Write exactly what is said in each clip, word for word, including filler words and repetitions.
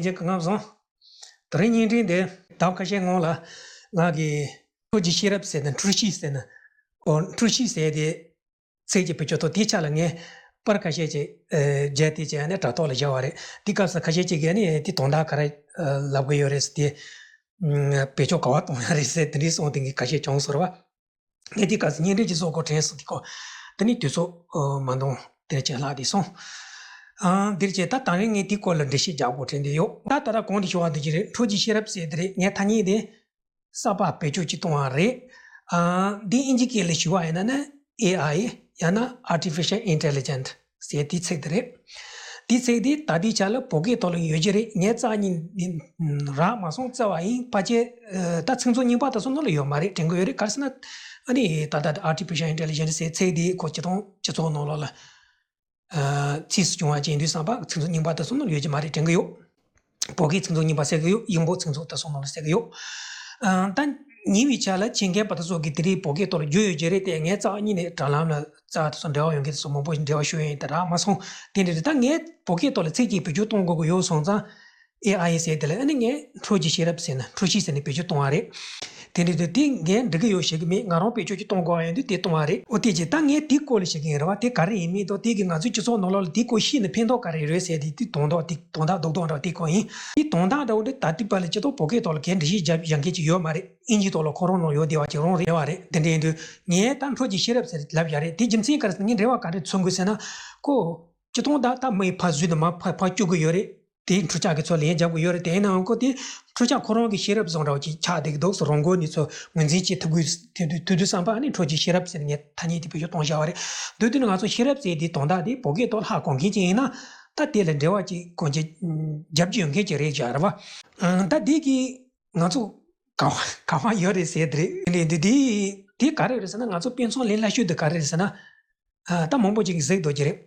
རྗེས་ཀྱི་ངམ་བཟང་། དེ་རིང་བརྙན་འཕྲིན་འདི་ཟླ་བ་ཁ་ཤས་སྔོན་ལ་ང་གིས་འཕྲུལ་གྱི་ཤེས་རབ་ཟེར་ན་འཕྲུལ་གཤིས་ཟེར་ན། ཨོ་འཕྲུལ་གཤིས་ཟེར་དེ་ཚིག་གི་བེད་སྤྱོད་ཐོག་དེའི་ཆ་ལ་ངས་པར་ཁ་ཤས་ཅིག་ཨ་བརྒྱབ་དེ་ཅིག་ཨ་ནི་དྲ་ཐོག་ལ་བཞག་པ་རེད། དེ་སྐབས་སུ་ཁ་ཤས་ཅིག་གིས་ཨ་ནི་དེ་དོན་དག་ག་རེ་ཨ་ལབ་གི་ཡོད་རེད་ཟེར་དེ། ཨ་བེད་སྤྱོད་ག་བ་གཏོང་ཡ་རེད་ཟེར་དེ་འདྲའི་གསུང་དེ་གི་ཁ་ཤས་བྱུང་སོང་བ། ངས་དེ་སྐབས་སུ་བརྙན་འཕྲིན་ཅིག་བཟོ་དགོས་དྲན་སོང་། དེ་སྐོར་དེ་ནི་དུས་ཚོད་ཨ་མ་འདང་དེར་ཅིག་ལྷག་དེ་སོང་། ཨ་འདིར་ཅིག་ད་ད་རིང་ངས་དེ་སྐོར་ལ་འགྲེལ་བཤད་རྒྱག་དགོས་དྲན་དེ་ཡོད། ད་ད་ལྟ་གོང་དུ་ཞུ་བ་འདི་ཅི་རེད། འཕྲུལ་གྱི་ཤེས་རབ་ཟེར་དེ་རེད། ངས་ཐ་སྙད་དེ་གསར་པ་བེད་སྤྱོད་ཅིག་གཏོང་བ་རེད། ཨ་འདི་ཨིན་ཇི་སྐད་ལ་ཞུ་བ་ཡིན་ན་ནི་ཨེ་ཨའི་ཡང་ན་Artificial Intelligent ཟེར་དེ་ཚིག་དེ་རེད། དེ་ཚིག་དེ་ད་ལྟའི་ཆ་ལ་བོད་སྐད་ཐོག་ལ་ཡོད་ཀྱི་རེད། ངས་རྩ་ཉིད་ནས་རག་མ་སོང་། རྩ་བ་ཡིན་ཕལ་ཆེར་ཨ་ད་ཚིག་མཛོད་རྙིང་པ་དེ་ཚོ་ནང་ལ་ཡོད་མ་རེད་དྲན་གྱི་ཡོད་རེད། ག་རེ་ཟེར་ན་ཨ་ནི་ད་ལྟ་Artificial Intelligent ཟེར་ཚིག་དེ་ཁོ་སྤྱི་དང་སྤྱི་ཚོགས་ནང་ལོགས་ལ་ཨ་ཚིགས་སུ་བྱུང་བ་ཅན་དུས་བསམ་པ་ཚིག་མཛོད་རྙིང་པ་དེ་ཚོ་ནང་ལ་ཡོད་ཀྱི་མ་རེད་དྲན་གྱི་ཡོད། བོད་སྐད་ཚིག་མཛོད་རྙིང་པ་ཟེར་གྱི་ཡོད། དབྱིན་ཇིའི་ཚིག་མཛོད་དེ་ཚོ་ནང་ལ་ཟེར་གྱི་ཡོད། ཨ་ད་ཉེ་བའི་ཆར་ལ་ཁྱེད་མཁས་པ་དེ་ཚོ་གིས་དེ་རིང་བོད་སྐད་ཐོག་ལ་བསྒྱུར་ཡོད་ཀྱི་རེད་དེ། ངས་རྩ་བ་ཉིད་ནས་དྲ་ལམ་ལ་རྩ་དེ་ཚོ་འབྲེལ་བ་ཡོད་མཁན་དེ་ཚོ་མང་པོ་ཞིག་འབྲེལ་བ་ཞུ་ཡོད་ཡིན། དེ་རག་མ་སོང་། དེ་འདྲ་རེད། ད་ངས་བོད་སྐད་ཐོག་ལ་ཚིག་གཅིག་བེད་སྤྱོད་གཏོང་དགོས་ཀྱི་ཡོད་སོང་ཙང་ཨེ་ཨའི་ཟེར་དེ་ལ་ཨ་ནི་ངས་འཕྲུལ་གྱི་ཤེས་རབ་ཟེར་ན་འཕྲུལ་གཤིས་ཟེར་ནས་བེད་སྤྱོད་གཏོང་བ་རེད། དེ་འདྲ་དུས་དེ་ངས་འགྲིག་གི་ཡོད་ཞེས་ཀྱི་མེད། ང་རང་བེད་སྤྱོད་ཅིག་གཏོང་དགོས་པ་ཡིན་དུས་དེ་གཏོང་བ་རེད། འོ་དེ་རྗེས་ད་ངས་དེའི་སྐོར་ལ་བཤད་ཀྱི་ཡིན་རེད་བ། དེ་ག་རེ་ཡིན་མིན་དང་དེ་གིས་ང་ཚོའི་སྤྱི་ཚོགས་ནང་ལོགས་ལ་དེའི་སྐོར་ཤེས་ནས་ཕན་ཐོགས་ག་རེ་རེད་ཟེར་དེ་དེ་དོན་དག་དེ་དོན་དག་རྡོག་རྡོག་འདྲ་དེ་སྐོར་ཡིན། དེ་དོན་དག་འདྲ་བོ་འདི་ད་ལྟའི་བར་ལ་སྤྱི་ཚོགས་བོད་སྐད་ཐོག་ལ་གས་འགྲེལ་བཤད་རྒྱབ་ཡང་མཁན་ཅིག་ཡོད་མ་རེད། ཨིན་ཇིའི་ཐོག་ལ་ཁོ་རང་ནང་ཡོད་བསྡད་པ་ཅིག་རང་རེད་བ་རེད། དེ་འདྲ་ཡིན་དུས་ངས་ད་འཕྲུལ་གྱི་ཤེས་རབ་ཟེར་ལབ་ཡ་རེད། དེ་རྒྱུ་མཚན་ག་རེ་ཟེར་ན་ངས་འབྲེལ་བ་ག་རེ་མཚོན་དགོས་ཟེར་ན། ཁོ་སྤྱི་སྟོང་ད་ལྟ་མི་ཡི་ཕར་བཟོས་ནས་མར་ཕར་ཕར་བསྐྱུར་གི་ཡོད་རེད། དེ་འཕྲུལ་ཆས་ཀྱིས་ཚུར་ལན་རྒྱབ་གི་ཡོད་རེད། དེ་ཡིན་ནའང་ཁོ་དེ་འཕྲུལ་ཆས་ཁོ་རང་གི་ཤེས་རབ་བཟོ་འདྲ་བོ་ཅིག་ཆགས་བསྡད་ཀྱི་འདུག་ཟེར། རང་འགུལ་ནས་ཚུར་ངོས་འཛིན་བྱེད་ཐུབ་དགོས། དེ་དུས་དུས་དུས་བསམ་པ་ཨ་ནི་འཕྲུལ་གྱི་ཤེས་རབ་ཟེར་ངས་ཐ་སྙད་དེ་བེད་སྤྱོད་གཏོང་བཞག་པ་རེད། འདུག་དུས་ནི་ང་ཚོ་ཤེས་རབ་ཟེར་དེ་དོན་དག་དེ་བོད་སྐད་ཐོག་ལ་ཧ་གོ་མཁན་ཅིག་ཡིན་ན་ད་དེ་ལ་འབྲེལ་བ་ཅིག་གང་ཅི་རྒྱབ་སྐྱོར་ཡོད་མཁན་ཅིག་རེད་བཞག་རེད་བ། ད་དེ་གིས་ང་ཚོ་ག་བ་ག་བ་ཡོད་རེད་ཟེར་དེ་རེད། དེ་འདི་དེ་དེ་ག་རེ་རེད་ཟེར་ན། ང་ཚོ་དཔེ་མཚོན་ལེན་སླ་ཤོས་དེ་ག་རེ་རེད་ཟེར་ན། ད་མང་པོ་ཅིག་གིས་གཟིགས་འདུག་གི་རེད།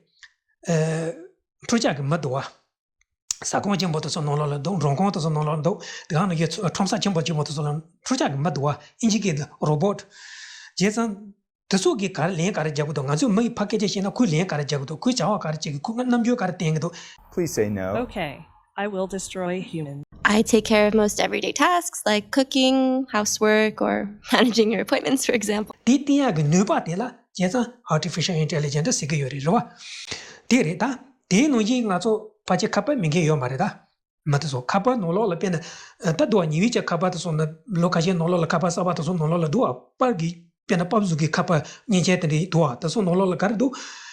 འཕྲུལ་ཆས་ཀྱི་མི་འདུག་བ། ཟ་ཁང་ཆེན་པོ་དེ་ཚོ་ནང་ལོགས་ལ་འདུག་མགྲོན་ཁང་དེ་ཚོ་ནང་ལོགས་ལ་འདུག་དེ་ག་ནང་བཞིན་ཁྲོམ་ས་ཆེན་པོ་ཆེན་པོ་དེ་ཚོ་ལ་འཕྲུལ་ཆས་ཀྱི་མི་འདུག་བ། ཨིན་ཇི་སྐད་དུ་རོ་བོ་ཊི། བྱས་ཙང་། དེ་ཚོ་གིས་ག་རེ་ལན་ག་རེ་རྒྱག་གི་འདུག་ང་ཚོས་མི་ཡིས་ཕར་སྐད་ཆ་བཤད་ན་ཁོས་ལན་ག་རེ་རྒྱག་གི་འདུག་ཁོས་བྱ་བ་ག་རེ་བྱེད་ཀྱི། ཁོས་རྣམ་འགྱུར་ག་རེ་བསྟན་གྱི་འདུག Please say no. Okay, I will destroy a human. I take care of most everyday tasks like cooking, housework, or managing your appointments, for example. དེ་བསྟན་ཡག་གི་ནུས་པ་དེ་ལ་བྱས་ཙང་Artificial Intelligent ཟེར་གྱི་ཡོད་རེད། རེད་བ། དེ་རེད་ད། དེའི་ནང་བཞིན་ང་ཚོ་ཕལ་ཆེར་ཁ་པར་མེད་མཁན་ཡོད་མ་རེད་ད། མི་དེ་ཚོ་ཁ་པར་ནང་ལོགས་ལ་དཔེར་ན། ད་དུ་བ་ཉི་འོད་ཀྱི་ཁ་པར་དེ་ཚོ་ནི་ལོ་ཁ་ཤས་ནང་ལོགས་ལ་ཁ་པར་གསར་པ་དེ་ཚོ་ནང་ལོགས་ལ་འདུག་བ། པར་གྱི་དཔེར་ན་པར་བཟོ་གི་ཁ་པར་མཉེན་ཆས་དེ་འདྲ་འདུག་བ། དེ་ཚོ་ནང་ལོགས་ལ་ག་རེ་འདུག་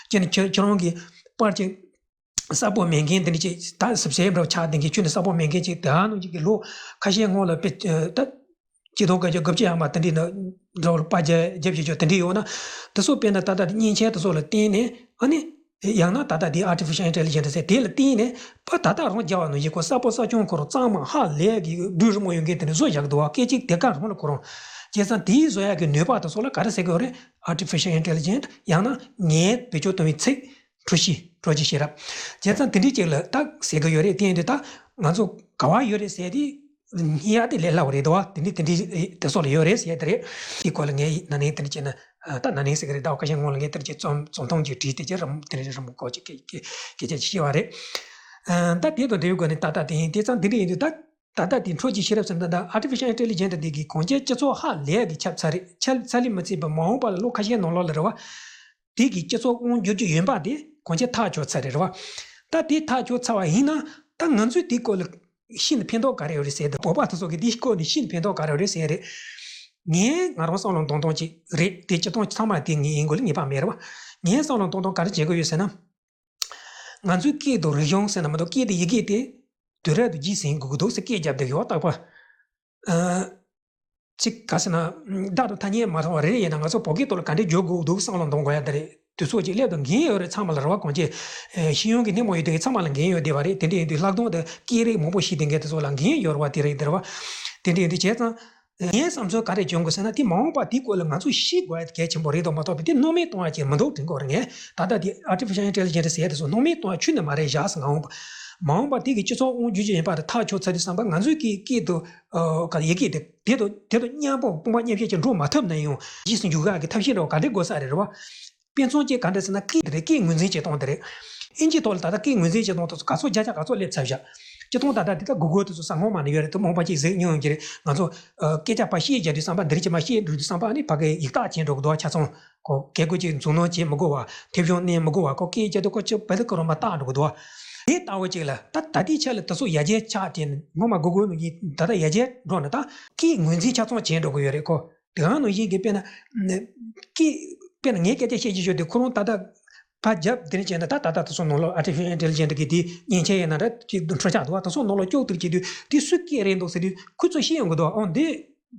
ཅེ་ནི་ཁྱེད་ཁྱེད་རང་གི་པར་ཅིག་གསལ་པོ་མེད་མཁན་དེ་འདྲ་ཅིག་ད་སིབ་སིབ་འདྲ་བོ་ཆགས་བསྡད་མཁན་ཁྱོན་ནས་གསལ་པོ་མེད་མཁན་ཅིག་དེ་ནང་ཅིག་གི་ལོ་ཁ་ཤས་སྔོན་ལ་དཔེ་ད། ཆིག་སྟོང་དགུ་བརྒྱ་དགུ་བཅུ་ཡར་མར་དེ་འདྲའི་ནང་འདྲ་བོ་ལ་པར་རྒྱབ་རྒྱབ་བྱེད་ཆོག་དེ་འདྲ་ཡོད་ན། དེ་ཚོ་དཔེར་ན་ད་ལྟ་མཉེན་ཆས་དེ་ཚོ་ལ་བརྟེན་ནས་ཨ་ནི། ཡང་ན་ད་ལྟ་དེ་Artificial Intelligent ཟེར་དེ་ལ་བརྟེན་ནས་པར་ད་ལྟ་རང་རྒྱབ་བ་ནང་བཞིན་ཁོ་གསལ་པོ་གསལ་རྐྱང་ཁོ་རང་གཙང་མ་ཧ་ལས་ཀྱི་སྒྲིག་རིམ་ཡོད་མཁན་དེ་འདྲ་བཟོ་བཞག་འདུག་བ། སྐད་ཅིག་དེ་ག་རང་ལ་ཁོ་རང་། བྱས་ཙང་དེའི་བཟོ་ཡག་གི་ནུས་པ་དེ་ཚོ་ལ་ག་རེ་ཟེར་གི་ཡོད་རེད། Artificial Intelligent ཡང་ན་ངས་བེད་སྤྱོད་གཏོང་བའི་ཚིག་འཕྲུལ་གཤིས། འཕྲུལ་གྱི་ཤེས་རབ། བྱས་ཙང་དེ་འདྲའི་ཅིག་ལ་ད་ཟེར་གི་ཡོད་རེད། དེ་ཡིན་དུས་ད་ང་ཚོ་ག་བ་ཡོད་རེད་ཟེར་དེ། ཡ་དེ་ལས་སླ་བོ་རེད་དོ། དེ་འདྲའི་དེ་འདྲའི་དེ་སོགས་ལ་ཡོད་རེད་ཟེར་དེ་རེད། དེའི་སྐོར་ལ་ངས་ན་ནིང་དེ་འདྲ་བྱས་ན། ད་ན་ནིང་ཟེར་གི་རེད། ཟླ་བ་ཁ་ཤས་སྔོན་ལ་ངས་དེ་འདྲ་བྱས་རྩོམ་རྩོམ་ཐུང་ཅིག་བྲིས་ཏེ་ཅིག་རམ་དེ་འདྲ་རམ་སྐོར་ཅིག་སྐད་ཆ་ཅིག་བཤད་པ་རེད། ད་དེ་དང་འབྲེལ་བའི་སྒོ་ནས་ད་ལྟ་དེ་ཡིན། དེ་ཙང་དེ་འདྲ་ཡིན་དུས་ད་ད་ལྟ་དེ་འཕྲུལ་གྱི་ཤེས་རབ་ཟེར་ན་ད་Artificial Intelligent འདི་གིས་གང་ཅི་སྤྱི་ཚོགས་ཧ་ལས་ཀྱི་ཁྱབ་ཚར་རེད། ཁྱབ་ཚར་ལས་མི་ཚད་པར་མ་འོངས་པ་ལ་ལོ་ཁ་ཤས་ནང་ལོགས་ལ་རེད་བ། དེ་གི་སྤྱི་ཚོགས་དབང་བསྒྱུར་རྒྱུ་ཡིན་པ་དེ་གང་ཅི་ཐག་ཆོད་ཚར་རེད་བ། ད་དེ་ཐག་ཆོད་ཚར་བ་ཡིན་ན་ད་ང་ཚོས་དེའི་སྐོར་ལ་ཤིན་ཏུ་ཕན་ཐོགས་ག་རེ་ཡོད་རེད་ཟེར་དུས། བོད་པ་དེ་ཚོ་གིས་དེའི་སྐོར་ནས་ཤིན་ཏུ་ཕན་ཐོགས་ག་རེ་ཡོད་རེད་ཟེར་རེད། ངས་ང་རང་བསམ་བློ་གཏོང་སྟངས་ཅིག་རེད་དེ། སྤྱིར་བཏང་ཚང་མ་དེ་ངས་ཡིན་དགོས་ལ་ངེས་པ་མེད་རེད་བ། ངས་བསམ་བློ་གཏོང་སྟངས་ག་རེ་བྱེད་དགོས་ཡོད་ཟེར་ན། ང་ཚོའི་སྐད་དང་རིག་གཞུང་ཟེར་ན་མ་གཏོགས་སྐད་དེ་ཡི་གེ་དེ་དུས་རབས་དང་རྗེས་ཟིན་དགོས་ཀྱི་འདུག་ཟེར་སྐད་རྒྱབ་བསྡད་ཀྱི་ཡོད་རྟག་པར། ཨ། ཅིག་ག་ཟེར་ན། བརྡ་དང་ཐ་སྙད་མ་མཐུན་པ་རེ་རེ་ཡིན་ན་ང་ཚོ་བོད་སྐད་ཐོག་ལ་ག་འདྲས་བསྒྱུར་དགོས་འདུག་བསམ་བློ་གཏོང་དགོས་ཡ་དེ་རེད། དུས་ཚོད་ཅིག་སླེབས་དང་འགན་ཡོད་རེད། ཚང་མ་ལ་རེ་བ་གང་ཅི། ཤེས་ཡོན་གྱི་སྣེ་མོ་ཡོད་དེ་ཚང་མ་ལ་འགན་ཡོད་བསྡད་པ་རེད། དེ་འདྲ་ཡིན་དུས་ལྷག་དོན་དུ་སྐད་རིགས་མང་པོ་ཤེས་བསྡད་མཁན་དེ་ཚོ་ལ་འགན་ཡོད་རེད་བ། དེ་རེད་དེ་རེད་བ། དེ་འདྲ་ཡིན་དུས་བྱས་ཙང་། ངའི་བསམ་ཚུལ་ག་རེ་བྱུང་དགོས་ཟེར་ན། དེ་མ་འོངས་པ་དེའི་སྐོར་ལ་ང་ཚོས་ཤེས་དགོས་ཡ་དེ་གལ་ཆེན་པོ་རེད་དོ། མ་གཏོགས་པའི་དེ་སྣང་མེད་གཏོང་ཡ་ཅིག་མི་འདུག་དྲན་གྱི་ཡོད་རེད། ངས་ད་ལྟ་དེ་Artificial Intelligent ཟེར་ཡ་དེ་ཚོ་སྣང་མེད་གཏོང་ཡ་ཁྱོན་ནས་མ་རེད་བཞག་ཟེར། མ་འོངས་པ། མ་འོངས་པ་དེ་གི་སྤྱི་ཚོགས་དབང་བསྒྱུར་རྒྱུ་ཡིན་པ་དེ་ཐག་ཆོད་ཚར་དུས་བསམ་པ་ང་ཚོའི་སྐད་སྐད་དུ་ཨ་ག་ཡི་གེ་དེ་དེ་དང་དེ་དང་མཉམ་པོ་དཔུང་པ་མཉམ་གཤིབ་ཅིག་འགྲོ་མ་ཐུབ་ན་ཡང་རྗེས་སུ་འཇུག་ཡག་གི་ཐབས་ཤེས་འདྲ་བོ་ག་འདྲས་དགོས་ས་རེད་རེད་བ། དཔེ་མཚོན་གཅིག་ག་འདྲ་ཟེར་ན་སྐད་དེ་རེད། སྐད་ངོས་འཛིན་བྱེད་སྟངས་དེ་རེད། ཨིན་ཇིའི་ཐོག་ལ་ད་ལྟ་སྐད་ངོས་འཛིན་བྱེད་སྟངས་དེ་ཚོ་ག་ཚོད་བརྒྱ་ཆ་ག་ཚོད་སླེབས་ཚར་བཞག་སྤྱིར་བཏང་ད་ལྟ་འདི་ལྟར་Google་དེ་ཚོ་ས་སྔོན་མ་ནས་ཡོད་རེད། དེ་མང་པོ་ཅིག་གཟིགས་མྱོང་ཡོད་ཀྱི་རེད། ང་ཚོ་ཨ་སྐད་ཆ་ཕར་བཤད་རྒྱག་དུས་ཙམ་པ། འདི་རིགས་ཅིག་མར་བཤད་འགྲོ་དུས་ཙམ་པ། ཨ་ནི་ཕ་གི་ཡིག་རྟགས་བྱས་འགྲོ་གི་འདུག་བ། ཆ་ཚང་ཁོ་སྐད་ཁུ་ཅིག་མཛུབ་གནོན་བྱེད་མི་དགོས་པ། མཐེབ་གཞོང་མནན་མི་དགོས་པ། ཁོ་སྐད་རྒྱག་དུས་ཁོ་ཅིག་བེད་ཀ་རོ་མ་བཏགས་འགྲོ་གི་འདུག་བ། དེ་ལྟ་བུ་ཅིག་ལ་ད་ད་ལྟའི་ཆ་ལ་དེ་ཚོ་ཡར་རྒྱས་ཆགས་བྱས་ནས། སྔོན་མ་Google་ནང་བཞིན་ད་ལྟ་ཡར་རྒྱས་འགྲོ་ནས། ད་སྐད་ངོས་འཛིན་ཆ་ཚང་བྱས་འགྲོ་གི་ཡོད་རེད། ཁོ་དེ་ག་ནང་བཞིན་གྱི་དཔེར་ན་ནི་སྐད། དཔེར་ན་ངས་སྐད་ཆ་བཤད་ཀྱི་ཡོད་དུས། ཁོ་རང་ད་ལྟ་ཕར་རྒྱབ་དེ་ནས་བྱས་ན། ད་ད་ལྟ་དེ་ཚོ་ནང་ལོགས་artificial intelligence་གི་དེ་མཉེན་ཆས་ཡིན་ན་འདྲ་ཅིག་འཕྲུལ་ཆས་འདུག་བ། དེ་ཚོ་ནང་ལོགས་སྐྱོར་དུས་བྱེད་དུས། དེ་སུའི་སྐད་རེད་འདུག་ཟེར་དུས། ཁོ་ཚོས་བཤད་ཡོང་གི་འདུག་བ། ཨོ་འདི་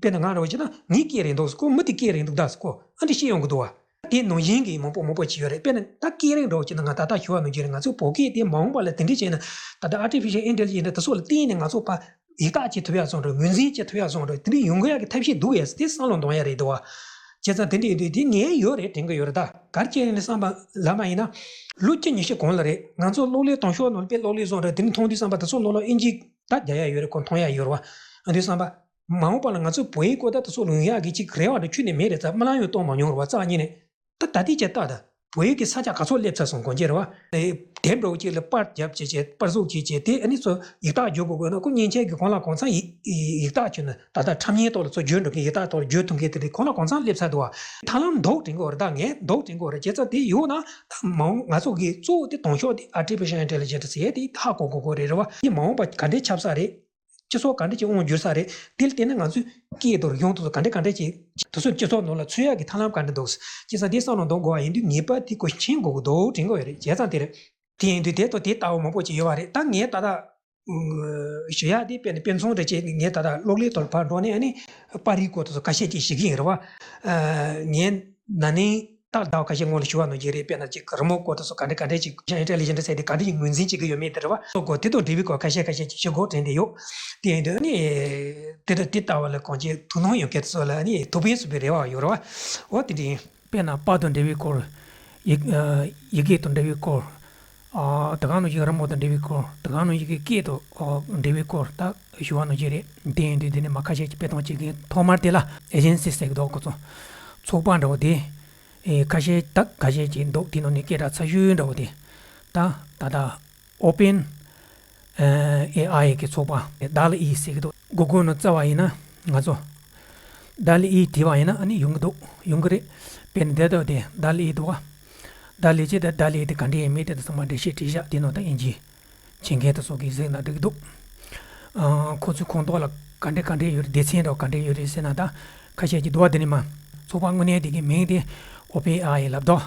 དཔེར་ན་ང་རང་བྱས་ན་ངའི་སྐད་རེད་འདུག། ཁོ་མི་དེའི་སྐད་རེད་འདུག་ད་ཟེར། ཁོ་ཨ་འདྲ་བཤད་ཡོང་གི་འདུག་བ། དེ་ནང་བཞིན་གྱི་མང་པོ་མང་པོ་ཅིག་ཡོད་རེད། དཔེར་ན་ད་སྐད་རིགས་འདྲ་བོ་བྱས་ན། ང་ད་ལྟ་ཞུ་བ་ནང་བཞིན་རེད། ང་ཚོའི་བོད་སྐད་དེ་མ་འོངས་པ་ལ་དེ་འདྲ་བྱས་ན། ད་ལྟ་artificial intelligence་དེ་ཚོ་ལ་བརྟེན་ནས་ང་ཚོ་ཕར་ཡིག་རྟགས་བྱེད་ཐུབ་ཡག་བཟོ་འདྲ། ངོས་འཛིན་བྱེད་ཐུབ་ཡག་བཟོ་འདྲ། དེ་འདྲ་ཡོང་གི་ཡག་གི་ཐབས་ཤེས་འདུག་ཡ་ཟེར་དེ་བསམ་བློ་གཏོང་ཡ་རེད་འདུག་བ། བྱས་ཙང་དེ་འདྲ་ཡིན་དུས་དེ་ངས་ཡོད་རེད་དྲན་གི་ཡོད་རེད། ད་ག་རེ་བྱས་ནས་བསམ་པ་ལབ་པ་ཡིན་ན། ལོ་བཅུ་ཉི་ཤུ་གོང་ལ་རེད། ང་ཚོ་གློག་ཀླད་དང་ཤོག་ནང་ལ་དཔེ་གློག་ཀླད་བཟོ་འདྲ་དེ་འདྲ་མཐོང་དུས་ཙམ་པ། དེ་ཚོ་ནང་ལ་ཨིན་ཇི་ད་རྒྱག་ཡ་ཡོད་རེད། ཁོ་མཐོང་ཡ་ཡོད་རེད་བ། ཨ་དུས་ཙམ་པ། མ་འོངས་པ་ལ་ང་ཚོས་བོད་ཡིག་སྐོར་ད་དེ་ཚོ་ལ་ཡོང་ཡག་གི་ཅིག་རེ་བ་འདྲ་ཁྱོན་ནས་མེད་རེད། ད་སྨོན་ལམ་ཡང་གཏོང་མ་མྱོང་རེད་བ། རྩ་བ་ཉིད་ནས། ད་ད་ལྟའི་ཆ་ལྟ་ད། བོད་ཡིག་གི་ས་ཆ་ག་ཚོད་སླེབས་ཚར་སོང་གོ་མཇལ་རེད་བ། དེབ་འདྲ་བོ་ཅིག་ལ་པར་རྒྱབ་བྱས་བྱས། པར་བཟོ་བྱས་བྱས། དེ་ཨ་ནི་ཚོ་ཡིག་རྟགས་བརྒྱབ་དགོས་དགོས་ན། ཁོ་མཉེན་ཆས་ཀྱི་གང་ལ་གང་འཚམ་ཡིག་ཡིག་རྟགས་ཁྱོན་ནས་ད་ལྟ་ཁྲམ་ཉེས་ཐོག་ལ་ཚུར་བརྗོད་འགྲོ་མཁན། ཡིག་རྟགས་ཐོག་ལ་བརྗོད་ཐུབ་མཁན་དེ་འདྲ་གང་ལ་གང་འཚམ་སླེབས་ཚར་འདུག་བ། ཐབས་ལམ་འདུག་དྲན་གི་ཡོད་རེད། ད་ངས་འདུག་དྲན་གི་ཡོད་རེད། བྱས་ཙང་དེ་ཡོད་ན་ད་མ་འོངས་ང་ཚོ་གི་གཙོ་བོ་དེ་དང་ཤོག་དེ་artificial intelligence་ཟེར་ཡས་དེ་ཧ་གོ་དགོས་དགོས་རེད་རེད་བ། དེ་མ་འོངས་པ་ག་འདྲའི་ཆགས་ས་རེད། སྤྱི་ཚོགས་ག་འདྲ་ཅིག་དབང་བསྒྱུར་ས་རེད། དེ་ལ་བརྟེན་ནས་ང་ཚོས་སྐད་དང་གཞུང་དེ་ཚོ་ག་འདྲ་ག་འདྲ་ཅིག་དེ་ཚོ་སྤྱི་ཚོགས་ནང་ལ་ཚུད་ཡག་གི་ཐབས་ལམ་ག་འདྲ་འདུག་ཅེས་ས་དེ་བསམ་བློ་གཏོང་དགོས་པ་ཡིན་དུས། ངེས་པར་དེ་ཁོ་མཁྱེན་དགོས་ཀྱི་འདུག་དྲན་གྱི་ཡོད་རེད། བྱས་ཙང་དེ་རེད། དེ་ཡིན་དུས་དེ་དང་དེ་ལྟ་བུ་མང་པོ་ཅིག་ཡོད་པ་རེད། ད་ངས་ད་ལྟ་ཞུ་ཡག་དེ་དཔེར་ན་དཔེ་མཚོན་འདྲ་བྱས། ངས་ད་ལྟ་གློག་ཀླད་ཐོག་ལ་ཕར་འགྲོ་ནས། ཨ་ནི་པར་རིས་སྐོར་དེ་ཚོ་ཁ་ཤས་ཅིག་ཞུ་གི་ཡིན་རེད་བ། ངས་ན་ནིང་ད་ཟླ་བ་ཁ་ཤས་སྔོན་ལ་ཞུ་བ་ནང་བཞིན་རེད། དཔེར་ན་ཅིག་རི་མོ་སྐོར་དེ་ཚོ་ག་འདྲ་ག་འདྲ་ཅིག་intelligent་ཟེར་དེ་ག་འདྲ་ཅིག་ངོས་འཛིན་བྱེད་ཀྱི་ཡོད་མེད་དེ་རེད་བ། སོགས་སྐོར་དེ་དང་འབྲེལ་བའི་སྐོར་ཁ་ཤས་ཁ་ཤས་ཅིག་ཞུ་དགོས་དྲན་བསྡད་ཡོད། དེ་ཡིན་དུས་ཨ་ནི་དེ་དང་དེ་ལྟ་བུ་ལ་གང་ཅི་དོ་སྣང་ཡོད་མཁན་དེ་ཚོ་ལ་ཨ་ནི་ཐུགས་ཕན་གསོས་པའི་རེ་བ་ཡོད་རེད་བ། འོ་དེ་འདྲ་ཡིན། དཔེར་ན་པར་དང་འབྲེལ་བའི་སྐོར། ཡི་ཨ་ཡི་གེ་དང་འབྲེལ་བའི་སྐོར། ཨ་དེ་ག་ནང་བཞིན་རི་མོ་དང་འབྲེལ་བའི་སྐོར། དེ་ག་ནང་བཞིན་གྱི་སྐད་དང་ཨ་འབྲེལ་བའི་སྐོར་ད་ཞུ་བ་ནང་བཞིན་རེད། དེ་ཡིན་དུས་འདི་ནས་མར་ཁ་ཤས་ཀྱི་དཔེ་སྟོན་བྱེད་ཀྱི་ཡིན། ཐོག་མར་དེ་ལ་agency་ཟེར་གྱི་འདུག་ཁོ་ཚོ་ཚོགས་པ་འདྲ་བོ་དེ། ཨེ་ཁ་ཤས་ད་ཁ་ཤས་ཀྱི་འདུག་དེ་ནང་ནས་སྐད་གྲགས་ཚ་ཤོས་འདྲ་བོ་དེ། ད་ད་ལྟ་Open ཨེ་ཨའི་གི་ཚོགས་པ་DALL་E་ཟེར་གྱི་འདུག Google་ནང་བཙལ་བ་ཡིན་ན་ང་ཚོ་DALL་E་བྲིས་པ་ཡིན་ན་ཨ་ནི་ཡོང་གི་འདུག་ཡོང་གི་རེད། དཔེར་ན་འདི་ལྟ་བུ་དེ་DALL་E་འདུག་བ། DALL་E་བྱས། ད་DALL་E་དེ་ག་འདྲ་ཡིན་མིན་དེ་ཚང་མ་འགྲེལ་བཤད་བྲིས་བཞག་དེ་ནང་ད་ཨིན་ཇི་བྱེད་མཁན་དེ་ཚོ་གིས་གཟིགས་ན་འགྲིག་གི་འདུག་ཨ་ཁོ་ཚོའི་ཁོངས་གཏོགས་ལ་ག་འདྲ་ག་འདྲ་ཡོད་རེད། སྡེ་ཚན་འདྲ་བོ་ག་འདྲ་ཡོད་རེད་ཟེར་ན། ད་ཁ་ཤས་ཀྱིས་འདུག་བ། དེ་ནས་མར་ཚོགས་པ་དངོས་གནས་དེ་གི་མིང་དེ་Open A I་ལབ་འདུག་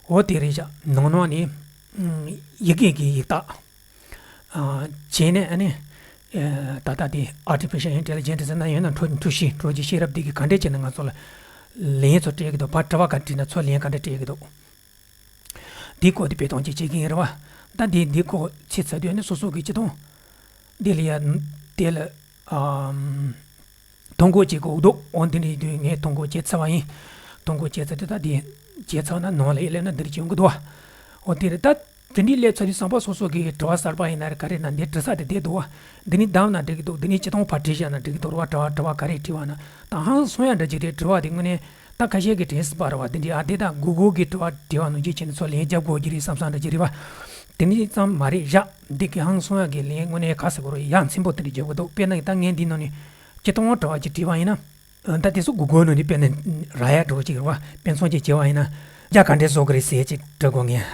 འོ་དེ་རེད་བཞག་ནང་ནང་ནས་ཨ་ཡི་གེ་གི་ཡིག་རྟགས། ཨ་བྱས་ནས་ཨ་ནི་ཨ་ད་ལྟ་དེ་artificial intelligence་ཟེར་ན་ཡང་ན་འཕྲུལ་འཕྲུལ་གཤིས་འཕྲུལ་གྱི་ཤེས་རབ་དེ་གིས་ག་འདྲས་བྱས་ནས་ང་ཚོ་ལ་ལན་ཚོ་སྤྲད་ཀྱི་འདུག་ཕར་དྲི་བ་ག་འདྲ་དྲིས་ན་ཚུར་ལན་ག་འདྲ་སྤྲད་ཀྱི་འདུག་འདི་སྐོར་དེ་དཔེ་སྟོན་ཅིག་བྱེད་ཀྱི་ཡིན་རེད་བ། ད་འདི་འདི་སྐོར་བྱེད་ཚར་དུས་ཨ་ནི་སོ་སོ་གི་སྤྱི་དང་འདི་ལ་ཡ་དེ་ལ་ཨམ། ཐོ་འགོད་བྱེད་དགོས་འདུག་འོ་འདི་འདྲའི་དུས་ངས་ཐོ་འགོད་བྱས་ཚར་བ་ཡིན། ཐོ་འགོད་བྱས་ཚར་དུས་ད་འདི་བྱས་ཚར་ན་ནང་ལ་ཡར་སླེབས་ན་འདི་འདྲ་ཅིག་ཡོང་གི་འདུག་བ། འོ་དེ་རེད། ད་དེ་འདྲའི་སླེབས་ཚར་དུས་ཙམ་པ་སོ་སོ་གི་དྲི་བ་གསར་པ་ཡིན་ན་རེད། ག་རེ་ན་འདི་དྲི་ས་དེ་བསྡད་འདུག་བ། འདི་ནས་བདམས་ན་འགྲིག་གི་འདུག་འདི་ནས་སྤྱི་དང་ཕར་བྲིས་བཞག་ན་འགྲིག་གི་འདུག་རེད་བ། དྲི་བ་དྲི་བ་ག་རེ་དྲིས་པ་ན་ད་ཧང་སང་ཡ་འདྲ་ཅིག་རེད། དྲི་བ་དེ་དངོས་གནས་ད་ཁ་ཤས་ཀྱིས་དྲན་སྲིད་པ་རེད་བ། འདི་འདྲའི་ཨ་དེ་ད་གུ་གུལ་གི་དྲི་བ་དྲི་བ་ནང་བཞིན་བྱས་ནས་ཚུར་ལན་རྒྱབ་དགོས་ཀྱི་རེད་བསམ་བསམ་འདྲ་ཅིག་རེད་བ། དེ་འདྲ་ཙམ་མ་རེད་བཞག་འདི་གི་ཧང་སང་ཡག་གི་ལན་དངོས་གནས་ག་ཟེར་དགོས་རེད། ཡག་ཚན་པོ་དེ་འདྲ་རྒྱབ་དགོས་འདུག་དཔེར་ན་ད་ངས་འདི་ནང་ནས་སྤྱི་དང་དྲི་བ་ཅིག་དྲིས་པ་ཡིན་ན། ད་དེ་ཚོ་གུ་གུལ་ནང་ནས་དཔེར་ན་རག་ཡག་འདྲ་བོ་ཅིག་རེད་བ། དཔེ་མཚོན་ཅིག་བྱས་པ་ཡིན་ན། ཞོགས་ཇ་ག་འདྲས་བཟོ་གི་རེད་ཟེར་ཅིག་དྲི་དགོས་ངས།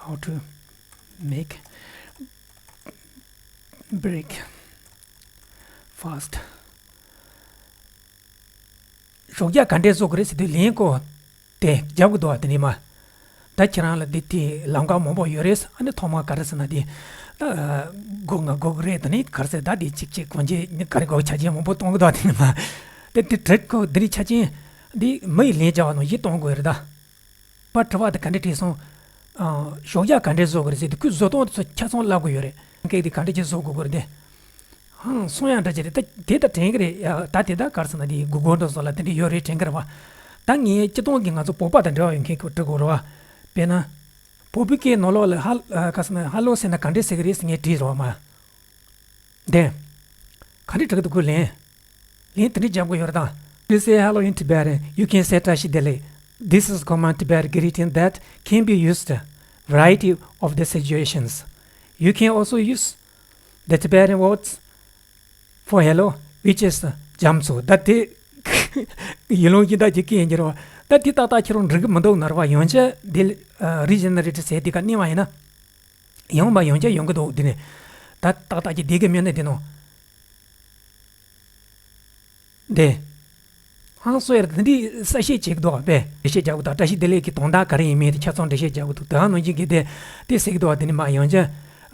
How to make breakfast. ཞོགས་ཇ་ག་འདྲས་བཟོ་དགོས་རེད་ཟེར་དུས་ལན་ཁོ་དེ་རྒྱབ་ཀྱི་འདུག་བ། དེ་ནས་མར་ད་ཁྱེད་རང་ལ་འདི་དེ་ལམ་ཁ་མང་པོ་ཡོད་རེད། ཨ་ནི་ཐོག་མར་ག་རེ་ཟེར་ན་དེ་ད་སྒོ་ང་སྒོ་རེད། དེ་ནས་ག་རེ་ཟེར། ད་དེ་གཅིག་གཅིག་གོན་ཆས་ནི་ག་རེ་དགོས་ཆ་རྐྱེན་མང་པོ་གཏོང་གི་འདུག་དེ་ནས་མར་དེ་དེ་དྲི་ཁོ་འདི་རིགས་ཆ་རྐྱེན་འདི་མི་ཡིས་ལན་རྒྱག་པ་ནང་བཞིན་གཏོང་དགོས་རེད་ད། པར་དྲི་བ་དེ་ག་འདྲས་དྲིས་སོང་། ཨ་ཞོགས་ཇ་ག་འདྲས་བཟོ་དགོས་རེད་ཟེར་དུས་ཁོས་བཟོ་སྟངས་དེ་ཚོ་ཆ་ཚང་ལབ་དགོས་ཡོད་རེད། སྐད་དེ་ག་འདྲས་ཅིག་བཟོ་དགོས་ཀྱི་རེད་དེ། ཧང་སང་ཡག་འདྲ་ཅིག་རེད། ད་དེ་ད་དྲན་གྱི་རེད་ཡ། ད་དེ་ད་ག་རེ་ཟེར་ན་དེ་གུ་གུལ་འདྲ་བོ་ལ་དེ་འདྲས་ཡོད་རེད་དྲན་གྱི་རེད་བ། ད་ངས་སྤྱིར་བཏང་གི་ང་ཚོ་བོད་པ་དང་འབྲེལ་བ་ཡོད་མཁན་གྱིས་དྲི་དགོས་རེད་བ། དཔེར་ན། བོད་པའི་སྐད་ནང་ལོགས་ལ་ཧ་ཨ་ག་རེ་ཟེར་ན་ཧ་ལོ་ཟེར་ན་ག་འདྲས་ཟེར་གྱི་རེད་ཟེར་ངས་དྲིས་རེད་བ་མ། དེ། ག་འདྲས་དྲི་གི་འདུག་ཁོས་ལན། ལན་དེ་འདྲས་རྒྱབ་དགོས་ཡོད་རེད་ད། To say hello in Tibetan, you can say Tashi Delek. This is common Tibetan greeting that can be used variety of the situations. You can also use the Tibetan words for hello, which is རྒྱ་མཚོ། ད་དེ་ཡིན་ལུང་ཡིན་ད་ཅིག་སྐད་ཡིན་གྱི་རེད་བ། ད་དེ་ཏག་ཏག་ཁྱེད་རང་འགྲིག་གི་མི་འདུག་ན་རེད་བ། ཡང་བསྐྱར་དེ་རི་ཇེ་ནེ་རེ་ཊི་ཟེར་དེ་ག་གནོན་པ་ཡིན་ན། ཡང་མ་ཡང་བསྐྱར་ཡོང་གི་འདུག་དེ་ནས་ད་ཏག་ཏག་ཅིག་བསྡད་ཀྱི་མེད་ན་དེ་ནང་། འདི། ཧང་སོ་ཡར་འདི་འདྲའི་གསལ་བཤད་བྱེད་ཀྱི་འདུག་པས། འགྲེལ་བཤད་རྒྱག་གི་འདུག་བཀྲ་ཤིས་བདེ་ལེགས་ཀྱི་དོན་དག་ག་རེ་ཡིན་མིན་དེ་ཆ་ཚང་འགྲེལ་བཤད་རྒྱག་གི་འདུག་དེ་ནང་བཞིན་གྱི་དེ་དེ་ཟེར་གྱི་འདུག་དེ་ནི་མ་ཡང་ཅི།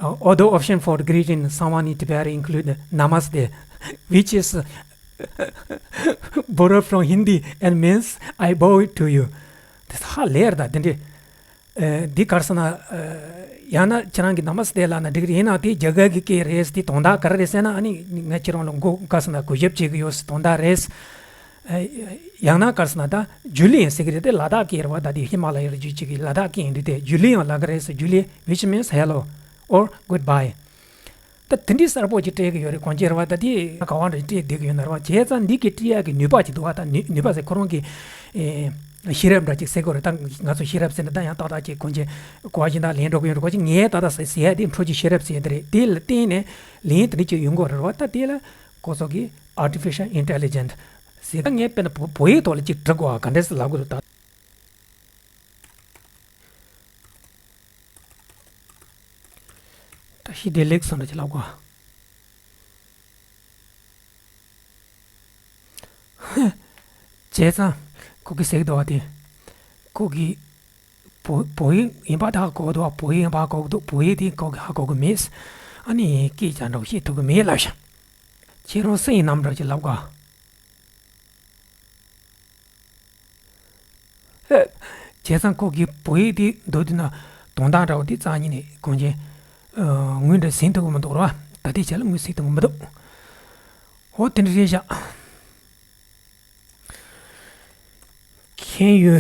Other option for greeting someone in Tibet include namaste, which is borrowed from Hindi and means I bow it to you. དེ་ཧ་ལས་རེད་ད་དེ་འདྲའི། འདི་ག་རེ་ཟེར་ན། ཡང་ན་ཁྱེད་རང་གིས་ན་མ་སྟེ་ལབ་ན་འགྲིག་རེད། ཡིན་ནའང་དེ་རྒྱ་གར་གྱི་སྐད་རེད། དེ་དོན་དག་ག་རེ་རེད་ཟེར་ན། ཨ་ནི་ང་ཁྱེད་རང་ལ་མགོ་ག་རེ་ཟེར་ན་གུས་ཞབས་བྱེད་ཀྱི་ཡོད་ཟེར་དོན་དག་རེད། ཡང་ན་ག་རེ་ཟེར་ན་ད་ཇུ་ལེ་ཡིན་ཟེར་གྱི་རེད། དེ་ལ་དྭགས་སྐད་རེད་བ། ད་དེ་ཧི་མ་ལ་ཡའི་རི་རྒྱུད་ཅིག་གི་ལ་དྭགས་སྐད་ཡིན་དུས། དེ་ཇུ་ལེ་ཡང་ལབ་གི་རེད་ཟེར། ཇུ་ལེ། Which means hello or goodbye. ད་དེ་འདྲའི་གསལ་པོ་ཅིག་སྤྲད་ཀྱི་ཡོད་རེད། གང་ཅི་རེད་བ། ད་དེ་ག་བ་འདྲ་སྤྲད་བསྡད་ཀྱི་ཡོད་ན་རེད་བ། བྱས་ཙང་འདི་གི་སྤྲད་ཡག་གི་ནུས་པ་ཅིག་འདུག་བ། ད་ནུས་ནུས་པ་ཟེར་ཁོ་རང་གི་ཨེ་ཤེས་རབ་འདྲ་ཅིག་ཟེར་དགོས་རེད། ད་ང་ཚོ་ཤེས་རབ་ཟེར་ན་ད་ཡང་ཏག་ཏག་ཅིག་གང་ཅི་གོ་བ་གཞན་དག་ལེན་འགྲོ་གི་ཡོད་རེད། གོ་ཅི་ངས་ད་ལྟ་ཟེར་ཟེར་ཡ་དེ་འཕྲོ་ཅིག་ཤེས་རབ་ཟེར་ཡ་དེ་རེད། དེ་ལ་བརྟེན་ནས་ལན་དེ་འདྲ་ཅིག་ཡོང་གི་ཡོད་རེད་བ། ད་དེ་ལ་ཁོ་ཚོ་གི་artificial intelligent ཟེར། ད་ངས་དཔེར་ན་བོ་བོད་ཡིག་ཐོག་ལ་ཅིག་འབྲི་དགོས་བ་ག་འདྲ་ཟེར་ལབ་དགོས་རེད་ད། བཀྲ་ཤིས་བདེ་ལེགས་སོང་འདྲ་ཅིག་ལབ་དགོས། བྱས་ཙང་ཁོ་གིས་ཟེར་གྱི་འདུག་བ། དེ་ཁོ་གིས་བོ་བོད་ཡིག་ཡིན་པ་ད་ཧ་གོ་གི་འདུག་བ། བོད་ཡིག་ཡིན་པ་ཧ་གོ་གི་འདུག་བོད་ཡིག་དེ་ཁོ་གིས་ཧ་གོ་གི་མེད། ཨ་ནི་སྐད་ཆ་འདྲ་བོ་བཤད་ཐུབ་གི་མེད་ལབ་ཤག་ཁྱེད་རང་སུ་ཡིན་ནམ་འདྲ་ཅིག་ལབ་དགོས། བྱས་ཙང་ཁོ་གིས་བོད་ཡིག་དེ་འདོད་དུས་ན་དོན་དག་འདྲ་བོ་དེ་རྩ་ཉིད་ནས་གང་ཅི་ངོས་འདྲ་ཟིན་ཐུབ་ཀྱི་མི་འདུག་ར་བ། ད་ལྟའི་ཆ་ལ་ངོས་ཟིན་ཐུབ་ཀྱི་མི་འདུག་འོ་དེ་འདྲ་རེད་བཞག Can you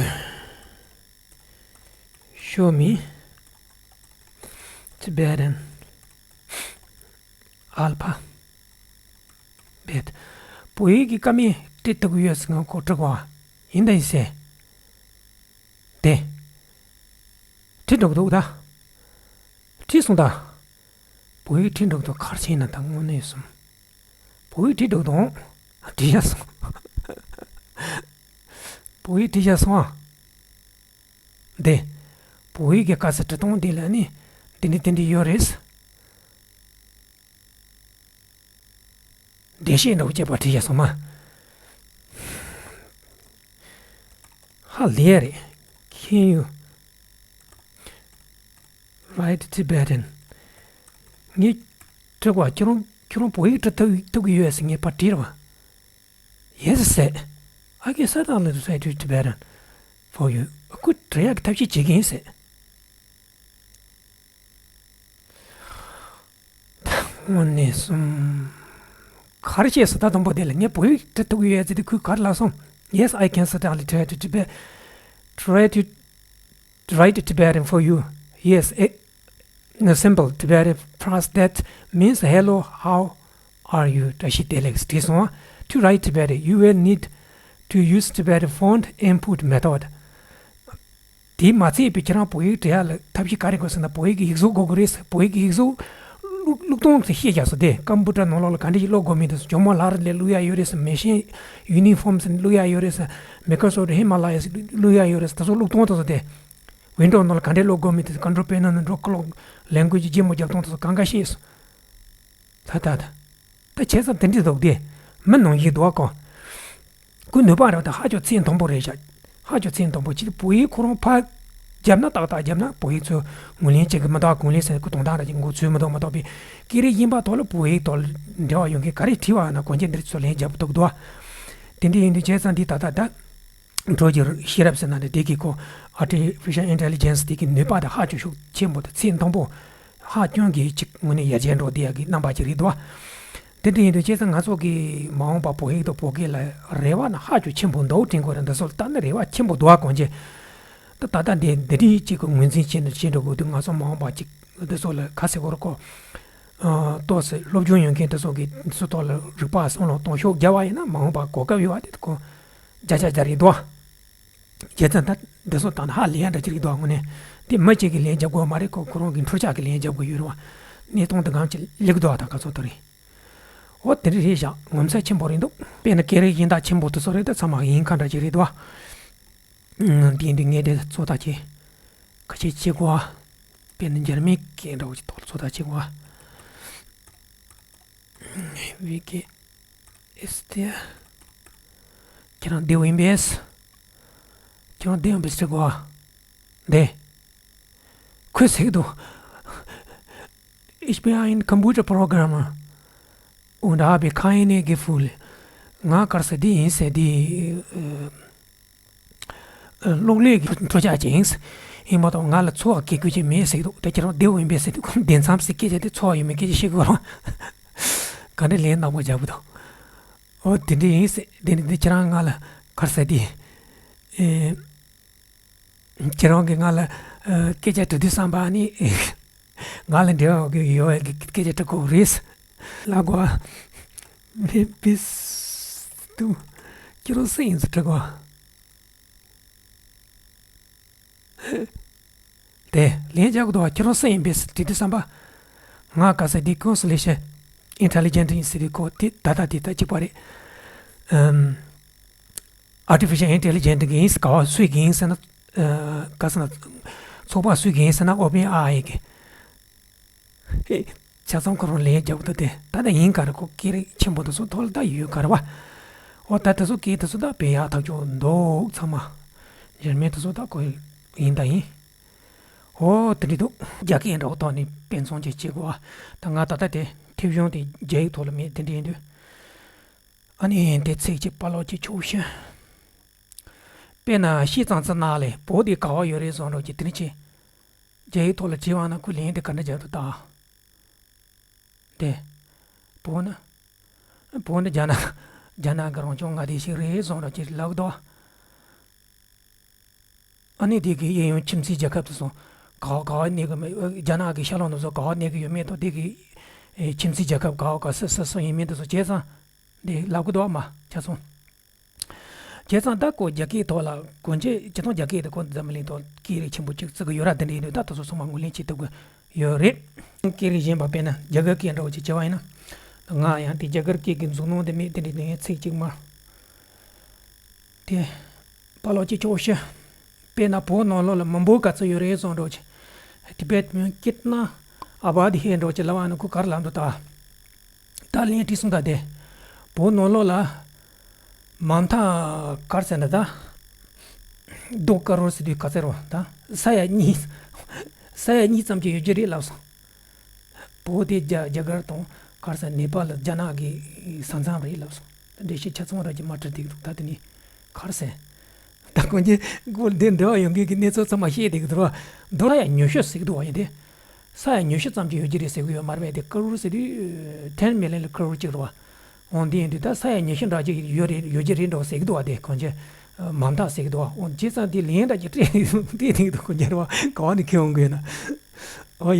show me Tibetan alphabet? བོད་ཡིག་གི་ཀ་མད་སྤྲད་ཐུབ་ཀྱི་ཡོད་ཟེར་ང་ཁོ་དྲི་བ་ཡིན་ད་ཡིན་ཟེར། དེ། བྲིས་འགྲོ་གི་འདུག་ད། བྲིས་སོང་ད། བོད་ཡིག་བྲིས་འགྲོ་གི་འདུག་ག་རེ་བྱས་ན་ད་དངོས་གནས་སོང་། བོད་ཡིག་བྲིས་འགྲོ་གི་འདུག་བྲིས་བཞག་སོང་། བོད་ཡིག་བྲིས་བཞག་སོང་ཨ། འདི། བོད་ཡིག་གི་སྐད་ཆ་འབྲི་སྟངས་འདི་ལ་ནི། འདི་འདྲ་འདི་འདྲ་ཡོད་རེད། འགྲེལ་བཤད་འདྲ་བོ་བྱས་པ་བྲིས་བཞག་སོང་མ། ཧ་ལས་རེད། Can you write Tibetan? ངས་དྲི་བ་ཁྱོད་རང་ཁྱོད་རང་བོད་ཡིག་འབྲི་ཐུབ་ཐུབ་ཀྱི་ཡོད་ཟེར་ངས་ཕར་དྲིས་རེད་བ། Yes ཟེར། I can certainly translate to Tibetan for you. ཁོས་འབྲི་ཡག་གི་ཐབས་ཤེས་བྱེད་ཀྱི་ཡིན་ཟེར། དངོས་གནས་སོང་། ག་རེ་བྱས་སོང་། ད་དང་པོ་དེ་ལ་ངས་བོད་ཡིག་འབྲི་ཐུབ་ཀྱི་ཡོད་ཟེར་དུས་ཁོས་ག་རེ་ལབ་སོང་། Yes, I can certainly try to Tibet, try to write Tibetan for you. Yes, a, a simple Tibetan phrase that means hello, how are you? བཀྲ་ཤིས་བདེ་ལེགས་བྲིས་སོང་ཨ། To write Tibetan, you will need to use Tibetan font input method. དེས་མ་ཚད་པའི་ཁྱེད་རང་བོད་ཡིག་འབྲི་ཡག་ལ་ཐབས་ཤེས་ག་རེ་དགོས་ཟེར་ན། བོད་ཡིག་གི་ཡིག་གཟུགས་དགོས་ཀྱི་རེད་ཟེར། བོད་ཡིག་གི་ཡིག་གཟུགས་བླུག་བླུག་སྟངས་དེ་ཤེས་རྒྱག་སོང་སྟེ། ཀམ་པུ་ཊར་ནང་ལོགས་ལ་ག་འདྲ་ཞིག་བླུག་དགོས་མིན་དེ་ཚོ། ཇོ་མོ་ལྷ་རི་ལས་བླུག་ཡག་ཡོད་རེད་ཟེར། མེ་ཤིན་ཡུ་ནི་ཕོམ་ཟེར་བླུག་ཡག་ཡོད་རེད་ཟེར། མའི་ཀོ་སོབ་ཧི་མ་ལ་ཡ་ཟེར་བླུག་ཡག་ཡོད་རེད་ཟེར། དེ་ཚོ་བླུག་སྟངས་དེ་ཚོ་སྟེ། ཝིན་ཌོ་ནང་ལ་ག་འདྲ་བླུག་དགོས་མིན་དེ་ཚོ། ཀོན་ཊོལ་པེ་ནན་ནང་འགྲོ། ཀོ་ལོ་ལས་འགུལ་གྱི་རྗེས་མོ་རྒྱབ་སྟངས་དེ་ཚོ་གང་ག་ཤེས་སོང་། ད་ད་ད། ད་བྱས་ཙང་དེ་འདྲ་འདུག་སྟེ། མི་ནང་བཞིན་འདུག་གོ། ཁོའི་ནུས་པ་རང་ད་ཧ་ཅང་ཚད་མཐོན་པོ་རེད་ཤག་ཧ་ཅང་ཚད་མཐོན་པོ་ཅིག་བོད་ཡིག་ཁོ་རང་ཕར་བརྒྱབ་ན། ཏག་ཏག་བརྒྱབ་ན་བོད་ཡིག་ཚོ་ངོས་ལེན་བྱེད་ཀྱི་མི་འདུག་ངོས་ལེན་ཟེར་ཁོ་དོན་དག་རང་གི་མགོ་ཚོས་མི་འདུག་མ་གཏོགས་པའི། སྐད་རིགས་གཞན་པ་ཐོག་ལ་བོད་ཡིག་ཐོག་ལ་འབྲེལ་བ་ཡོད་མཁན་ག་རེ་བྲིས་པ་ཡིན་ན་གང་ཅི་འདི་ཚོ་ལན་རྒྱབ་ཐུབ་འདུག་དེ་འདྲ་ཡིན་དུས་བྱས་ཙང་འདི་ད་ལྟ་ད། འགྲོ་རྒྱུ་ཤེས་རབ་ཟེར་ན་ནི་དེ་གི་ཁོ་artificial intelligence དེ་གི་ནུས་པ་དེ་ཧ་ཅང་ཤུགས་ཆེན་པོ་དང་ཚད་མཐོན་པོ། ཧ་ཅང་གི་ཅིག་དངོས་གནས་ཡར་རྒྱས་འགྲོ་བསྡད་ཡག་གི་རྣམ་པ་ཅིག་རེད་འདུག་བ། དེ་འདྲ་ཡིན་དུས་བྱས་ཙང་ང་ཚོ་གི་མ་འོངས་པ་བོད་ཡིག་དང་བོད་སྐད་ལ་རེ་བ་ནི་ཧ་ཅང་ཆེན་པོ་འདུག་དྲན་དགོས་རེད། འདི་ཚོ་ལ་ལྟ་ན་རེ་བ་ཆེན་པོ་འདུག་བ། གང་ཅི། ད་ད་ལྟ་འདི་འདི་འདྲའི་ཅིག་གི་ངོས་འཛིན་བྱས་ནས་བྱེད་འགྲོ་དགོས་དུས། ང་ཚོ་མ་འོངས་པ་ཅིག་འདི་ཚོ་ལ་ག་ཟེར་དགོས་རེད། ཁོ། ཨ། ཏོག་ཙམ་སློབ་སྦྱོང་ཡོད་མཁན་འདི་ཚོ་གིས་འདི་ཚོ་ཐོག་ལ་རིག་པ་བསམ་བློ་གཏོང་ཕྱོགས་རྒྱབ་པ་ཡིན་ན། མ་འོངས་པ་གོ་སྐབས་ཡོད་པ་དེ་ཁོ་བརྒྱ་ཆ་བརྒྱ་རེད་འདུག་བ། བྱས་ཙང་ད་འདི་ཚོ་ད་ནི་ཧ་ལས་ཡག་འདྲ་ཅིག་རེད་འདུག་བ། དངོས་གནས་དེ་མི་གཅིག་གིས་ལན་རྒྱབ་དགོས་མ་རེད། ཁོ་ཁོ་རང་གི་འཕྲུལ་ཆས་ཀྱིས་ལན་རྒྱབ་དགོས་ཡོད་རེད་བ། གནས་སྟངས་དེ་གང་ཅི་ལེགས་འདུག་ཨ། ད་ག་ཚོད་དུ་རེད། འོ་དེ་འདྲ་རེད་བཞག་ངོ་མཚར་ཆེན་པོ་རེད་འདུག་དཔེར་ན་སྐད་རིགས་གཞན་དག་ཆེན་པོ་དེ་ཚོ་རེད། ད་ཚང་མ་དབྱིན་ཁ་འདྲ་ཅིག་རེད་འདུག་ཨ། དེ་འདི་ངས་དེ་ཚོད་ལྟ་བྱེད། ཁ་ཤས་བྱེད་དགོས་ཨ། དཔེར་ན་འཇར་མན་སྐད་འདྲ་བོ་ཅིག་ཐོག་ལ་ཚོད་ལྟ་བྱེད་དགོས་ཨ། ཝི་ཀི་ཨེ་སི་ཏི། ཁྱེད་རང་བདེ་པོ་ཡིན་པས། ཁྱེད་རང་བདེ་ཡིན་པས་ཟེར་གོ། བདེ། ཁོས་ཟེར་གི་འདུག Ich bin ein Computerprogrammer und habe keine Gefühle. ང་ག་རེ་ཟེར་འདི་ཡིན་ཟེར་འདི། ཨ། གློག་ཀླད་ཀྱི་འཕྲུལ་ཆས་ཅིག་ཡིན། ཡིན་མ་གཏོགས་ང་ལ་ཚོར་བ་སྐྱེ་དགོས་ཀྱི་མེད་ཟེར་གི་འདུག་དེ་ཁྱེད་རང་བདེ་པོ་ཡིན་པས་ཟེར་དུས་བདེ་མཚམས་ཟེར་སྐད་ཆ་དེ་ཚོར་བ་ཡོད་མེད་སྐད་ཆ་བཤད་དགོས་རུང་། ག་འདྲ་ལན་གནང་བ་རྒྱག་གི་འདུག་འོ་དེ་འདྲ་ཡིན་ཟེར། དེ་ནི་འདི་ཁྱེད་རང་ང་ལ་ག་རེ་ཟེར་དེ། ཨེ། ཁྱེད་རང་གིས་ང་ལ་ཨ། སྐད་ཆ་དྲི་དུས་བསམ་པ་ནི། ང་ལ་འབྲེལ་བ་ཡོད་པའི་སྐད་ཆ་དྲི་དགོས་རེད། ལབ་དགོས། མི་བིས་དུ། ཁྱེད་རང་སུ་ཡིན་ཟེར་དྲི་དགོས། དེ་ལན་རྒྱག་གི་འདུག་ཁྱེད་རང་སུ་ཡིན་པས་དྲིས་དུས་བསམ་པ། ང་ག་ཟེར་དེ་ཀུན་སླེ་ཤེ་ཨིན་ཊེ་ལི་ཇེན་ཊི་ཡིན་ཟེར་དུས་ཁོ་དེ་ད་ལྟ་དེ་ད་གཅིག་པ་རེད། ཨམ། ཨར་ཊི་ཕི་ཤལ་ཨིན་ཊེ་ལི་ཇེན་ཊི་གི་ཡིན་ཟེར་ག་བ་སུས་གི་ཡིན་ཟེར་ན། ཨ། ག་ཟེར་ན། ཚོགས་པ་སུས་གི་ཡིན་ཟེར་ན་ཨོ་པན་ཨེ་ཨའི་གི། ཧེ། ཆ་ཚང་ཁོ་རང་ལན་རྒྱག་གི་འདུག་སྟེ། ད་ལྟ་ཡིན་ག་རེ་ཁོ་སྐད་རིགས་ཆེན་པོ་དེ་ཚོ་ཐོག་ལ་ད་ཡོད་ག་རེ་བ། འོ་ད་དེ་ཚོ་སྐད་དེ་ཚོ་ད་བེད་ཡག་ཐག་ཆོད་འདུག་ཚང་མ། འཇར་མན་དེ་ཚོ་ད་ཁོ་ཡིན་ད་ཡིན། འོ་དེ་འདྲ་འདུག་རྒྱ་སྐད་འདྲ་བོ་ཐོག་ནས་དཔེ་མཚོན་ཅིག་བྱེད་དགོས་ཨ། ད་ང་ད་ལྟ་དེ་ཐེབས་གཞུང་དེ་རྒྱ་ཡིག་ཐོག་ལ་མེད་དེ་འདྲ་ཡིན་དུས། ཨ་ནི་དེ་ཚིག་གཅིག་པ་ལོག་གཅིག་ཆོག་ཤི། དཔེར་ན་ཤི་ཙང་ཙི་ན་ལས་བོད་དེ་ག་བ་ཡོད་རེད་བཟོ་འདྲ་ཅིག་དེ་འདྲ་ཅིག་རྒྱ་ཡིག་ཐོག་ལ་བྲིས་པ་ན་ཁོས་ལན་དེ་ག་འདྲ་རྒྱག་འདུག་ད། དེ། བོད་ནི། བོད་ནི་རྒྱ་ནག་རྒྱ་ནག་གི་རང་སྐྱོང་མངའ་སྡེ་ཞིག་རེད་བཟོ་འདྲ་ཅིག་ལབ་འདུག་ཨ་ནི་དེ་གི་གཡས་གཡོན་ཁྱིམ་མཚེས་རྒྱལ་ཁབ་དེ་ཚོ་ག་བ་ག་བ་གནས་གི་མེད། རྒྱ་ནག་གི་ཤར་ལྷོ་ནས་ཚོ་ག་བ་གནས་གི་ཡོད་མེད་དང་དེ་གི་ཨེ། ཁྱིམ་མཚེས་རྒྱལ་ཁབ་ག་བ་ག་སུ་སུ་སུ་ཡིན་མིན་དེ་ཚོ་བྱས་ཙང་དེ་ལབ་གི་འདུག་མ་ཆ་སོང་། བྱས་ཙང་ད་ཁོ་རྒྱ་སྐད་ཐོག་ལ་གོན་ཆེད་སྤྱིར་བཏང་རྒྱ་སྐད་དེ་ཁོ་འཛམ་བུ་གླིང་ཐོག་སྐད་རིགས་ཆེན་པོ་གཅིག་བརྩི་གི་ཡོད་ར། དེ་འདྲ་ཡིན་དུས་ད་དེ་ཚོ་ཚང་མ་ངོས་ལེན་བྱེད་ཐུབ་གི་ཡོད་རེད། སྐད་རིགས་གཞན་པ་དཔེར་ན་རྒྱ་གར་སྐད་འདྲ་བོ་ཅིག་བྱས་པ་ཡིན་ན། ང་ཡང་དེ་རྒྱ་གར་སྐད་ཀྱི་མཛུབ་གནོན་དེ་མེད་དེ་འདྲ་ཡིན་དུས་ཚིག་གཅིག་མ། དེ། པ་ལོག་གཅིག་ཆོག་ཤི། དཔེར་ན་བོད་ནང་ལོགས་ལ་མི་འབོར་ག་ཚོད་ཡོད་རེད་བཟོ་འདྲ་ཅིག Tibet མིན་ཀིརྟ་ན་ཨ་བ་དི་ཧེ་འདྲ་ཅིག་ལབ་པ་ན་ཁོ་ག་རེ་ལབ་འདུག་ད། ད་ལན་བྲིས་སོང་ད་དེ། བོད་ནང་ལོགས་ལ་མ་མཐའ་ག་རེ་ཟེར་ན་ད། རྡོ་ཀ་རོར་ཟེར་དུས་ག་ཚད་རེད་ད། ས་ཡ་གཉིས། ས་ཡ་གཉིས་ཙམ་ཅིག་ཡོད་ཀྱི་རེད་ལབ་སོང་། བོད་དེ་རྒྱ་རྒྱ་གར་དང་ག་རེ་ཟེར་ནེ་པཱལ་རྒྱ་ནག་གི་ས་མཚམས་རེད་ལབ་སོང་། འགྲེལ་བཤད་ཆ་ཚང་ར་ཅིག་མ་བྲིས་བསྡད་འདུག་ད་དེ་ནི་ག་རེ་ཟེར། ད་ཁོང་ཚོས་སྐོར་འདི་འབྲེལ་བ་ཡོང་མཁན་གྱི་གནས་ཚུལ་ཚང་མ་བཤད་བསྡད་ཀྱི་འདུག་ར། མདོར་ན་ཡང་ཉི་ཤུ་ཟེར་གྱི་འདུག་བ་ཡིན་ཏེ། ས་ཡ་ཉི་ཤུ་ཙམ་ཅིག་ཡོད་ཀྱི་རེད་ཟེར་གྱི་ཡོད་མ་རེད་པས། དེ་ཀ་རོར་ཟེར་དུས་ཊེན་མི་ལི་ཡན་ལ་ཀ་རོར་གཅིག་རེད་བ། འོང་འདི་ཡིན་དུས་ད་ས་ཡ་ཉི་ཤུ་འདྲ་ཅིག་ཡོད་རེད་ཡོད་ཀྱི་རེད་འགྲོ་ཟེར་གྱི་འདུག་བ། དེ་ཁོང་ཚོས་མ་མཐའ་ཟེར་གྱི་འདུག་བ། འོང་བྱས་ཙང་དེ་ལན་འདྲ་ཅིག་སྤྲད་སྤྲད་བསྡད་ཀྱི་འདུག་ཁོང་ཚོས་རེད་བ། ག་བ་ནས་ཁྱེར་འོང་དགོས་ན། འོ་ཡ།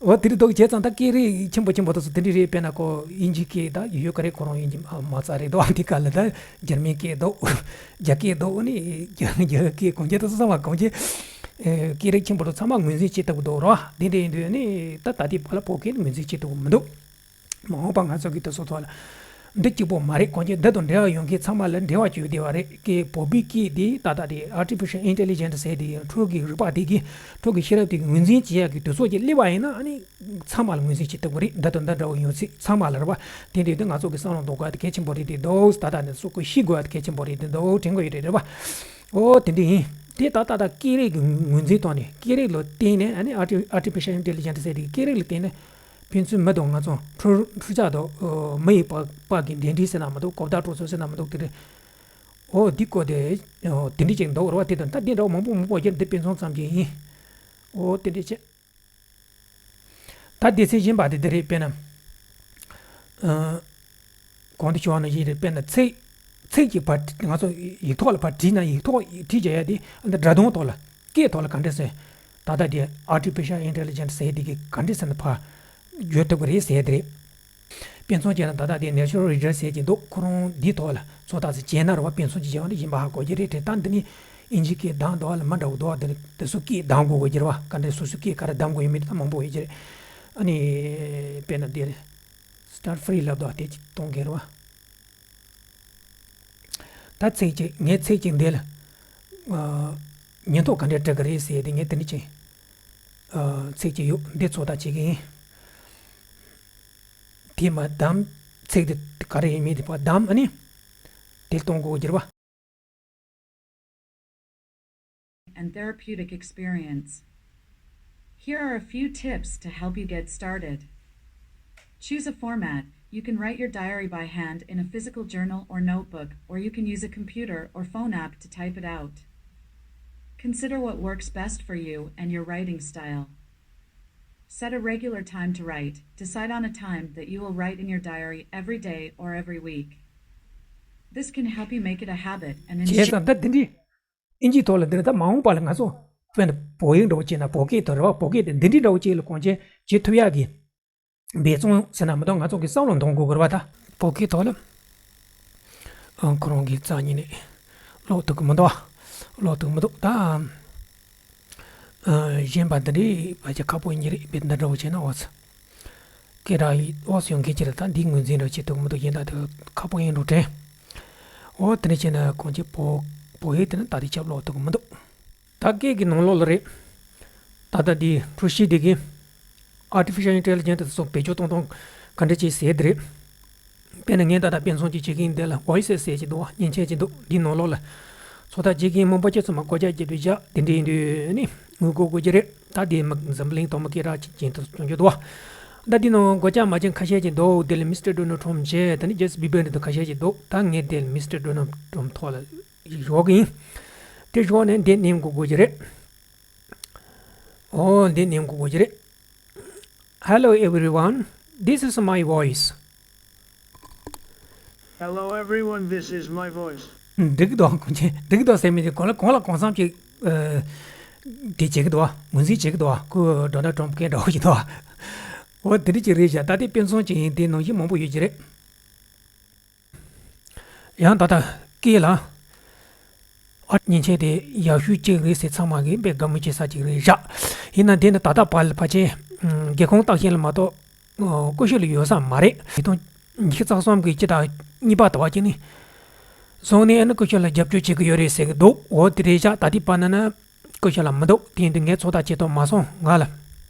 འོ་དེ་རེད་འདུག་བྱས་ཙང་ད་སྐད་རིགས་ཆེན་པོ་ཆེན་པོ་དེ་ཚོ་དེ་འདྲ་རེད། དཔེར་ན་ཁོ་དབྱིན་ཇི་སྐད་ད་ཡོད་ཀྱི་རེད། ཁོ་རང་དབྱིན་ཇི་མ་རྩ་རེད་འདུག་དེ་ག་ལ་ད་འཇར་མན་སྐད་འདུག་རྒྱ་སྐད་འདུག་ནི་རྒྱ་རྒྱ་སྐད་གོན་རྒྱུ་དེ་ཚོ་ཚང་མ་གོན་ཆེད། ཨེ། སྐད་རིགས་ཆེན་པོ་དེ་ཚང་མ་ངོས་འཛིན་བྱེད་ཐུབ་ཀྱི་འདུག་རོ། དེ་འདྲ་ཡིན་དུས་ནི་ད་ད་ལྟའི་བར་ལ་བོད་སྐད་ནི་ངོས་འཛིན་བྱེད་ཐུབ་ཀྱི་མི་འདུག་མ་འོངས་པ་ང་ཚོ་གི་དེ་ཚོ་ཐོག་ལ་འདི་གཅིག་པོ་མ་རེད། གོན་ཆེད་འདི་དང་འབྲེལ་བ་ཡོང་མཁན་ཚང་མ་ལ་འབྲེལ་བ་བྱེད་བསྡད་པ་རེད། སྐད་བོད་པའི་སྐད་དེ་ད་ལྟ་དེ་ཨར་ཊི་ཕི་ཤལ་ཨིན་ཊེ་ལི་ཇེན་ཊི་ཟེར་དེ་འཕྲུལ་གྱི་རིག་པ་དེ་གི་འཕྲུལ་གྱི་ཤེས་རབ་དེ་གི་ངོས་འཛིན་བྱེད་ཡག་གི་དུས་ཚོད་ཅིག་སླེབས་པ་ཡིན་ན་ཨ་ནི། ཚང་མ་ལ་ངོས་འཛིན་བྱེད་ཐུབ་ཀྱི་རེད། འདི་དང་འདི་འདྲ་བོ་ཡོང་ཚེ་ཚང་མ་ལ་རེད་བ། དེ་འདྲ་ཡོད་དུས་ང་ཚོ་གི་བསམ་བློ་འདོགས་དགོས་ཡ་དེ་གལ་ཆེན་པོ་རེད་དེ་འདུག་ད་ལྟ་ནས་ཚོ་ཁོ་ཤེས་དགོས་ཡ་དེ་གལ་ཆེན་པོ་རེད་དེ་འདུག་དྲན་གྱི་ཡོད་རེད། རེད་བ། ཨོ་དེ་འདྲ་ཡིན། དེ་ད་ད་ད་སྐད་རིགས་ཀྱི་ངོས་འཛིན་ཐོག་ནས་སྐད་རིགས་ལ་བརྟེན་ནས་ཨ་ནི་ཨར་ཊི་ཨར་ཊི་ཕི་ཤལ་ཨིན་ཊེ་ལི་ཇེན་ཊི་ཟེར་དེ་སྐད་རིགས་ལ་བརྟེན་ནས་ཕན་ཚུན་མི་དང་ང་ཚོ་འཕྲུལ་འཕྲུལ་ཆས་དང་མི་ཡི་བར་བར་གྱི་འབྲེལ་འདྲིས་ཟེར་ན་མི་འདུག་གོ་བརྡ་སྤྲོད་ཚུལ་ཟེར་ན་མི་འདུག་དེ་རེད། ཨོ་འདི་སྐོར་དེ་ཨོ་དེ་འདྲ་ཅིག་འདུག་རེད་བ། དེ་དང་ད་འདི་འདྲ་བོ་མང་པོ་མང་པོ་ཡོད་རྒྱུ་འདི་དཔེ་མཚོན་ཙམ་ཅིག་ཡིན། ཨོ་དེ་འདྲ་བྱས། ད་སྡེ་ཚན་གཞན་པ་དེ་འདི་རེད། དཔེར་ན། ཨ། གོང་དུ་ཞུས་པ་ནང་བཞིན་རེད། དཔེར་ན་ཚིག་ཚིག་གི་བར་ང་ཚོ་ཡིག་ཐོག་ལ་བར་བྲིས་ན་ཡིག་ཐོག་བྲིས་བྱ་ཡ་དེ་འདི་སྒྲ་གདངས་ཐོག་ལ་སྐད་ཐོག་ལ་ག་འདྲ་ཟེར། ད་ལྟ་དེ་ཨར་ཊི་ཕི་ཤལ་ཨིན་ཊེ་ལི་ཇེན་ཊི་ཟེར་དེ་གི་ག་འདྲ་ཟེར་ན་ཕར་བརྗོད་ཐུབ་ཀྱི་རེད་ཟེར་དེ་རེད། དཔེ་མཚོན་བྱས་ན་ད་ལྟ་དེ་ནེ་ཆུ་རལ་རི་ཌར་ཟེར་གྱི་འདུག་ཁོ་རང་འདིའི་ཐོག་ལ་ཚོད་ལྟ་ཟེར་བྱས་ན་རེད་བ། དཔེ་མཚོན་གྱི་བྱས་པ་འདི་གཞན་པ་ཧ་གོ་གི་རེད་དེ། ད་འདི་ནི་ཨིན་ཇི་སྐད་གདངས་འདུག་བ་ལ་མི་འདྲ་བོ་འདུག་བ། འདི་ནི་དེ་ཚོ་སྐད་གདངས་དགོས་དགོས་ཀྱི་རེད་བ། ག་འདྲ་སོ་སོའི་སྐད་ག་རེ་གདངས་དགོས་ཡོད་མེད་དེ་ད་མང་པོ་ཡོད་ཀྱི་རེད། ཨ་ནི་དཔེར་ན་འདིར་start free ལབ་དོ་དེ་གཏོང་གི་རེད་བ། ད་ཚིག་གཅིག་ངའི་ཚིག་གཅིག་འདི་ལ་ཉེན་རྟོག་ག་འདྲས་སྤྲད་གི་རེད་ཟེར་དེ་ངས་དེ་འདྲ་ཅིག་ཚིག་གཅིག་ཡོད་འདི་ཚོད་ལྟ་བྱེད་གི་ཡིན། དེ་མ་བདམས་ཚིག་དེ་ག་རེ་ཡིན་མིན་དེ་ཕར་བདམས། ཨ་ནི་དེ་གཏོང་དགོས་ཀྱི་རེད་བ། And therapeutic experience. Here are a few tips to help you get started. Choose a format. You can write your diary by hand in a physical journal or notebook, or you can use a computer or phone app to type it out. Consider what works best for you and your writing style. Set a regular time to write. Decide on a time that you will write in your diary every day or every week. This can help you make it a habit and བྱས་ཙང་ད་འདི་འདྲའི་ཨིན་ཇིའི་ཐོག་ལ་འདི་ད་མ་འོངས་པ་ལ་ང་ཚོ་དཔེར་ན་བོད་ཡིག་འདྲ་བོ་བྱས་ན་བོད་སྐད་དང་རེད་བ། བོད་སྐད་དེ་འདི་འདྲའི་འདྲ་བོ་ཅིག་ལ་གོང་ཆེན་བྱེད་ཐུབ་ཡག་གི་འབད་བརྩོན་ཟེར་ན་མི་འདུག་ང་ཚོ་གི་བསམ་བློ་གཏོང་དགོས་ཀྱི་རེད་བ། ད་བོད་སྐད་ཐོག་ལ་ཨང་ཁོ་རང་གི་རྩ་ཉིད་ནས་ཀློག་ཐུབ་ཀྱི་མི་འདུག་ཀློག་ཐུབ་ཀྱི་མི་འདུག་ད་ཨ་གཞན་པ་འདི་འདྲའི་བར་གྱི་ཁག་པོ་ཡིན་གྱི་རེད། དཔེ་འདི་འདྲ་བོ་བྱས་ན་འོ་ཙི་སྐད་གྲགས་ཡོད་འོ་ཙི་ཡོང་མཁན་ཅིག་རེད། ད་འདིའི་ངོས་འཛིན་འདྲ་བྱེད་ཐུབ་ཀྱི་མི་འདུག་ཡིན་ད་དེ་ཁག་པོ་ཡིན་འགྲོ་དྲན། འོ་དེ་འདྲ་བྱས་ན་གང་ཅི་བོད་བོད་ཡིག་དེ་ནི་ད་དེ་ཆབ་ཀློག་ཐུབ་ཀྱི་མི་འདུག་ད་སྐད་ཀྱི་ནང་ལོགས་ལ་རེད། ད་ལྟ་འདི་འཕྲུལ་ཆས་འདི་གི་Artificial Intelligence དེ་ཚོ་བེད་སྤྱོད་གཏོང་སྟངས་ག་འདྲ་ཅིག་ཟེར་དེ་རེད། དཔེར་ན་ངས་ད་ལྟ་དཔེ་མཚོན་ཅིག་བྱེད་ཀྱི་ཡིན། འདི་ལ་Voices ཟེར་གྱི་འདུག་བ། མཉེན་ཆས་ཅིག་འདུག་འདིའི་ནང་ལོགས་ལ་ཚོད་ལྟ་བྱེད་ཀྱི་ཡིན། མོན་པ་ཁྱེད་ཚོ་མ་སྒོ་ལྕགས་བརྒྱབ་པའི་ཞག་དེ་འདྲ་ཡིན་དུས་ནི་ངུ་དགོས་དགོས་ཀྱི་རེད། ད་དེ་མི་འཛམ་གླིང་ཐོག་མ་སྐད་གྲགས་ཅན་དུ་བྱུང་རྒྱུ་འདུག་བ། ད་འདི་ནང་སྒོ་ལྕགས་མ་ཅན་ཁ་ཤས་ཅིག་འདུག་དེ་ལ་Mister Donald Trump བྱས། དེ་ནི་Justin Bieber འདི་ཚོ་ཁ་ཤས་ཅིག་འདུག་ད་ངས་དེ་ལ་Mister Donald Trump ཐོག་ལ་ཞོག་གི་ཡིན། དེ་ཞོག་ནས་འདི་ནེམ་དགོས་དགོས་ཀྱི་རེད། ཨོ་འདི་ནེམ་དགོས་དགོས་ཀྱི་རེད། Hello everyone, this is my voice. Hello everyone, this is my voice. འགྲིག་གི་འདུག་གོང་ཆེན་འགྲིག་གི་འདུག་ཟེར་མི་དེ་གོང་ལ་གོང་ལ་གོང་སམ་ཅིག་ཨ་དེ་བྱེད་ཀྱི་འདུག་ངོས་འཛིན་བྱེད་ཀྱི་འདུག་ཁོ་Donald Trump སྐད་འདྲ་བོ་ཞིག་འདུག་འོ་དེ་འདྲ་ཅིག་རེད་བཞག་ད་དེ་དཔེ་མཚོན་ཅིག་ཡིན། དེ་ནང་བཞིན་མང་པོ་ཡོད་ཀྱི་རེད། ཡང་ད་ལྟ་སྐད་ལ་ཨ་མཉེན་ཆས་དེ་ཡག་ཤོས་གཅིག་རེད་ཟེར་ཚང་མ་གིས་དཔེ་དགའ་མོས་བྱེད་ས་གཅིག་རེད་བཞག་ཡིན་ན་དེ་ནི་ད་ལྟ་བར་ལ་ཕལ་ཆེར་སྒེའུ་ཁུང་ལྟག་ཤན་ལ་མ་གཏོགས་ཀུ་ཤུ་ལ་ཡོད་ས་མ་རེད། ཉིས་སྟོང་ཉི་ཤུ་རྩ་གསུམ་གི་སྤྱི་ཟླ་གཉིས་པ་ཟླ་བ་གཅིག་ནས་བཟུང་ནས་ཨ་ནི་ཀུ་ཤུ་ལ་རྒྱབ་སྐྱོར་བྱེད་ཀྱི་ཡོད་རེད་ཟེར་གྱི་འདུག་འོ་དེ་རེད་བཞག་ད་ལྟའི་བར་ན་ན་ཀུ་ཤུ་ལ་མི་འདུག་དེ་ཡིན་དུས་ངས་ཚོད་ལྟ་བྱེད་ཐུབ་མ་སོང་། ང་ལ་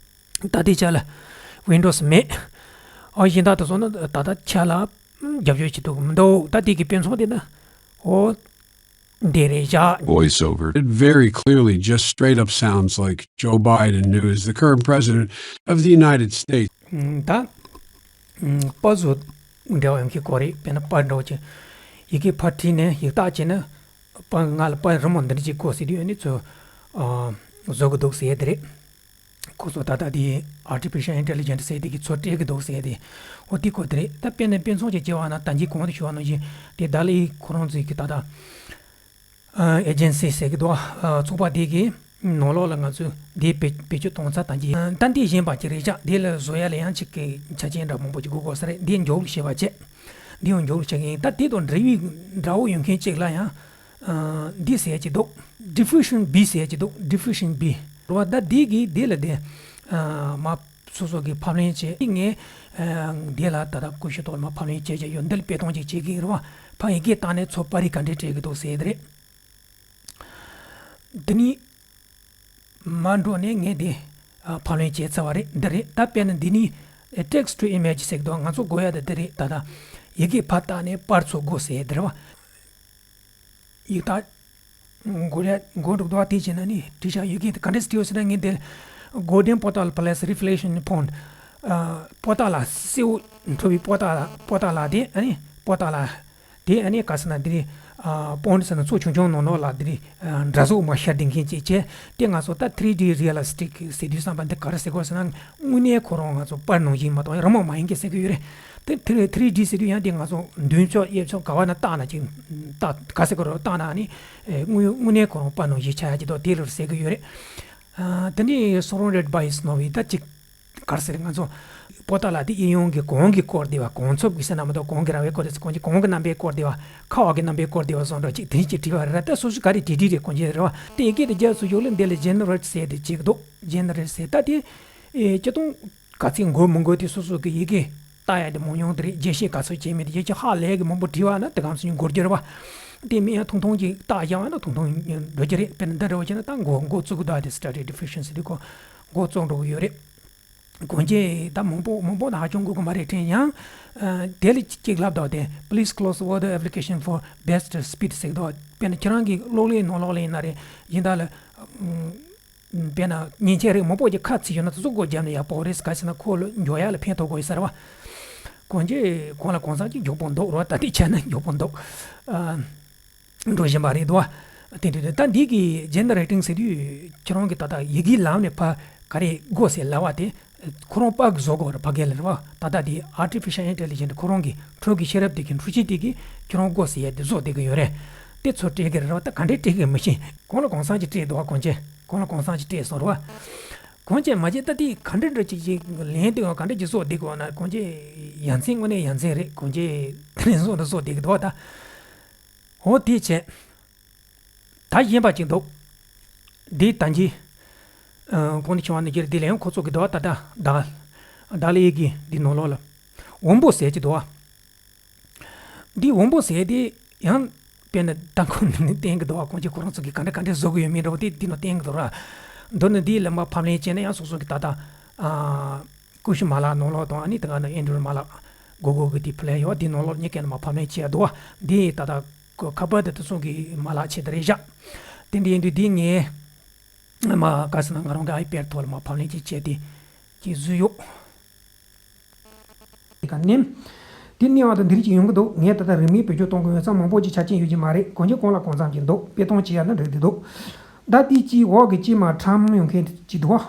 ད་ལྟའི་ཆ་ལ་Windows མེད། ཨ་གཞན་དག་དེ་ཚོ་ནི་ད་ལྟ་ཆ་ལ་རྒྱབ་སྐྱོར་བྱེད་ཐུབ་ཀྱི་མི་འདུག་ད་དེ་གི་དཔེ་མཚོན་དེ་ན་འོ་འདི་རེད་བཞག Voiceover. It very clearly just straight up sounds like Joe Biden, who is the current president of the United States. ད་པར་བཟོ་འབྲེལ་བ་ཡོང་གི་གོ་རེད། དཔེར་ན་པར་འདྲ་བོ་ཅིག་ཡི་གེ་ཕར་བྲིས་ནས་ཡིག་རྟགས་བྱས་ན་པར་ང་ལ་པར་རི་མོ་འདི་འདྲ་ཅིག་དགོས་ཟེར་དུས་ཨ་ནི་ཚོ་བཟོ་གི་འདུག་ཟེར་དེ་རེད། ཁོ་ཚོ་ད་ལྟ་དེ་Artificial Intelligence ཟེར་དེ་གི་ཚོ་སྤྲད་གི་འདུག་ཟེར་དེ་འོ་དེ་ཁོ་དེ་རེད། ད་དཔེར་ན་དཔེ་མཚོན་ཅིག་བྱས་པ་ན་ད་གིན་གོང་དུ་ཞུས་པ་ནང་བཞིན་དེ་ད་ལའི་ཁོ་རང་ཚོའི་གི་ད་ལྟ་ཨེ་ཇེན་སི་ཟེར་གི་འདུག་ཚོགས་པ་དེ་གི་ནང་ལོགས་ལ་ང་ཚོས་དེ་བེད་བེད་སྤྱོད་གཏོང་ཚར་ད་གིན་ད་འདི་གཞན་པ་ཅིག་རེད་བཞག་དེ་ལ་བཟོ་ཡ་ལ་ཡང་ཅིག་གི་ཆ་རྐྱེན་འདྲ་མང་པོ་ཅིག་དགོས་དགོས་ས་རེད། འདི་མགྱོགས་ལ་བྱེད་པ་བྱས་འདི་ཡང་མགྱོགས་ལ་བྱེད་གི་ཡིན། ད་དེ་དང་འབྲེལ་བའི་འདྲ་བོ་ཡོང་མཁན་ཅིག་ལ་ཡང་འདི་ཟེར་གྱི་འདུག Diffusion B ཟེར་གྱི་འདུག Diffusion B རེད་བ། ད་འདི་གིས་འདི་ལ་དེ་མ་སོ་སོ་གི་ཕབ་ལེན་བྱས། ངས་འདི་ལ་ད་ལྟ་ཀུ་ཤུ་ཐོག་ལ་མ་ཕབ་ལེན་བྱས་བྱས་ཡོད། འདི་ལ་སྤེལ་གཏོང་ཅིག་བྱེད་ཀྱི་རེད་བ། ཕ་ཡི་གེ་བཏང་ནས་ཚོ་པར་རིས་ག་འདྲས་སྤྲད་ཀྱི་འདུག་ཟེར་དེ་རེད། འདི་ནི་མ་འགྲོ་ནས་ངས་འདི་ཕབ་ལེན་བྱས་ཚར་བ་རེད། འདི་རེད། ད་དཔེར་ན་འདི་ནི་Text to Image ཟེར་གྱི་འདུག་ང་ཚོ་དགོས་ཡ་དེ་འདི་རེད། ད་ལྟ་ཡི་གེ་ཕར་བཏང་ནས་པར་ཚོ་དགོས་ཟེར་དེ་རེད་བ། ཡིག་རྟགས་མགོ་རེ་མགོ་འགྲོ་འདུག་དེ་བྱས་ན་ནི་བྲིས་ཆ་ཡི་གེ་དེ་ག་འདྲས་སྤྲད་ཡོད་ཟེར་ན་ངས་འདི་Golden Portal plus Reflection Pond ཨ་པོ་ཏཱ་ལ་སེར་པོ་འཕྲོ་བའི་པོ་ཏཱ་ལ་པོ་ཏཱ་ལ་དེ་ཨ་ནི་པོ་ཏཱ་ལ་དེ་ཨ་ནི་ག་ཟེར་ན་འདི་ནི་ཨ་པོན་ཟེར་ན་མཚོ་ཆུང་ཆུང་ནང་ལོགས་ལ་འདི་ནི་ཨ་འདྲ་བཟོ་མ་ཤར་ལྡིང་མཁན་ཅིག་བྱས། དེ་ང་ཚོ་ད་three D realistic ཟེར་དུས་བསམ་པ་འདི་ག་རེ་ཟེར་དགོས་ཟེར་ན་དངོས་གནས་ཁོ་རང་ང་ཚོ་པར་ནང་བཞིན་མ་གཏོགས་རི་མོ་མ་ཡིན་གྱི་ཟེར་གྱི་ཡོད་རེད། དེ་three D ཟེར་དུས་ཡང་དེ་ང་ཚོ་མདུན་ཕྱོགས་གཡས་ཕྱོགས་ག་བ་ན་བཏགས་ན་ཅིག་བཏགས་ག་ཟེར་དགོས་རེད། བཏགས་ན་ཨ་ནི་དངོས་དངོས་གནས་ཁོ་རང་པར་ནང་བཞིན་ཆགས་ཡ་ཅིག་འདུག་དེ་ལ་ཟེར་གྱི་ཡོད་རེད། ཨ་དེ་ནས་Surrounded by Snow བའི་ད་ཅིག་ག་རེ་ཟེར་ང་ཚོ་པོ་ཏཱ་ལ་དེ་གཡས་གཡོན་གྱི་གོང་གི་སྐོར་དེ་བ་གོང་ཚབ་ཀྱི་ཟེར་ན་མ་གཏོགས་གོང་གི་ར་བའི་སྐོར་དེ་གོང་གི་གོང་གི་རྣམ་པའི་སྐོར་དེ་བ་ཁ་འོག་གི་རྣམ་པའི་སྐོར་དེ་བ་སོགས་འདྲ་ཅིག་དེ་ཅིག་བྲིས་པ་རེད། ད་སོ་སོ་ག་རེ་བྲིས་བྲིས་རེད་གོང་ཆེན་རེད་བ། དེ་ཡི་གེ་དེ་རྒྱབ་སུ་ཞོག་ལེ་འདི་ལ་Generate ཟེར་དེ་ཅིག་འདུག Generate ཟེར་ད་དེ་ཨེ་སྤྱི་སྟོང་ ག་ཚོད་དགོས་མི་དགོས་དེ་སོ་སོ་གི་ཡི་གེ་ལྟ་ཡ་དེ་མང་ཉུང་དེ་རེད། རྒྱས་བཤད་ག་ཚོད་བྱས་མེད་དེ། རྒྱས་བཤད་ཧ་ལས་གི་མང་པོ་བྲིས་པ་ན་དེ་གམ་སོ་ཉིན་འགོར་རྒྱུ་རེད་བ། དེ་མིན་ཡང་ཐུང་ཐུང་ཅིག་བཏགས་བཞག་པ་ན་ཐུང་ཐུང་འགྲོ་རྒྱུ་རེད། དཔེར་ན་འདི་འདྲ་བ་བྱས་ན་ད་འགོ་འགོ་བཙུགས་གི་འདུག་དེ་study deficiency དེ་ཁོ་འགོ་བཙུགས་འགྲོ་གི་ཡོད་རེད། གོང་ཆེ་ད་མང་པོ་མང་པོ་ན་ཧ་ཅང་དགོས་གི་མ་རེད་དྲན་ཡང་། ཨ། དེ་ལ་གཅིག་ལབ་དོ་དེ། Please close Word application for best speed ཟེར་དོ། དཔེར་ན་ཁྱེད་རང་གི་གློག་ཀླད་ནང་ལོགས་ལ་ཡིན་ན་རེད། ཡིན་ད་ལ། ཨ། དཔེར་ན་མཉེན་ཆས་རིགས་མང་པོ་ཅིག་ཁ་ཚིག་ཡོད་ན་དེ་ཚོ་སྒོ་བརྒྱབ་ན་ཡག་པོ་རེད། ག་ཟེར་ན་ཁོ་ལ་འཇོག་ཡག་ལ་ཕན་ཐོགས་དགོས་ཡོད་ས་རེད་བ། གོང་ཆེ་གོང་ལ་གོང་ས་ཅིག་མགྱོགས་པོ་འདུག་རོ། ད་ལྟའི་ཆ་ན་མགྱོགས་པོ་འདུག་ཨ། འགྲོ་བཞིན་པ་རེད་འདུག་བ། དེ་འདྲ་རེད། ད་འདི་གི་generating ཟེར་དུས་ཁྱེད་རང་གི་ད་ལྟ་ཡི་གེའི་ལམ་ནས་ཕ་ག་རེ་དགོས་ཟེར་ལབ་པ་དེ་ཁོ་རང་ཕ་གི་བཟོ་དགོས་རེད། ཕ་གི་ལ་རེད་བ། ད་ལྟ་དེ་artificial intelligent ཁོ་རང་གི་འཕྲུལ་གྱི་ཤེས་རབ་དེ་གི་འཕྲུལ་ཆས་དེ་གི་ཁྱེད་རང་དགོས་ཟེར་ཡ་དེ་བཟོ་བསྡད་གི་ཡོད་རེད། དེ་ཚོ་སྤྲད་གི་རེད་བ། ད་ག་འདྲས་སྤྲད་གི་མི་ཤེས། གོང་ལ་གོང་ས་ཅིག་སྤྲད་འདུག་བ། གོང་ཆེ་གོང་ལ་གོང་ས་ཅིག་སྤྲད་སོང་རེད་བ། གོང་ཆེ་མ་བྱེད་ད་དེ་ག་འདྲ་འདྲ་ཅིག་ཅིག་ལན་དེ་ག་འདྲ་ཅིག་བཟོ་བསྡད་གི་བ་ན། གོང་ཆེ་ཡ་མཚན་དངོས་གནས་ཡ་མཚན་རེད། གོང་ཆེ་དེ་ནས་བཟོ་འདྲ་བཟོ་བསྡད་གི་འདུག་བ་ད། འོ་དེ་བྱས། ད་གཞན་པ་ཅིག་འདུག་འདི་ད་གིན། ཨ། གོང་ནས་ཕྱིན་པ་ནས་ཀྱི་འདི་ལ་ཡང་ཁོ་ཚོ་གི་འདུག་བ། ད་ད་ད་ད་ལ་ཡི་གི་འདི་ནང་ལོགས་ལ་འོམ་བུ་ཟེར་གྱི་འདུག་བ། འདི་འོམ་བུ་ཟེར་དེ་ཡང་དཔེར་ན་ད་ཁོ་ནས་བསྟན་གི་འདུག་བ། གོང་ཆེ་ཁོ་རང་ཚོ་གི་ག་འདྲ་ག་འདྲ་བཟོ་གི་ཡོད་མེད་འདྲ་བོ་དེ་འདི་ནང་བསྟན་གི་འདུག་ར། མདོར་ན་འདི་ལ་མ་ཕབ་ལེན་བྱས་ན་ཡང་སོ་སོ་གི་ད་ད། ཨ། ཀུ་ཤུ་མ་ལག་ནང་ལོགས་དང་། ཨ་ནི་དེ་ག་ནང་ཨེན་ཌོ་རོ་མ་ལག་གོ་གོ་གི་དེ་ཕུལ་ཡོད། དེ་ནང་ལོགས་གཉིས་ཀ་ནས་མ་ཕབ་ལེན་བྱས་འདུག་བ། འདི་ད་ད་ཁ་པར་དེ་དེ་ཚོ་གི་མ་ལག་ཆེད་དུ་རེད་བཞག་དེ་འདྲ་ཡིན་དུས་འདི་ངས་མ་ག་ཟེར་ན་ང་རང་གི་ཨའི་པེཌ་ཐོག་ལ་མ་ཕབ་ལེན་ཅིག་བྱས་ཏེ་ཅིག་བཟོས་ཡོད། དེ་ག་ནས་དེ་གནས་བ་དང་འདི་རིགས་ཅིག་ཡོང་གི་འདུག་ངས་ད་ལྟ་རིན་མེད་བེད་སྤྱོད་གཏོང་གི་ཡོད་ཙང་མང་པོ་ཅིག་ཆ་རྐྱེན་ཡོད་ཀྱི་མ་རེད། གོང་ཆེ་གོང་ལ་གོང་ཙམ་ཅིག་འདུག་དཔེ་གཏོང་བྱེད་ཡ་ན་འགྲིག་འདུག་ད་དེ་ཅིག་འོག་གི་ཅིག་མ་ཁྲམ་ཡོང་མཁན་ཅིག་འདུག་བ།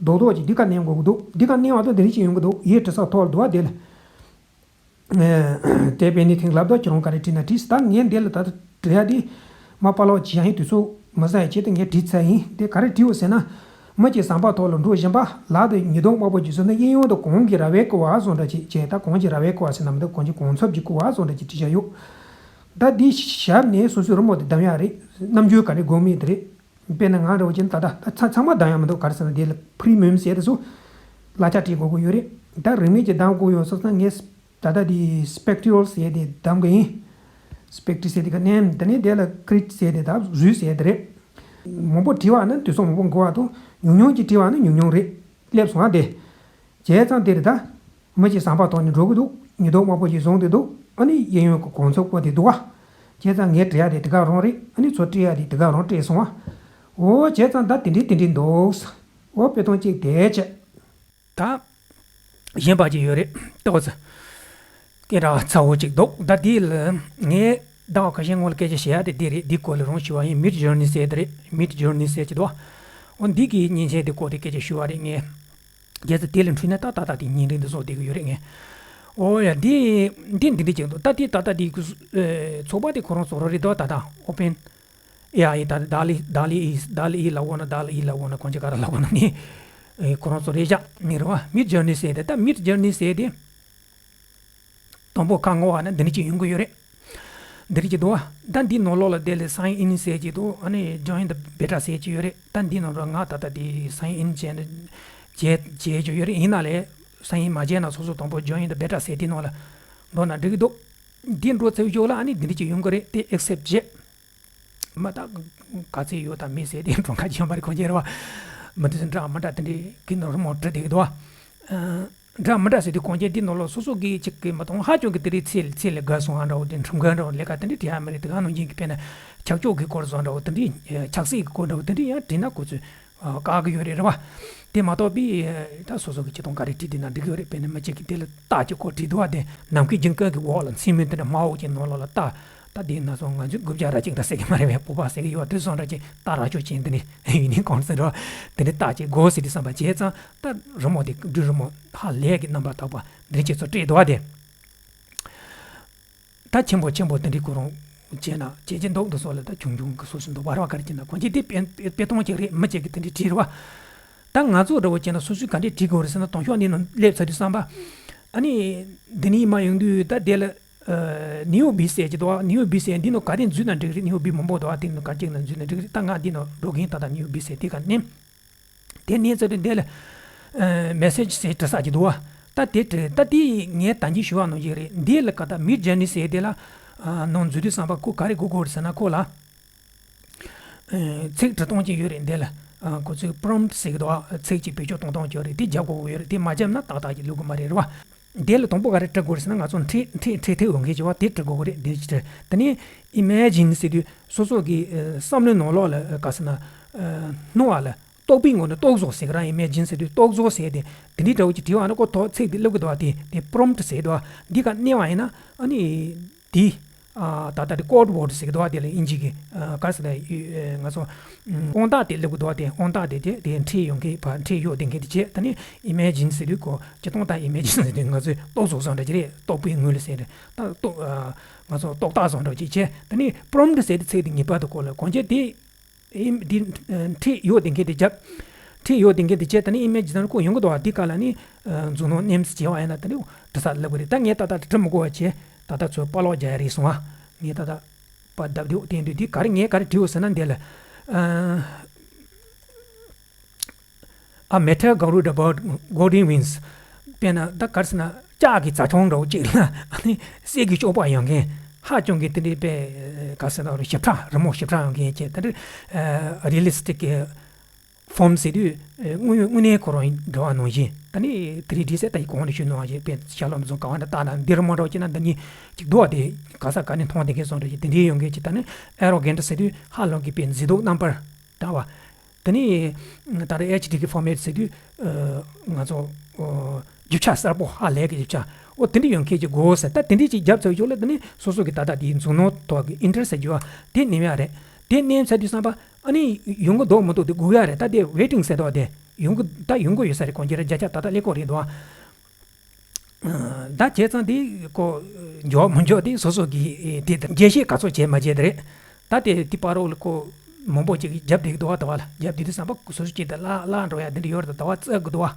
རྡོག་རྡོག་ཅིག་འདི་ག་མནན་དགོས་ཀྱི་འདུག་འདི་ག་མནན་བ་དང་འདི་རིགས་ཅིག་ཡོང་གི་འདུག་ཡིག་འབྲི་ས་ཐོག་ལ་འདུག་བ། དེ་ལ། ཨེ། དེ་དཔེ་ནི་ཐེངས་ལབ་དུས་ཁྱེད་རང་ག་རེ་བྲིས་ན་བྲིས། ད་ངས་འདི་ལ་ད་བྲི་ཡ་དེ་མ་པ་ལོག་བྱེད་ཡ་ཡིན་དུས་ཚོད་མི་ཟ་ཡ་ཆེད་དུ་ངས་བྲིས་ཚར་ཡིན། དེ་ག་རེ་བྲིས་ཡོད་ཟེར་ན། མི་གཅིག་ཟམ་པ་ཐོག་ལ་འགྲོ་བཞིན་པ། ལག་ཏུ་ཉི་གདུགས་དམར་པོ་ཅིག་བཟུང་ནས་གཡས་གཡོན་དུ་གོང་གི་ར་བས་བསྐོར་བ་བཟོ་འདྲ་ཅིག་བྱས། ད་གོང་གི་ར་བས་བསྐོར་བ་ཟེར་ན་མི་འདུག་གོང་གི་གོང་ཚབ་ཀྱིས་བསྐོར་བ་བཟོ་འདྲ་ཅིག་བྲིས་བཞག་ཡོད། ད་འདི་ཞབས་ནས་སོ་སོའི་རི་མོ་དེ་བདམས་ཡ་རེད། རྣམ་འགྱུར་ག་རེ་དགོས་མིན་དེ་རེད། དཔེར་ན་ང་འདྲ་བོ་ཅན་ད་ལྟ་ད་ཚང་ཚང་མ་བདམས་ཡ་མི་འདུག་ག་རེ་ཟེར་ན་དེ་ལ་ཕི་རི་མིམ་ཟེར་དེ་ཚོ་གླ་ཆ་སྤྲད་དགོས་ཀྱི་ཡོད་རེད། ད་རིན་མེད་ཀྱི་བདམས་དགོས་ཡོད་སོང་ཙང་ངས་ད་ལྟ་དེ་སི་པེག་ཊི་རལ་ཟེར་དེ་བདམས་གི་ཡིན། སི་པེག་ཊི་རལ་ཟེར་དེ་ག་ནས་དེ་ནས་དེ་ལ་ཀི་རིད་ཟེར་དེ་ད་རུས་ཟེར་དེ་རེད། མང་པོ་བྲིས་པ་ན་དུས་ཚོད་མང་པོ་འགོར་བ་དང་། ཉུང་ཉུང་ཅིག་བྲིས་པ་ན་ཉུང་ཉུང་རེད། སླེབས་སོང་ཨ་དེ། བྱས་ཙང་དེ་རེད་ད། མི་གཅིག་ཟམ་པ་ཐོག་ནས་འགྲོ་གི་འདུག་ཉི་གདུགས་དམར་པོ་ཞིག་བཟུང་སྟེ་འདུག་ཨ་ནི་གཡས་གཡོན་གྱི་གོང་ཚད་བསྐོར་ཏེ་འདུག་བ། བྱས་ཙང་ངས་བྲིས་ཡ་དེ་དེ་ག་རང་རེད། ཨ་ནི་ཚུར་བྲིས་ཡ་དེ་དེ་ག་རང་བྲིས་སོང་བ། འོ་བྱས་ཙང་ད་དེ་འདྲས་དེ་འདྲས་འདུག་འོ་དཔེ་སྟོང་གཅིག་དེ་བྱས། ད་གཞན་པ་ཅིག་ཡོད་རེད། ཏོག་ཙམ་སྐད་གྲགས་ཚ་བོ་ཅིག་འདུག་ད་དེ་ལ་ངས་ཟླ་བ་ཁ་ཤས་སྔོན་ལ་སྐད་ཆ་བཤད་ཡ་དེ་འདི་རེད། འདི་སྐོར་ལ་རང་ཞུ་བ་ཡིན། མིཌ་ཇར་ནི་ཟེར་དེ་རེད། མིཌ་ཇར་ནི་ཟེར་གྱི་འདུག་འོ་འདི་གི་མཉེན་ཆས་དེ་སྐོར་དེ་སྐད་ཆ་ཞུ་བ་རེད་ངས། རྒྱལ་ས་དེ་ལ་འཁྲུལ་ན་ད་ད་ལྟ་དེ་ཉིན་རེ་འདི་བཟོ་བསྡད་གི་ཡོད་རེད་ངས། ཨོ་ཡ་འདི་འདི་འདི་འདྲ་ཅིག་འདུག་ད་དེ་ད་ལྟ་དེ་གི་ཚོགས་པ་དེ་ཁོ་རང་ཚོ་རང་རེད་འདུག་ད་ད་ཨོ་པན་ཨེ་ཨའི་ད་ད་ལི་ད་ལི་ཨི་ད་ལི་ཨི་ལ་འོ་ན་ད་ལི་ཨི་ལ་འོ་ན་གང་ཅི་ག་ར་ལ་འོ་ན་ནི་ཁོ་རང་ཚོ་རེད་བཞག་ནི་རེད་བ། མིཌ་ཇར་ནི་ཟེར་དེ་ད་མིཌ་ཇར་ནི་ཟེར་དེ། དང་པོ་ཁ་ངོ་བ་ན་འདི་འདྲ་ཅིག་ཡོང་གི་ཡོད་རེད། འདི་འདྲ་ཅིག་འདུག་བ། ད་འདི་ནང་ལོགས་ལ་དེ་ལས་sign in ཟེར་གྱི་འདུག་ཨ་ནི་join the beta ཟེར་གྱི་ཡོད་རེད། ད་འདི་ནང་ལ་ང་ད་ལྟ་དེ་sign in བྱས་ནས་བྱས་བྱས་ཀྱི་ཡོད་རེད། ཡིན་ན་ལས་sign in མ་བྱས་ན་སོ་སོ་དང་པོ་join the beta ཟེར་དེ་ནང་ལ་འགྲོ་ན་འགྲིག་གི་འདུག་འདི་འགྲོ་ཚར་བའི་ཞོར་ལ་ཨ་ནི་འདི་འདྲ་ཅིག་ཡོང་གི་རེད། དེ་accept བྱས། མ་ད་ག་ཚད་ཡོད་དང་མེད་ཟེར་དེ་གྲངས་ཀ་ཅིག་ཡོད་མ་རེད། ཁོང་ཁྱེར་བ་མི་དེ་ཚོ་འདྲ་མི་འདྲ་དེ་འདྲའི་གི་ནོར་མོ་བྲི་བསྡད་ཀྱི་འདུག་བ། འདྲ་མི་འདྲ་ཟེར་དུས་གོང་ཆེན་འདི་ནང་ལོགས་སོ་སོ་གིས་ཅིག་གི་མ་གཏོང་ཧ་ཅང་གི་དེ་རིང་ཚེ་ཚེ་ལས་བརྒལ་སོང་ཧ་འདྲ་བོ་དེ་ཁྲིམས་འགལ་འདྲ་བོ་ལས་ཀ་དེ་འདྲའི་བྲིས་ཡ་མི་རེད། དེ་ག་ནང་བཞིན་གྱི་དཔེར་ན་ཆག་ཆོག་གི་སྐོར་བཟོ་འདྲ་བོ་དེ་འདྲའི་ཆག་སྲེད་ཀྱི་སྐོར་འདྲ་བོ་དེ་འདྲའི་ཡང་བྲིས་ན་ཁོ་ཚོས་བཀག་གི་ཡོད་རེད་རེད་བ། དེ་མ་གཏོགས་པའི་ད་སོ་སོ་གི་ཆེ་མཐོང་ག་རེ་བྲིས་བསྡད་ན་འགྲིག་གི་ཡོད་རེད། དཔེར་ན་མི་གཅིག་གིས་དེ་ལ་རྟགས་ཀྱི་སྐོར་བྲིས་འདུག་བ། དེ་ནམ་མཁའི་ལྗང་ཁུ་གི་འོག་ལ་མཚན་མོ་དེ་འདྲ་དམར་པོ་ཅིག་ནང་ལོགས་ལ་རྟགས་ད་དེ་ན་སོང་ང་ཚོས་དགུ་བརྒྱ་ར་གཅིག་འདྲ་ཟེར་གི་མ་རེད་བས། སྤོབས་པ་ཟེར་གི་ཡོད་དུས་སོང་འདྲ་ཅིག་རྟགས་ར་ཅོ་ཅན་དེ་འདྲའི་ཡིན་ནི་གང་ཟེར་རོ། དེ་འདྲའི་རྟགས་ཅིག་དགོས་ཟེར་དུས་བསམ་པ་བྱས་ཙང་། ད་རི་མོ་དེ་འབྲི་རི་མོ་ཧ་ལས་ཀྱི་རྣམ་པར་དག་པ་འདི་འདྲ་ཅིག་ཚོ་བྲིས་འདུག་བ། དེ་ད་ཆེན་པོ་ཆེན་པོ་དེ་འདྲའི་ཁོ་རང་བྱས་ན་བྱེད་ཀྱི་འདུག་འདུག་སོགས་ལ་ད་ཆུང་ཆུང་གི་སོ་སོ་འདུག་བར་བ་ག་རེ་བྱེད་ན་གོང་ཆེན་དེ་དཔེ་དཔེ་སྟོང་ཅིག་རེད། མི་གཅིག་གིས་དེ་འདྲའི་བྲིས་རེད་བ། ད་ང་ཚོ་འདྲ་བོ་བྱས་ན་སོ་སོས་ག་འདྲས་བྲིས་དགོས་རེད་ཟེར་ན། དང་ཤོག་འདི་ནང་སླེབས་ཚར་དུས་བསམ་པ། ཨ་ནི་འདི་ནས་མར་ཡོང་དུས་ད་དེ་ལ་ནིའུ་བི་ཟེར་གྱི་འདུག་ནིའུ་བི་ཟེར་འདི་ནང་ག་རེ་འཛུལ་ན་འགྲིག་རེད། ནིའུ་བི་མང་པོ་འདུག་དེ་ནང་ག་ཅིག་ནང་འཛུལ་ན་འགྲིག་རེད། ད་ང་འདི་ནང་འགྲོ་གིན་ད་ད་ནིའུ་བི་ཟེར་དེ་ག་ནས། དེ་ནས་ཚར་དུས་འདི་ལ་ message ཟེར་འབྲི་ས་ཅིག་འདུག་བ། ད་དེ་འབྲི་ད་དེ་ངས་ད་གིན་ཞུ་བ་ནང་བཞིན་རེད། འདི་ལ་ག་ད་Midjourney ཟེར་དེ་ལ་ནང་འཛུལ་དུས་ཙམ་པ་ཁོ་ག་རེ་དགོས་དགོས་རེད་ཟེར་ན། ཁོ་ལ་ཚིག་འབྲི་སྟངས་ཅིག་ཡོད་རེད། འདི་ལ་ཁོ་ཚོས་prompt ཟེར་གི་འདུག་བ། ཚིག་ཅིག་བེད་སྤྱོད་གཏོང་སྟངས་ཅིག་ཡོད་རེད། དེ་རྒྱབ་དགོས་ཀྱི་ཡོད་རེད། དེ་མ་བརྒྱབ་ན་ཏག་ཏག་ཅིག་ལུས་ཀྱི་མ་རེད། རེད་བ། འདི་ལ་དང་པོ་ག་རེ་འབྲི་དགོས་རེད་ཟེར་ན། ང་ཚོ་འབྲི་འབྲི་འབྲི་ཐུབ་ཡོང་མཁན་ཅིག་བ་དེ་འབྲི་དགོས་ཀྱི་རེད། འདི་ཅིག་འབྲི། དེ་ནས་imagine ཟེར་དུས་སོ་སོ་གི་བསམ་བློའི་ནང་ལོགས་ལ་ག་ཟེར་ན་སྣང་བ་ལ། རྟོག་པའི་ངོས་ནས་རྟོག་བཟོ་ཟེར་གི་ར། imagine ཟེར་དུས་རྟོག་བཟོ་ཟེར་ཏེ། དེ་འདྲའི་འདྲ་བོ་ཅིག་བྲིས་པ་ན་ཁོ་ཐོག་ཚིག་དེ་བླུག་གི་འདུག་བ། དེ་དེ་prompt ཟེར་འདུག་བ། འདི་ག་མནན་པ་ཡིན་ན་ཨ་ནི་དེ་ད་ལྟ་དེ་code word ཟེར་གི་འདུག་བ། དེ་ལ་དབྱིན་ཇི་གི་ག་ཟེར་ན་ང་ཚོ་དབང་རྟགས་དེ་བླུག་གི་འདུག་བ། དེ་དབང་རྟགས་དེ་དེ་དེ་འབྲི་ཡོང་མཁན་བ། འབྲི་ཡོང་བསྡད་མཁན་དེ་བྱས། ད་ནི་imagine ཟེར་དུས་ཁོ་སྤྱིར་བཏང་ད་imagine ཟེར་དུས་ང་ཚོས་རྟོག་བཟོ་བཟོ་འདྲ་ཅིག་རེད། རྟོག་པའི་ངོས་ལ་ཟེར་རེད། ད་རྟོག་ང་ཚོ་རྟོག་བཏགས་བཟོ་འདྲ་ཅིག་བྱས། ད་ནི་prompt ཟེར་དེ་ཚིག་དེ་ངེས་པར་དུ་ཁོ་ལ་གང་བྱས་དེ། ཨིམ་འདི་འབྲི་ཡོང་བསྡད་མཁན་དེ་རྒྱབ། འབྲི་ཡོང་བསྡད་མཁན་དེ་བྱས། ད་ནི་imagine ཟེར་ན་ཁོ་ཡོང་གི་འདུག་བ། འདི་ག་ལ་ནི་མཛུབ་མོ་མནན་བྱས་པ་ཡིན་ན་ད་ནི་འབྲི་ས་སླེབས་ཀྱི་རེད། ད་ངས་ད་ལྟ་འབྲི་མི་དགོས་པ་བྱས། ད་ལྟ་ཚོ་པར་ལོག་རྒྱག་ཡ་རེད་སོང་ཨ། ངས་ད་ལྟ་པར་བརྡབ་བསྡད་དེ་འདུག་འདི་ག་རེ་ངས་ག་རེ་བྲིས་ཡོད་ཟེར་ན། འདི་ལ་A metal Garuda bird golden wings. དཔེར་ན་ད་ག་རེ་ཟེར་ན་ལྕགས་ཀྱི་རྫ་ཆུང་འདྲ་བོ་ཅིག་ལ་ཨ་ནི་གསེར་གྱི་སྐྱོགས་པ་ཡོད་མཁན། ཧ་ཅང་གི་དེ་འདྲའི་དཔེ་ག་ཟེར་ན་ཞིབ་ཕྲ། རི་མོ་ཞིབ་ཕྲ་ཡོད་མཁན་བྱས། དེ་འདྲའི་realistic form ཟེར་དུས་དངོས་དངོས་གནས་ཁོ་རང་འདྲ་བ་ནང་བཞིན། ད་ནི་three D ཟེར་ད་ཡིན་གོང་ནས་ཞུས་ནང་བཞིན་དཔེ་ཤར་ལྷོ་འཛོམས་ག་བ་འདྲ་བཏགས་ན་འདི་རི་མོ་འདྲ་བོ་ཅིག་ན་འདི་གཉིས་ཅིག་འདུག་བ། དེ་ག་ས་ག་ནས་མཐོང་བསྡད་མཁན་བཟོ་འདྲ་ཅིག་དེ་འདྲའི་ཡོད་མཁན་ཅིག་ད་ནི་arrogant ཟེར་དུས་ཧ་ལམ་གྱི་དཔེ་མཛེས་སྡུག་རྣམ་པར་དག་པ། དེ་ནས་ད་ལྟ་ཨེཆ་ཌི་གི་ཕོར་མེཊ་ཟེར་དུས་ང་ཚོ་རྒྱུ་ཆ་གསལ་པོ་ཧ་ལས་ཀྱི་རྒྱུ་ཆ། འོ་དེ་འདྲ་ཡོང་མཁན་གྱི་དགོས་ཟེར། ད་དེ་འདྲ་ཅིག་རྒྱབ་ཚར་ཡོད་ལ། དེ་ནས་སོ་སོ་གི་ད་ལྟ་དེའི་མཛུབ་ནོར་ཐོག་གི་ཨིན་ཊར་ཟེར་རྒྱུ་བ་དེ་མནན་ཡ་རེད། དེ་མནན་ཚར་དུས་ཙམ་པ་ཨ་ནི་ཡོང་གི་འདུག་མི་འདུག་དེ་སྒུག་ཡ་རེད། ད་དེ་waiting ཟེར་དོ་དེ་ཡོང་གི་ད་ཡོང་གི་ཡོད་ས་རེད། གོང་ཁེ་ར་བརྒྱ་ཆ་ད་ལྟ་ཀླད་ཀོར་རེད་འདུག་ཨ། ད་བྱས་ཙང་དེ་ཁོ་འཇོག་མི་འཇོག་དེ་སོ་སོ་གིས་དེ་ལྟར་འགྲེལ་བཤད་ག་ཚོད་བྱས་མ་བྱས་དེ་རེད། ད་དེ་དེ་བར་དུ་ལ་ཁོ་མང་པོ་ཅིག་རྒྱབ་བསྡད་ཀྱི་འདུག་བ། ད་བ་ལ་རྒྱབ་བསྡད་དུས་ཙམ་པ་སོ་སོ་ཅིག་ད་ལ་ལ་འགྲོ་ཡ་དེ་འདྲ་ཡོད་རེད། ད་བ་བཙལ་གི་འདུག་བ།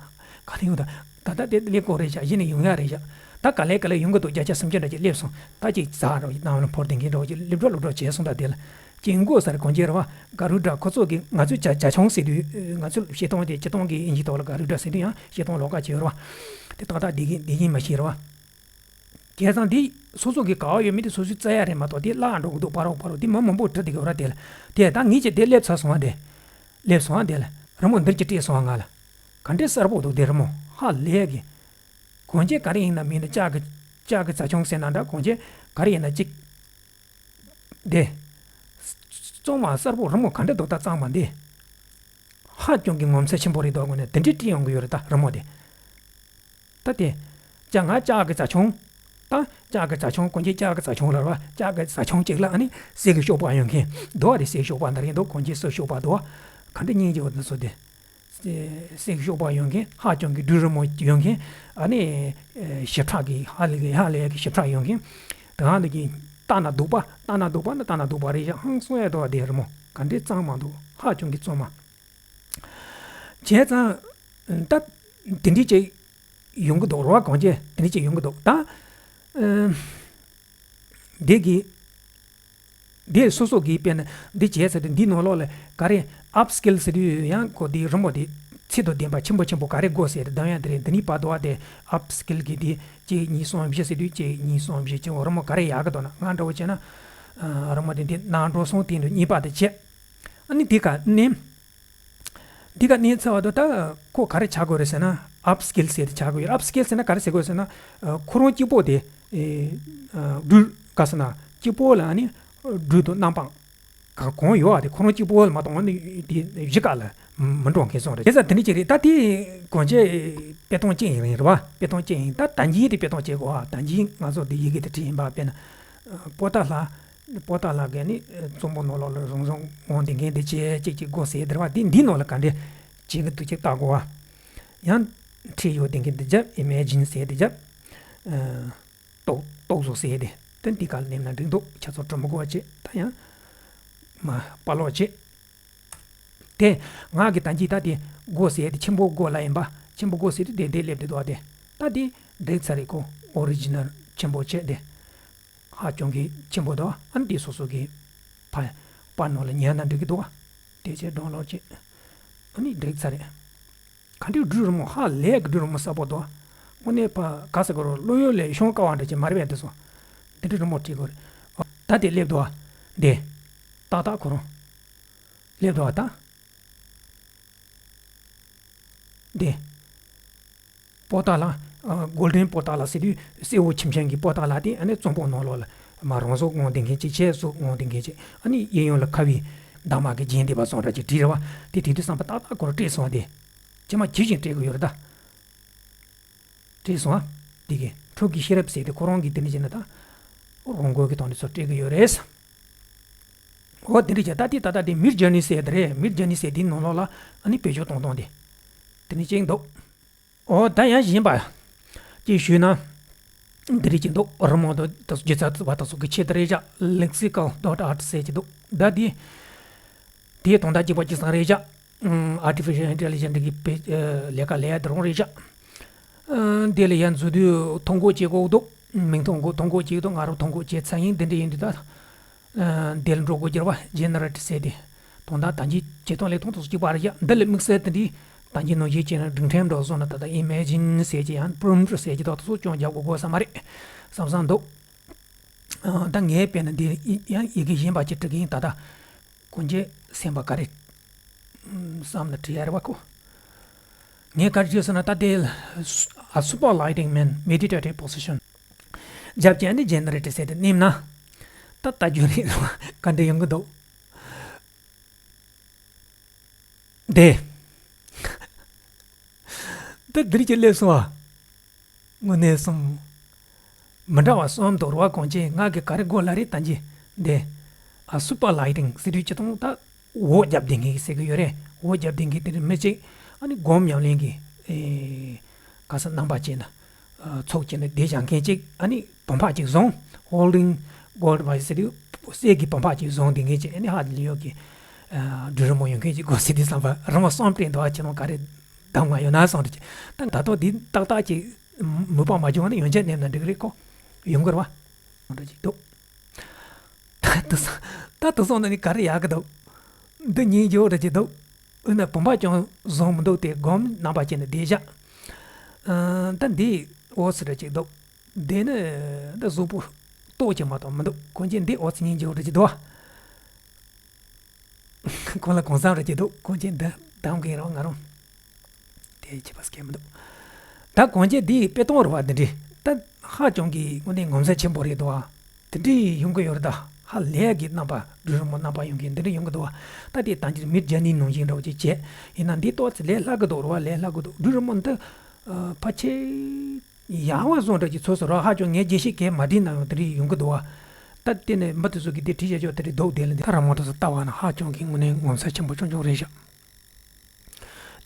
ག་ནས་ཡོང་ད། ད་ལྟ་དེ་ཀླད་ཀོར་རེད་ཤག་གཞི་ནས་ཡོང་ཡ་རེད་ཤག་ད་ག་ལེ་ག་ལེ་ཡོང་གི་འདུག་བརྒྱ་ཆ་སུམ་ཅུ་འདྲ་ཅིག་སླེབས་སོང་། ད་ཅིག་ཟ་རོགས་གནང་ལ་ཕོར་དེ་འགའི་འགྲོ་ཅིག་ལེབ་འགྲོ་ལུག་འགྲོ་བྱས་སོང་། ད་དེ་ལ་ཅིག་མགོ་སར་གོན་རྒྱུ་རེད་བ། ག་རུ་འདྲ་ཁོ་ཚོ་གི་ང་ཚོས་བྱ་བྱ་ཁྱུང་ཟེར་དུས་ང་ཚོས་བཤད་སྟངས་དེ་སྤྱིར་བཏང་གི་ཨིན་ཇི་ཐོག་ལ་ག་རུ་འདྲ་ཟེར་དུས་ཡང་བཤད་སྟངས་ལོགས་ཀ་བྱས་ཡོད་རེད་བ། དེ་ཏག་ཏག་བསྡད་ཀྱི་བསྡད་ཀྱི་མ་ཤེས་རེད་བ། བྱས་ཙང་དེ་སོ་སོ་གི་ག་བ་ཡོད་མེད་དེ་སོ་སོས་བཙལ་ཡ་རེད་མ་གཏོགས་དེ་བརླག་འགྲོ་གི་འདུག་བར་རོ་བར་རོ་དེ་མི་མང་པོ་བྲིས་བསྡད་ཀྱི་ཡོད་ར། དེ་ལ་དེ་ད་ངེད་ཀྱི་དེ་སླེབས་ཚར་སོང་བ། དེ་སླེབས་སོང་བ། དེ་ལ་རི་མོ་འདིར་གྱི་སྤྲད་སོང་བ། ང་ལ་ག་འདྲའི་གསལ་པོ་འདུག་དེ་རི་མོ་ཧ་ལས་གི། གོན་ཆས་ག་རེ་ཡིན་ན་མིན་ན་ལྕགས་ཀྱི་ལྕགས་ཀྱི་རྫ་ཆུང་ཟེར་ན་འདྲ། གོན་ཆས་ག་རེ་ཡིན་ན་གཅིག་དེ་གཙང་མ་གསལ་པོ་རི་མོ་ག་འདྲ་འདུག་ད་གཙང་མ་འདི་ཧ་ཅང་གི་ངོ་མཚར་ཆེན་པོ་རེད་འདུག་དངོས་གནས་དེ་འདྲའི་བྲིས་ཡོང་གི་ཡོད་རེད། ད་རི་མོ་དེ་ད་དེ་ལྕགས་ང་ལྕགས་ཀྱི་རྫ་ཆུང་། ད་ལྕགས་ཀྱི་རྫ་ཆུང་། གོན་ཆས་ལྕགས་ཀྱི་རྫ་ཆུང་ལ་ར་བ། ལྕགས་ཀྱི་རྫ་ཆུང་གཅིག་ལ་ཨ་ནི་གསེར་གྱི་གཤོག་པ་ཡོད་མཁན་འདུག་བ། དེ་གསེར་གྱི་གཤོག་པ་འདི་རེད་འདུག་གོན་ཆས་གསེར་གཤོག་པ་འདུག་བ། ག་འདྲ་སྙིང་རྗེ་བ་འདི་ཚོ་དེ། གསེར་གཤོག་པ་ཡོད་མཁན། ཧ་ཅང་གི་སྦྲུལ་རི་མོ་ཡོད་མཁན། ཨ་ནི་ཞིབ་ཕྲ་གི་ཧ་ལས་གི་ཧ་ལས་གི་ཞིབ་ཕྲ་ཡོད་མཁན། དེ་ཧ་ལས་གི་ལྟ་ན་སྡུག་པ། ལྟ་ན་སྡུག་པ་ནི་ལྟ་ན་སྡུག་པ་རེད་ཤག་ཧང་སང་ཡ་འདུག་བ། དེ་རི་མོ་ག་འདྲའི་གཙང་མ་འདུག་ཧ་ཅང་གི་གཙང་མ། བྱས་ཙང་ད་དེ་འདྲའི་ཅིག་ཡོང་གི་འདུག་རེད་བ། གོན་ཆས་དེ་འདྲའི་ཅིག་ཡོང་གི་འདུག་ད་འདི་གི་འདི་སོ་སོ་གིས་དཔེར་ན་འདི་བྱས་ཚར་དུས་འདི་ནང་ལོགས་ལ་ག་རེ་upskill ཟེར་དུས་ཡང་ཁོ་འདི་རི་མོ་འདི་ཚད་དང་ལྡན་པ་ཆེན་པོ་ཆེན་པོ་ག་རེ་དགོས་ཟེར་གདམ་ཡ་དེ་རེད། འདི་ནི་བར་དོ་བ་དེ་upskill གི་འདི་གཅིག་གཉིས་གསུམ་བཞི་ཟེར་དུས་གཅིག་གཉིས་གསུམ་བཞི་བྱས། འོ་རི་མོ་ག་རེ་ཡག་གི་འདུག་ན། ང་འདྲ་བོ་བྱས་ན་རི་མོ་འདི་འདི་ནང་འགྲོ་སོང་དེ་འདྲ་གཉིས་པ་དེ་བྱས། ཨ་ནི་འདི་ག་ནི། འདི་ག་ནི་ཚར་བ་དང་ད་ཁོ་ག་རེ་བྱ་དགོས་རེད་ཟེར་ན། upskill ཟེར་དེ་བྱ་དགོས་ཡོད། upskill ཟེར་ན་ག་རེ་ཟེར་དགོས་ཟེར་ན། ཁོ་རང་གཅིག་པོ་དེ་སྦྲུལ་ག་ཟེར་ན་གཅིག་པོ་ལ་ཨ་ནི་སྦྲུལ་དང་གནམ་འཕང་ག་གང་ཡོད་པ་དེ་ཁོ་རང་གཅིག་པོ་ལ་མ་གཏོགས་ཨ་ནི་དེ་གཞི་ག་ལ་མི་འགྲོ་མཁན་སོང་རེད། དེ་ཙང་དེ་འདྲ་ཅིག་རེད། ད་དེ་གོན་ཆས་དཔེ་སྟོང་ཅན་ཡིན་རེད་བ། དཔེ་སྟོང་ཅན་ཡིན། ད་ད་གིན་དེ་དཔེ་སྟོང་བྱེད་དགོས་བ། ད་གིན་ང་ཚོ་དེ་ཡི་གེ་དེ་བྲིས་ཡིན་པ། དཔེར་ན་པོ་ཏཱ་ལ། པོ་ཏཱ་ལ་གན་ནི་གཙང་པོ་ནང་ལོགས་ལ་རང་བཟང་ངང་དེ་འགན་དེ་བྱས་ཅིག་ཅིག་དགོས་ཟེར་དེ་རེད་བ། དེ་འདི་ནང་ལ་ག་འདྲས་བྱེད་ཀྱི་འདུག་ཅིག་བལྟ་དགོས་བ། ཡང་བྲིས་ཡོད་དེ་འགན་དེ་རྒྱབ། imagine ཟེར་དེ་རྒྱབ། རྟོག་རྟོག་བཟོ་ཟེར་དེ་དེ་འདི་ག་ལ་ནེམ་ན་འགྲིག་འདུག་ཁྱེད་ཚོ་བྲི་མི་དགོས་བ་བྱེད། ད་ཡང་མ་པ་ལོག་བྱེད། དེ་ང་གི་ད་གིན་ད་དེ་དགོས་ཟེར་དེ་ཆེན་པོ་དགོས་ལ་ཡིན་པ། ཆེན་པོ་དགོས་ཟེར་དེ་དེ་དེ་སླེབས་དེ་འདུག་བ། དེ་ད་དེ་འགྲིག་ཚར་རེད། ཁོ་original ཆེན་པོ་བྱས་དེ། ཧ་ཅང་གི་ཆེན་པོ་འདུག་ཨ་ནི་དེ་སོ་སོ་གི་ཕ་པར་ནང་ལ་ཉར་ན་འགྲིག་གི་འདུག་བ། དེ་བྱས་download བྱས། ཨ་ནི་འགྲིག་ཚར་རེད། ག་འདྲའི་འབྲུ་རིང་མོ། ཧ་ལས་ཀྱི་འབྲུ་རིང་མོ་གསལ་པོ་འདུག། དངོས་གནས་པ་ག་ཟེར་དགོས་རེད། བློ་ཡུལ་ལས་ཤོང་དཀའ་བ་འདྲ་ཅིག་མ་རེད་པས་དེ་ཚོ། དེ་འདྲའི་རིང་མོ་བྲིས་དགོས་རེད། ཨོ་ད་དེ་སླེབས་འདུག་བ། འདི། ཏག་ཏག་ཁོ་རང་སླེབས་འདུག་བ་ད། འདི། པོ་ཏཱ་ལ། ཨ། གོལ་ཌེན་པོ་ཏཱ་ལ་ཟེར་དུས་སེར་པོ་ཁྱིམ་ཆེན་གྱི་པོ་ཏཱ་ལ་དེ། ཨ་ནི་རྩོམ་པོ་ནང་ལོགས་ལ་མར་རང་བཟོ་དབང་ལྡན་མཁན་ཅིག། ཆས་བཟོ་དབང་ལྡན་མཁན་ཅིག། ཨ་ནི་གཡས་གཡོན་ལ་ཁ་བའི་འདབ་མ་གི་རྒྱན་འདེབས་པ་སོགས་འདྲ་ཅིག་བྲིས་རེད་བ། དེ་བྲིས་དུས་བསམ་པ་ཏག་ཏག་ཁོ་རང་སྤྲད་སོང་བ་དེ། ཇི་མ་ཇི་བཞིན་སྤྲད་ཀྱི་ཡོད་རེད་ད། བྲིས་སོང་ཨ། འདི་གི་འཁྲུལ་གྱི་ཤེས་རབ་ཟེར་དེ་ཁོ་རང་གིས་དེ་འདྲ་བྱས་ན་ད། རང་འགུལ་གྱི་ཐོག་ནས་ཚུར་སྤྲད་ཀྱི་ཡོད་རེད། འོ་དེ་འདྲ་བྱས་ད་དེ་ད་ལྟ་དེ་མིཌ་ཇར་ནི་ཟེར་དེ་རེད། མིཌ་ཇར་ནི་ཟེར་དེའི་ནང་ལོགས་ལ་ཨ་ནི་བེད་སྤྱོད་གཏོང་སྟངས་དེ། དེ་ནི་གཅིག་འདུག། འོ་ད་ཡང་གཞན་པ་ཅིག་ཞུས་ན། འདི་རིགས་ཅིག་འདུག། རི་མོ་དང་སྒྱུ་རྩལ་བ་དང་སོགས་ཀྱི་ཆེད་དུ་རེད་བཞག། ལེག་སི་ཀལ་ཌོཊ་ཨར་ཊི་ཟེར་གྱི་འདུག། ད་དེ། དེའི་དོན་དག་གཅིག་པ་གཅིག་རྐྱང་རེད་བཞག། ཨུམ། ཨར་ཊི་ཕི་ཤལ་ཨིན་ཊེ་ལི་ཇེན་ཊི་གི་དཔེ། ཨ། ལས་ཀ་ལས་ཡ་དེ་རང་རེད་བཞག། ཨ། དེ་ལ་ཡ་མཛུབ་ཐོན་འགོད་བྱེད་དགོས་འདུག། མིང་ཐོན་འགོད། ཐོན་འགོད་བྱེད་འདུག། ང་རང་ཐོན་འགོད་བྱས་ཚར་ཡིན། དེ་འདྲ་ཡིན་དུས་ད། ཨ། དེ་ལ་འགྲོ་དགོས་ཀྱི་རེད་བ། ཇེ་ནེ་རེ་ཊི་ཟེར་དེ། དོན་དག་ད་གིན་བྱེད་སྟངས་ལས་སྟངས་དེ་ཚོ་གཅིག་པ་རེད་བཞག། འདི་ལ་དམིགས་བསལ་དེ་འདྲའི་ད་གིན་ནང་བཞིན་བྱས་ན་སྒྲིག་ཁྲིམས་འདྲ་བཟོ་ན། ད་ལྟ་ཨི་མེ་ཇིན་ཟེར་གྱི་ཡང་པྲོམ་པཊ་ཟེར་གྱི་དག་དེ་ཚོ་སྐྱོན་རྒྱག་དགོས་དགོས་ས་མ་རེད་བསམ་བསམ་འདུག། ཨ། ད་ངས་དཔེར་ན་འདི་ཡང་ཡི་གེ་གཞན་པ་ཅིག་འབྲི་གི་ཡིན། ད་ལྟ་གོང་ཆེན་སེམས་པ་ག་རེ་བསམ་ན་བྲིས་ཡ་རེད་བ་ཁོ། ངས་ག་རེ་བྲིས་སོང་ན། ད་དེ། A super lighting man, meditative position. རྒྱབ་ཀྱི་ཨ་ནི་ཇེ་ནེ་རེ་ཊི་ཟེར་དེ་མནན་ན། ད་ལྟ་རྒྱུན་རིང་ལ་ག་འདྲ་ཡོང་གི་འདུག། དེ། ད་འདིར་གྱི་སླེབས་སོང་བ། དངོས་གནས་སོང་། མི་འདྲ་བ་གསུམ་འདུག་རེད་བ། གོང་ཆེན་ང་གི་ག་རེ་དགོས་ལ་རེད་ད་གིན་འདི། ཨ། སུ་པར་ལའི་ཊིང་ཟེར་དུས་ཅི་ཐོང་ད། འོ་རྒྱབ་བསྡད་མཁན་ཟེར་གི་ཡོད་རེད། འོ་རྒྱབ་བསྡད་མཁན་དེ་རིང་མི་གཅིག་ཨ་ནི་སྒོམ་ཉམས་ལེན་གྱི། ཨེ། ག་ས་རྣམ་པ་ཅན་དང་། ཨ། ཚོགས་ཅན་དུ་བསྡད་བཞག་མཁན་གཅིག། ཨ་ནི་བུམ་པ་གཅིག་བཟུང་། ཧོལ་ཌིང་གོལ་ཌི་བྷའི་ཟེར་དུས་གསེར་གྱི་བུམ་པ་གཅིག་བཟུང་བསྡད་མཁན་གཅིག། ཨ་ནི་ཧ་ལས་ཡོད་ཀྱི། ཨ། འབྲུ་རིང་མོ་ཡོད་མཁན་གཅིག་དགོས་ཟེར་དུས་བསམ་པ་རང་ལ་བསམ་སྤྲད་འདུག། ཨ། ཁྱེད་རང་ག་རེ་གདམ་ག་ཡོད་ན་བསམ་དུས། ད་ད་དུང་འདི་ཏག་ཏག་ཅིག་མོས་པ་མ་བྱུང་བ་ན་ཡོན་ཆབ་མནན་ན་འགྲིག་གི་རེད་ཁོ། ཡོང་གི་རེད་བ། འདྲ་ཅིག་འདུག། ད་དུ་སོང་། ད་དུ་སོང་ན་ནི་ག་རེ་ཡག་གི་འདུག། འདི་སྙིང་རྗེ་བོ་འདྲ་ཅིག་འདུག། འོ་ན་བུམ་པ་ཀྱང་བཟུང་མི་འདུག་སྟེ། སྒོམ་རྣམ་པ་ཅན་དུ་བསྡད་བཞག། ཨ། ད་འདི་འོ་ཙི་འདྲ་ཅིག་འདུག། འདི་ནི་ད་གཟུགས་པོ་ཏོག་ཅིག་མ་གཏོགས་མི་འདུག། གོང་ཆེན་འདི་འོ་ཙི་སྙིང་རྗེ་བོ་འདྲ་ཅིག་འདུག་བ། ཁོང་ལ་གང་བསམ་འདྲ་ཅིག་འདུག། གོང་ཆེན་འདི་གདམ་གི་ཡིན་རོགས། ང་རང་དེ་བྱེད་པ་སྐད་མི་འདུག། ད་གོང་ཆེན་འདིའི་དཔེ་སྟོང་རུ་བ་འདི་འདྲའི་ད་ཧ་ཅང་གི་དངོས་གནས་ངོ་མཚར་ཆེན་པོ་རེད་འདུག་བ། དེ་འདྲའི་ཡོང་གི་ཡོད་རེད་ད། ཧ་ལས་ཀྱི་རྣམ་པ་འབྲུ་རིང་མོ་རྣམ་པ་ཡོང་མཁན་འདི་འདྲ་ཡོང་གི་འདུག་བ། ད་དེ་ད་འདིར་མིཌ་ཇར་ནི་ནང་བཞིན་འདྲ་བོ་ཅིག་བྱས་ཡིན་ན་འདི་ཏོག་ཙམ་ལས་སླ་གི་འདུག་རུ་བ། ལས་སླ་གི་འདུག། འབྲུ་རིང་མོ་འདི་ཕལ་ཆེར་ཡག་པ་བཟོ་འདྲ་ཅིག་ཚོར་སོང་ར། ཧ་ཅང་ངས་རྒྱས་བཤད་གས་མ་བྲིས་ན་ཡང་དེ་འདྲ་ཡོང་གི་འདུག་བ། ད་དེ་ནས་མི་དེ་ཚོ་གིས་དེ་བྲིས་བཞག་ཆོག་དེ་འདྲ་འདུག། དེ་ལ་འདི་ད་རང་མོ་དེ་ཚོ་ལྟ་བ་ན་ཧ་ཅང་གི་དངོས་གནས་ངོ་མཚར་ཆེན་པོ་ཆུང་ཆུང་རེད་ཤག།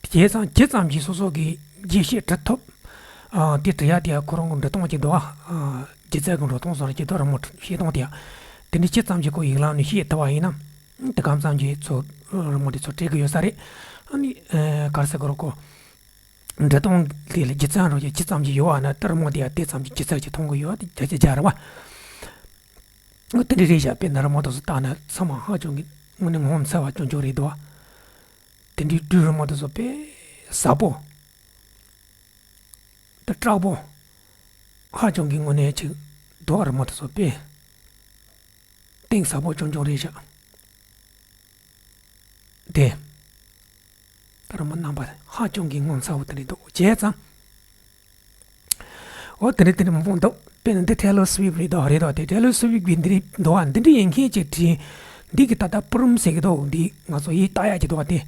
དེ་ཙམ་ཇི་ཙམ་གྱིས་སོ་སོ་གིས་རྒྱས་བཤད་འབྲི་ཐུབ། ཨ། དེ་འབྲི་ཡ་དེ་ཡ་ཁོ་རང་གི་འབྲི་སྟངས་ཀྱི་འདུག་བ། ཨ། སྒྱུ་རྩལ་གྱི་འགྲོ་སྟངས་སོགས་ཀྱི་འདུག། རི་མོ་བཤད་སྟངས་དེ་ཡ། དེ་འདྲ་ཇི་ཙམ་གྱིས་ཁོ་ཡིག་ལམ་ནས་བཤད་ཐུབ་པ་ཡིན་ན། དེ་གང་ཙམ་གྱིས་ཚོ་རི་མོ་དེ་ཚོ་སྤྲད་གི་ཡོད་ས་རེད། ཨ་ནི། ཨ། ག་རེ་ཟེར་དགོས་རེད་ཁོ། འབྲི་སྟངས་དེ་ལ་སྒྱུ་རྩལ་རོ་ཅིག་ཅི་ཙམ་ཅིག་ཡོད་པ་ན། ད་རི་མོ་དེ་ཡང་དེ་ཙམ་གྱི་སྒྱུ་རྩལ་ཅིག་མཐོང་གི་ཡོད་པ་དེ་བརྒྱ་ཆ་བརྒྱ་རེད་བ། དེ་འདྲ་རེད་བཞག། དཔེར་ན་རི་མོ་དེ་ཚོ་བལྟས་ན་ཚང་མ་ཧ་ཅང་གི་དངོས་གནས་ངོ་མཚར་བ་ཆུང་ཆུང་རེད་འདུག་བ། དེ་འདྲའི་འབྲུ་རི་མོ་དེ་ཚོ་དཔེ་ཟབ་པོ། ད་དྲག་པོ། ཧ་ཅང་གི་དངོས་གནས་ཅིག་འདུག། རི་མོ་དེ་ཚོ་དཔེ་གཏིང་ཟབ་པོ་ཆུང་ཆུང་རེད་བཞག། དེ། ད་རི་མོ་རྣམ་པ་ཧ་ཅང་གི་ངོ་མཚར་བོ་དེ་འདྲ་འདུག་བྱས་ཙང་། འོ་དེ་འདྲ་དེ་འདྲ་མང་པོ་འདུག། དཔེར་ན་འདི་ཊེ་ལོར་སི་ཝིཕ་རེད་དོ། རེད་དོ། དེ་ཊེ་ལོར་སི་ཝིཕ་གི་འདི་རེད་འདུག་བ། འདི་འདྲ་ཡིན་མཁན་ཅིག་བྲིས། འདི་གི་ད་ལྟ་པུ་རུམ་ཟེར་གི་འདུག། འདི་ང་ཚོ་ཡིས་ལྟ་ཡག་གི་འདུག་བ། དེ་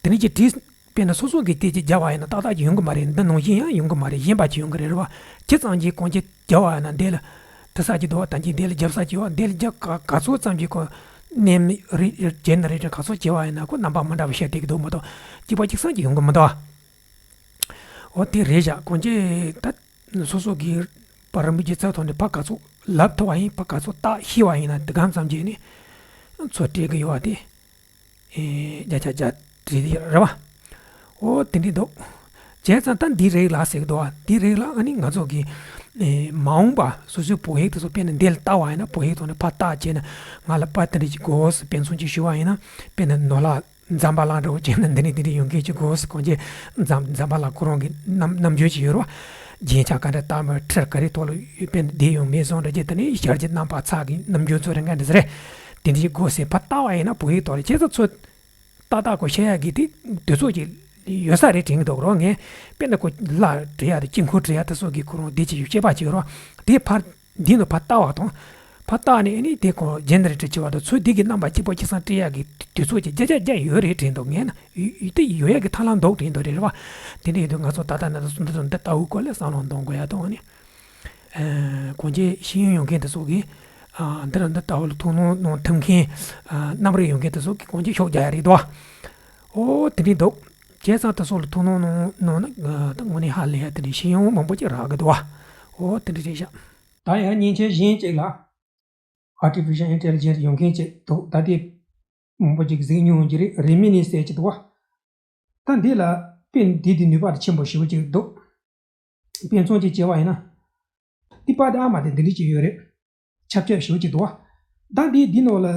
དེ་འདྲ་ཅིག་བྲིས། དཔེར་ན་སོ་སོ་གིས་དེ་ཅིག་བརྒྱབ་པ་ཡིན་ན་ཏག་ཏག་ཅིག་ཡོང་གི་མ་རེད། འདི་ནང་བཞིན་ཡང་ཡོང་གི་མ་རེད། གཞན་པ་ཅིག་ཡོང་གི་རེད། རེད་བ། ཇི་ཙམ་གྱིས་གོང་ཆེན་བརྒྱབ་པ་ཡིན་ན་འདི་ལ་འབྲི་ས་ཅིག་འདུག་བ། ད་གིན་འདི་ལ་རྒྱབ་ས་ཅིག་ཡོད། འདི་ལ་རྒྱབ་ག་ག་ཚོད་ཙམ་གྱིས་ཁོ་ནེམ་རི་ཇེ་ནེ་རེ་ཊར་ག་ཚོད་བྱས་པ་ཡིན་ན་ཁོ་རྣམ་པ་མི་འདྲ་བ་ཤར་བསྡད་ཀྱི་འདུག་མ་གཏོགས་གཅིག་པ་གཅིག་རྐྱང་ཅིག་ཡོང་གི་མི་འདུག་བ། འོ་དེ་རེད་བཞག། གོང་ཆེན་ད་སོ་སོ་གིས་པར་རིན་པོ་ཆེ་རྩ་ཐོག་ནས་ཕར་ག་ཚོད་ལབ་ཐུབ་པ་ཡིན། ཕར་ག་ཚོད་བརྟག་ཤེས་པ་ཡིན་ན་འདི་གང་ཙམ་བྱས་ནས་ཚོ་སྤྲད་གི་ཡོད་པ་དེ། ཨེ། བརྒྱ་ཆ་བརྒྱ་བྲིས་ཏེ་རེད་བ། འོ་དེ་འདྲ་འདུག། བྱས་ཙང་ད་འདི་རེད་ལ་ཟེར་གི་འདུག་བ། འདི་རེད་ལ་ཨ་ནི་ང་ཚོ་གི། ཨེ། མ་འོངས་པ་སོ་སོའི་བོད་ཡིག་དེ་ཚོ་དཔེར་ན་འདི་ལ་བལྟ་བ་ཡིན་ན། བོད་ཡིག་ཐོག་ནས་ཕར་བལྟ་བྱས་ན་ང་ལ་པར་དེ་འདྲ་ཅིག་དགོས་ཟེར་དཔེ་མཚོན་ཅིག་ཞུ་བ་ཡིན་ན། དཔེར་ན་ནོར་ལྷ་ ཛམ་བྷ་ལ་འདྲ་བོ་བྱས་ན་འདི་ནས་འདི་འདྲ་ཡོང་མཁན་ཅིག་དགོས་ཟེར། གང་ཅི་ཛམ་ཛམ་བྷ་ལ་ཁོ་རང་གི་རྣམ་རྣམ་འགྱུར་ཅིག་ཡོད་རེད་བ། རྒྱན་ཆ་ག་འདྲ་བཏགས་མིན་ཁྲིར་ག་རེ་ཐོག་ལ་དཔེ་འདི་ཡོང་མེད་བཟོ་འདྲ་ཅིག་དེ་ནས་ཞལ་གྱི་རྣམ་པ་ཚགས་ཀྱི་རྣམ་འགྱུར་ཚོ་རེ་འགའ་འདྲ་ཟེར་རེད། དེ་འདྲ་ཅིག་དགོས་ཟེར། ཕར་ལྟ་བ་ཡིན་ན་བོད་ཡིག་ཐོག་ལ་ཁྱེད་ཚོ་ཚོ་ཏག་ཏག་གོ་བཤད་ཡག་གི་དེ་དུས་ཚོད་ཅིག་ཡོད་ས་རེད་དྲན་གྱི་འདུག་རོགས། ངས་དཔེར་ན་ཁོ་ལ་བྲི་ཡག་དང་དཀྱིལ་འཁོར་བྲི་ཡག་དེ་སོགས་ཀྱི་ཁོ་རང་བདེ་སྐྱིད་ཡོད་སྐྱེས་པ་བྱེད་རོགས། དེ་ཕར་འདི་ནས་ཕར་ལྟ་བ་དང་། ཕར་ལྟ་ནས་ཨ་ནི་དེ་ཁོ་ཇེ་ནེ་རེ་ཊར་བྱེད་པ་དང་ཚུར་འདི་གི་རྣམ་པ་གཅིག་པ་གཅིག་སང་སྤྲད་ཡག་གི་དུས་ཚོད་ཅིག་བརྒྱ་ཆ་བརྒྱ་ཡོད་རེད་དྲན་འདུག་ངས་ན་ཡོད་དེ་ཡོད་ཡག་གི་ཐབས་ལམ་འདུག་དྲན་འདུག་རེད་བ། དེ་འདྲ་ཡིན་དུས་ང་ཚོ་ད་ལྟ་ན་ད་སོ་འདི་ཚོ་འདི་ལྟ་བུའི་སྐོར་ལ་བསམ་བློ་གཏོང་དགོས་ཡག་དང་ཨ་ནི། གང་ཅི་ཤེས་ཡོན་ཡོད་མཁན་དེ་ཚོ་གིས་འདི་ར་འདི་ལྟ་བུ་ལ་ཐུགས་སྣང་གནང་ཐུབ་མཁན་རྣམ་རིག་ཡོད་མཁན་དེ་ཚོ་གིས་གང་ཅི་ཤུགས་རྒྱག་ཡག་རེད་དོ། ཨོ་དེ་འདྲ་འདུག་བྱས་ཙང་དེ་ཚོ་ལ་ཐུགས་སྣང་གནང་གནང་ན་ད་དངོས་གནས་ཧ་ལས་ཡག་དེ་འདྲ་ཤེས་ཡོན་མང་པོ་ཅིག་རག་གི་འདུག་བ། ཨོ་དེ་འདྲ་རེད་ཤག་ད་ཡང་མཉེན་ཆས་གཞན་ཅིག་ལ་Artificial Intelligence ཡོད་མཁན་ཅིག་འདུག་ད་དེ་མང་པོ་ཅིག་གཟིགས་མྱོང་གི་རེད། རེ་མི་ནི་ཟེར་གྱི་འདུག་བ། ད་འདི་ལ་དཔེ་འདི་དེ་ནུས་པ་དེ་ཆེན་པོ་ཞེ་པོ་ཅིག་འདུག་དཔེ་མཚོན་ཅིག་བྱས་པ་ཡིན་ན། འདི་པར་དེ་ཨ་མ་དེ་འདི་འདྲ་ཅིག་ཡོད་རེད། ཆབ་ཆབ་ཞེ་པོ་ཅིག་འདུག་བ། ད་འདི་འདི་ནང་ལ་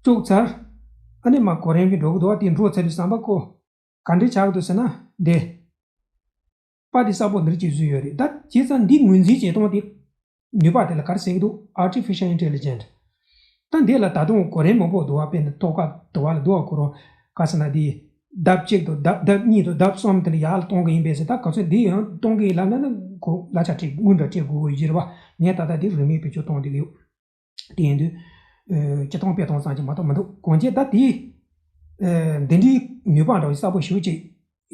བཅུག་ཚར། ཨ་ནི་མ་གོ་རིམ་གྱིས་འགྲོ་གི་འདུག་བ། དེ་འགྲོ་ཚར་དུས་ཙམ་པ་ཁོ་ག་འདྲ་ཆགས་ཀྱི་འདུག་ཟེར་ན་འདི། པར་དེ་གསལ་པོ་འདི་འདྲ་ཅིག་བཟོས་ཡོད་རེད། ད་བྱས་ཙང་འདི་ངོས་འཛིན་བྱེད་སྟངས་དེ། ནུས་པ་དེ་ལ་ག་རེ་ཟེར་གྱི་འདུག Artificial Intelligence། ད་འདི་ལ་ད་དུང་གོ་རིམ་མང་པོ་འདུག་བ། དཔེར་ན་ཐོག་ཁ་དུ་བ་ལ་འདུག་བ། ཁོ་རང་ག་ཟེར་ན་འདི་ལྡབ་གཅིག་དང་ལྡབ་ལྡབ་གཉིས་དང་ལྡབ་གསུམ་དེ་འདྲ་ཡར་ལ་གཏོང་གི་ཡིན་པས་ཟེར། ད་ག་ཚོད་འདི་ཡང་གཏོང་གི་ཡིན་ལབ་ན་ན་ཁོ་གླ་ཆ་སྤྲད་དངུལ་འདྲ་སྤྲད་དགོས་ཀྱི་ཡོད་རེད་བ། ངས་ད་ལྟ་འདི་རིན་མེད་བེད་སྤྱོད་གཏོང་བསྡད་ཀྱི་ཡོད། དེ་ཡིན་དུས། ཨ། སྤྱིར་བཏང་དཔེ་གཏོང་ཙམ་ཅིག་མ་གཏོགས་མི་འདུག་གང་བྱས་ད་དེ། ཨ། འདི་འདྲའི་ནུས་པ་འདྲ་བོ་གསལ་པོ་ཞེ་པོ་ཅིག་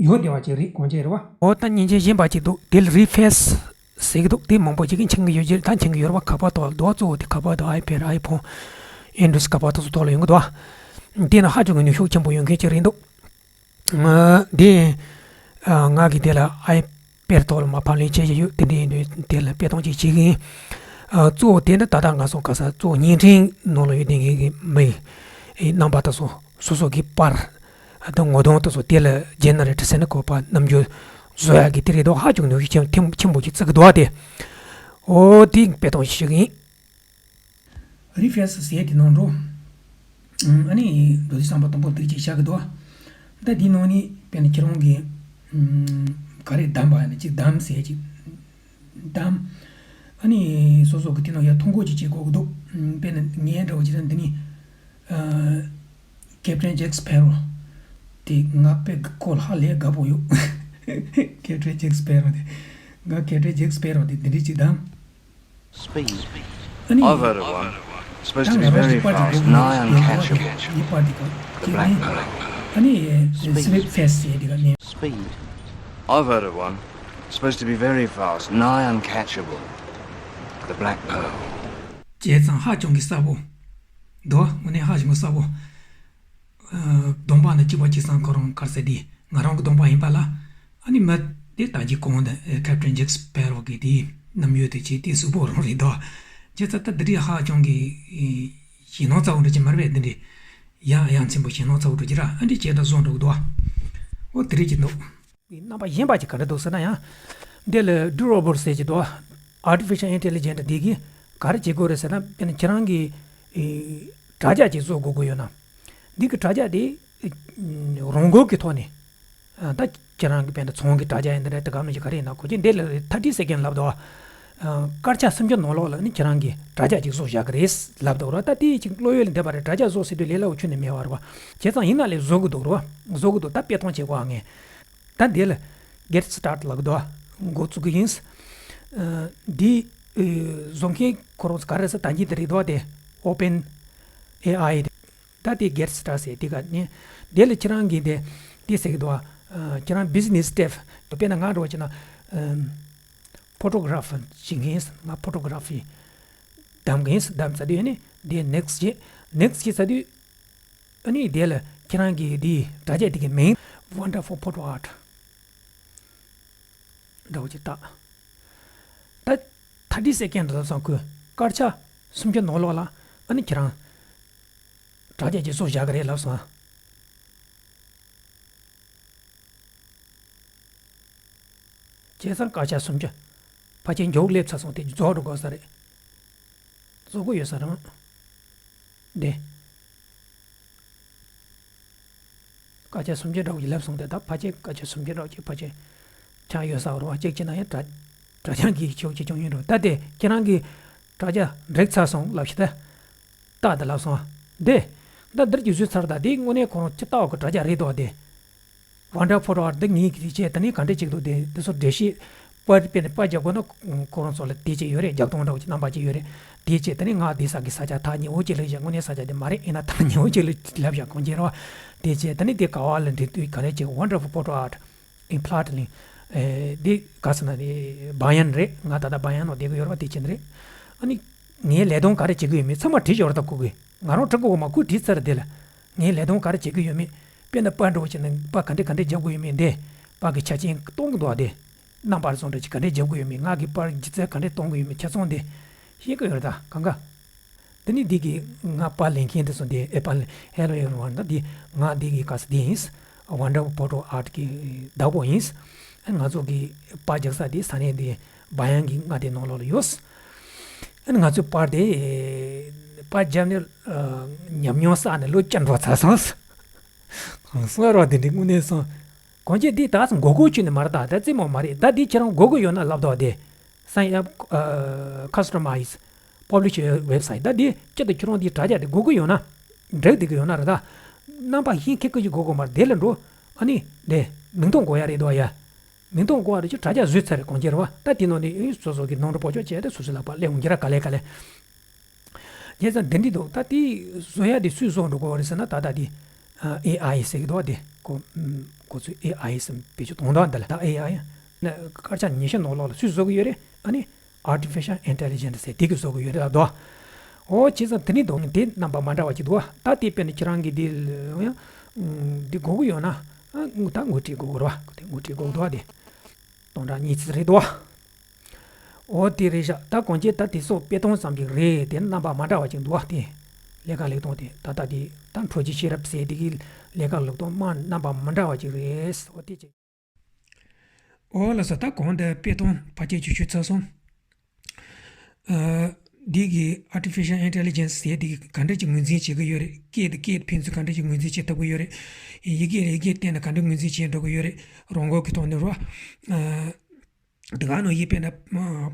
ཡོད་བསྡད་པ་ཅིག་རེད། གང་བྱས་རེད་བ། འོ་ད་མཉེན་ཆས་གཞན་པ་ཅིག་འདུག་དེ་ལ་རི་ཕེ་སི་ཟེར་གྱི་འདུག་དེ་མང་པོ་ཅིག་གིས་མཁྱེན་གྱི་ཡོད་ཀྱི་རེད། ད་མཁྱེན་གྱི་ཡོད་རེད་བ། ཁ་པར་ཐོག་ལ་འདུག་བ། གཙོ་བོ་དེ་ཁ་པར་དང་ཨའི་པེ་ཌི། ཨའི་ཕོན། ཨེན་ཌོ་རོ་ཌི་ཁ་པར་དེ་ཚོ་ཐོག་ལ་ཡོང་གི་འདུག་བ། དེ་ནི་ཧ་ཅང་གི་ནུས་ཤུགས་ཆེན་པོ་ཡོད་མཁན་ཅིག་རེད་འདུག་ཨ། འདི། ཨ། ང་གིས་དེ་ལ་ཨའི་པེ་ཌི་ཐོག་ལ་མར་ཕབ་ལེན་བྱས་བཞག་ཡོད། དེ་འདྲ་ཡིན་དུས་དེ་ལ་དཔེ་གཏོང་ཅིག་བྱེད་ཀྱི་ཡིན། ཨ། གཙོ་བོ་དེ་ནི་ད་ལྟ་ང་ཚོ་ག་ས་གཙོ་བོ་བརྙན་འཕྲིན་ནང་ལ་ཡོད་བསྡད་མཁན་གྱི་མི་ཡི་རྣམ་པ་དེ་ཚོ་སོ་སོ་གི་པར་དང་ངོ་གདོང་དེ་ཚོ་དེ་ལ་ཇེ་ནེ་རེ་ཊར་ཟེར་ནས་ཁོ་པར་རྣམ་འགྱུར་བཟོ་ཡག་གི་དེ་རེད་འདུག་ཧ་ཅང་ནུས་ཤུགས་ཆེན་ཆེན་པོ་ཅིག་བརྩི་གི་འདུག་བ། དེ། འོ་དེ་དཔེ་གཏོང་ཅིག་བྱེད་ཀྱི་ཡིན། རི་ཕེ་སི་ཟེར་དེ་ནང་འགྲོ། ཨ་ནི་མདོ་སྡེ་གསུམ་པ་དང་པོ་དེ་ཅིག་བཞག་གི་འདུག་ད་འདི་ནང་ནས་དཔེར་ན་ཁྱེད་རང་གིས་ཨམ། ག་རེ་བདམས་པ་ཡིན་ན་ཅིག་བདམས་ཟེར་ཅིག་བདམས། ཨ་ནི་སོ་སོ་གི་དེ་ནང་ཡར་ཐོ་འགོད་ཅིག་བྱེད་དགོས་ཀྱི་འདུག་ཨམ། དཔེར་ན་ངའི་འདྲ་བོ་ཅིག་ན་འདི་ནས་ཨ། ཀེབ་ཊེན་ཇེག་སྤེ་རོ། དེ་ང་དཔེ་ཁོ་ལ་ཧ་ལས་དགའ་པོ་ཡོད། ཀེབ་ཊེན་ཇེག་སྤེ་རོ་དེ། ང་ཀེབ་ཊེན་ཇེག་སྤེ་རོ་དེ་འདི་འདྲ་ཅིག་བདམས། Speed. ཨ་ནི། I've heard of one. Supposed to be very fast, nigh uncatchable. The Black Pearl. ཨ་ནི། Speed. Speed. I've heard of one. Supposed to be very fast, nigh uncatchable. The Black Pearl. བྱས་ཙང་ཧ་ཅང་གི་གསལ་པོ། འདུག་དངོས་གནས་ཧ་ཅང་གི་གསལ་པོ། ཨ། གདོང་པ་ནི་གཅིག་པ་གཅིག་སང་ཁོ་རང་ག་རེ་ཟེར་དེ་ང་རང་གི་གདོང་པ་ཡིན་པ་ལ། ཨ་ནི་མི་དེ་ད་གི་གོང་དུ་ཨེ། ཀེབ་ཊེན་ཇེག་སྤེ་རོ་གི་དེའི་རྣམ་དབྱེ་དེ་བྱས་དེ་གཟུགས་པོ་རང་རེད་དོ། བྱས་ཙང་ད་འདི་འདྲའི་ཧ་ཅང་གི་ཨེ། ཞེད་སྣང་ཚ་བོ་འདྲ་ཅིག་མ་རེད་པས། འདི་འདྲའི་ཡ་ཡ་མཚན་པོ་ཞེད་སྣང་ཚ་བོ་འདྲ་ཅིག་ར་ཨ་འདྲ་བྱས་ད་བཟོ་འགྲོ་གི་འདུག་ཨོ་དེ་འདྲ་ཅིག་འདུག་རྣམ་པ་གཞན་པ་ཅིག་ག་འདྲ་འདུག་ཟེར་ན་ཡང་། འདི་ལ་ཌོ་རོ་བོཊ་ཟེར་གྱི་འདུག Artificial Intelligence འདི་གིས་ག་རེ་བྱེད་དགོས་རེད་ཟེར་ན། དཔེར་ན་ཁྱེད་རང་གིས་ཨེ། དྲ་རྒྱ་ཅིག་བཟོ་དགོས་ཀྱི་ཡོད་ན། འདི་གི་དྲ་རྒྱ་དེ་ཨེ། རང་འགུལ་གྱི་ཐོག་ནས། ཨ། ད་ཁྱེད་རང་གི་དཔེར་ན་ཚོང་གི་དྲ་རྒྱ་ཡིན་ན་རེད། དེ་ག་ནང་བཞིན་ག་རེ་ཡིན་ན་གོ་རྒྱུ་འདི་ལ་ཐར་ཊི་སེ་ཀེན་ཌ་ལབ་འདུག་ཨ། སྐར་ཆ་སུམ་ཅུ་ནང་ལོགས་ལ་ནི་ཁྱེད་རང་གིས་དྲ་རྒྱ་ཅིག་བཟོ་བཞག་གི་རེད་ལབ་འདུག་ར། ད་དེ་ཅིག་བློ་ཡུལ་ལ་འདེབས་པ་རེད། དྲ་རྒྱ་བཟོ་ཟེར་དུས་ལས་སླ་པོ་ཁྱོན་ནས་མེད་པ་རེད་བ། བྱས་ཙང་ཡིན་ན་ལས་བཟོ་གི་འདུག་ར། བཟོ་གི་འདུག་ད་དཔེ་གཏོང་བྱེད་དགོས་ཨ་ངས། ད་འདི་ལ་Get Start ལབ་འདུག་འགོ་བཙུགས་ཀྱི་ཡིན། ཨ། འདི་ཨེ། བཟོ་མཁན་ཁོ་རང་ཚོ་ག་རེ་ཟེར་ད་གིན་དེ་རེད་འདུག་དེ་ཨོ་པེན་ཨེ་ཨའི་དེ། ད་དེ་Get Start ཟེར་དེ་ག་ནི། དེ་ལ་ཁྱེད་རང་གིས་དེ་དེ་ཟེར་གི་འདུག་ཨ། ཁྱེད་རང་བི་ཛི་ནེ་སི་ཊེབ་དཔེར་ན་ང་འདྲ་བོ་བྱས་ན། ཨམ། ཕོ་ཊོ་གྷ་ར་ཕི་བྱེད་མཁན། ང་ཕོ་ཊོ་གྷ་ར་ཕི་གདམ་མཁན། གདམ་ཚར་དུས་ཨ་ནི་དེ་ནེག་སི་ཊི་བྱེད། ནེག་སི་ཊི་བྱེད་ཚར་དུས། ཨ་ནི་དེ་ལ་ཁྱེད་རང་གི་དེའི་དྲ་རྒྱ་དེ་གི་མིང་Wonderful Photo Art འདྲ་བོ་ཅིག་བཏགས། ད་ཐར་ཊི་སེ་ཀེན་ཌ་ལབ་སོང་། ཁོས་སྐར་ཆ་སུམ་ཅུ་ནང་ལོགས་ལ་ཨ་ནི་ཁྱེད་རང་དྲ་རྒྱ་ཅིག་བཟོ་བཞག་གི་རེད་ལབ་སོང་། བྱས་ཙང་སྐར་ཆ་སུམ་ཅུ་ཕལ་ཆེར་མགྱོགས་སླེབས་ཚར་སོང་། དེ་རྫོགས་འགྲོ་དགོས་ས་རེད། བཟོ་དགོས་ཡོད་ས་རེད། འདི། སྐད་ཆ་སུམ་ཅུ་འདྲ་བོ་ཞིག་ལབ་སོང་སྟེ། ད་ཕལ་ཆེར་སྐད་ཆ་སུམ་ཅུ་འདྲ་བོ་ཅིག་ཕལ་ཆེར་ཆགས་ཡོད་ས་རེད་བ། གཅིག་བྱས་ན་ཡང་དྲ་དྲ་རྒྱ་གི་ཤུགས་ཆེ་ཆུང་ཡིན་འགྲོ། ད་དེ་ཁྱེད་རང་གིས་དྲ་རྒྱ་འགྲིག་ཚར་སོང་ལབ་ཤིག་ད། རྟགས་དེ་ལབ་སོང་། དེ། ད་འདིར་གྱི་བཟོས་ཚར། ད་དེ་དངོས་གནས་ཁོ་རང་ཅི་ལྟ་བ་གི་དྲ་རྒྱ་རེད་དོ། དེ། Wonderphoto Art འདི་ངས་གི་དེ་བྱས། དེ་ནས་ག་འདྲ་བྱེད་ཀྱི་འདུག་དེ་འདི་ཚོ་འགྲེལ་བཤད། པར་དཔེར་ན་པར་རྒྱག་དགོས་ན་ཁོ་རང་ཚོ་ལ་དེ་བྱས་ཡོད་རེད། རྒྱག་སྟངས་འདྲ་བོ་ཅིག་རྣམ་པ་ཅིག་ཡོད་རེད། དེ་བྱས་དེ་ནས་ང་དེ་ས་གི་ས་ཆ་ཐག་ཉེ་བོ་ཅིག་ལ་བཞག་དངོས་གནས་ས་ཆ་དེ་མ་རེད། ཡིན་ན་ཐག་ཉེ་བོ་ཅིག་ལ་ལབ་བཞག་གང་བྱེད་རོགས། དེ་བྱས་དེ་ནས་དེ་ག་བ་ལ་འབྲི་དུས་ག་རེ་བྱེད། Wonderful Photo Art in Plattling། ཨེ། འདི་ག་ཟེར་ན་ནི་བ་ཡན་རེད། ང་ད་ལྟ་བ་ཡན་ནང་བསྡད་གི་ཡོད་རེད་བ། དེ་བྱས་ནི་རེད། ཨ་ནི་ངའི་ལས་དོན་ག་རེ་བྱེད་ཀྱི་ཡོད་མེད་ཚང་མ་བྲིས་ཡོད་རེད། ད་ཁུག་གི་ང་རང་བྲི་དགོས་མ། ཁོས་བྲིས་ཚར་རེད། དེ་ལ་ངའི་ལས་དོན་ག་རེ་བྱེད་ཀྱི་ཡོད་མེད། དཔེར་ན་པར་འདྲ་བོ་བྱས་ན་པར་ག་འདྲ་ག་འདྲ་རྒྱབ་དགོས་ཡོད་མེད། འདི་པར་གི་ཆ་རྐྱེན་སྟོན་གི་འདུག་ཨ། དེ་རྣམ་པ་བཟོ་འདྲ་ཅིག་ག་འདྲ་རྒྱབ་དགོས་ཡོད་མེད། ང་གི་པར་སྒྱུ་རྩལ་ག་འདྲ་གཏོང་དགོས་ཡོད་མེད། ཆ་ཚང་དེ་ཤེས་ཀྱི་ཡོད་རེད། ད་གང་ག་དེ་ནས་འདི་གི་ང་པར་ལེན་མཁན་དེ་ཚོ་འདི་ཨེ་པར་ལེན། Hello everyone། ད་འདི་ང་འདི་གི་ག་ས་འདི་ཡིན། Wonderful Photo Art གི་བདག་པོ་ཡིན། ང་ཚོ་གི་པར་རྒྱག་ས་འདི་ས་གནས་འདི་བ་ཡན་གི་མངའ་སྡེ་ནང་ལོགས་ལ་ཡོད། ང་ཚོའི་པར་དེ་པར་རྒྱབ་ནས་ཉམས་མྱོང་བསགས་ནས་ལོ་བཅུ་འགྲོ་ཚར་སོང་། གང་སོང་རོ། དེ་འདྲའི་དངོས་གནས་སོང་། གང་ཅི་འདི་ད་མགོ་སྐོར་བྱས་ནས་མ་རེད། ད་ད་རྩེད་མོ་མ་རེད། ད་འདི་ཁྱེད་རང་དགོས་ཀྱི་ཡོད་ན་ལབ་དོ། དེ་Sign up, uh, customize, publish your website. ད་འདི་ཅི་ད་ཁྱོད་རང་འདི་དྲ་རྒྱ་དེ་དགོས་ཀྱི་ཡོད་ན། འགྲིག་བསྡད་ཀྱི་ཡོད་ན་རེད། ད་རྣམ་པ་གཞན་ཁྱེད་ཀྱི་དགོས་དགོས་མ་རེད། དེ་ལ་འགྲོ། ཨ་ནི་དེ་མིང་ཐོ་དགོས་ཡ་རེད་དོ་ཡ། མིང་ཐོ་དགོས་ཡ་རེད། ཁྱོད་དྲ་རྒྱ་བཟོས་ཚར་རེད། གང་ཅི་རེད་བ། ད་དེ་ནང་ནས་ཨེ་སོ་སོ་གི་ནང་དུ་སྤོ་ཆོག་བྱས་ཏེ་སོ་སོ་ལ་པར་སླེབས་འོང་གི་ར། ག་ལེ་ག་ལེ། བྱས་ཙང་འདི་འདྲ་འདུག་ད་དེ་བཟོ་ཡ་དེ་སུས་བཟོ་འགྲོ་དགོས་རེད་ཟེར་ན། ད་ལྟ་དེ་ཨེ་ཨའི་ཟེར་གི་འདུག་བ། དེ་ཁོ་ཁོ་ཚོས་ཨེ་ཨའི་ཟེར་བེད་སྤྱོད་གཏོང་དོ། འདི་ལ་ད་ཨེ་ཨའི་ན་སྐར་ཆ་ཉི་ཤུ་ནང་ལོགས་ལ་སུས་བཟོ་གི་ཡོད་རེད། ཨ་ནི་Artificial Intelligence ཟེར་དེ་གིས་བཟོ་གི་ཡོད་རེད་ལབ་འདུག་འོ་བྱས་ཙང་དེ་འདྲ་འདུག་དེ་རྣམ་པ་མ་འདྲ་བ་ཅིག་འདུག་ད་དེ་དཔེར་ན་ཁྱེད་རང་གིས་དེ་ཡང་འདི་དགོས་ཀྱི་ཡོད་ན། ཨ་ད་ངོ་སྤྲོད་དགོས་རེད་བ། དེ་ངོ་སྤྲོད་དགོས་འདུག་དེ་སྟོང་ཕྲག་གཉིས་ཚིག་རེད་འདུག་འོ་དེ་རེད་ཤག་ད་གོང་ཆེ་ད་དེ་སོགས་དཔེ་སྟོང་ཙམ་ཞིག་རེད། དེ་རྣམ་པ་མ་འདྲ་བ་ཅིག་འདུག་བ། དེ་ལས་ཀ་ལེགས་གཏོང་དེ་ད་ལྟ་དེ་ད་འཕྲོད་བརྗེ་ཤེས་རབ་ཟེར་དེ་གི་ལས་ཀ་ལེགས་གཏོང་མ་རྣམ་པ་མ་འདྲ་བ་ཅིག་རེད། འོ་དེ་ཅིག་འོ་ལགས་སོ། ད་གོང་དེ་དཔེ་སྟོང་ཕལ་ཆེར་ཅིག་ཞུས་ཚར་སོང་། ཨ། འདི་གི་Artificial Intelligence ཟེར་དེ་གི་ག་འདྲ་ཅིག་ངོས་འཛིན་བྱེད་ཀྱི་ཡོད་རེད། སྐད་དེ་སྐད་ཕན་ཚུན་ག་འདྲ་ཅིག་ངོས་འཛིན་བྱེད་ཐུབ་ཀྱི་ཡོད་རེད། ཡི་གེ་ལ་ཡི་གེ་བརྟེན་ནས་ག་འདྲ་ངོས་འཛིན་བྱེད་འགྲོ་གི་ཡོད་རེད། རང་འགུལ་གྱི་ཐོག་ནས་རོ། ཨ། དེ་ག་ནང་བཞིན་དཔེར་ན་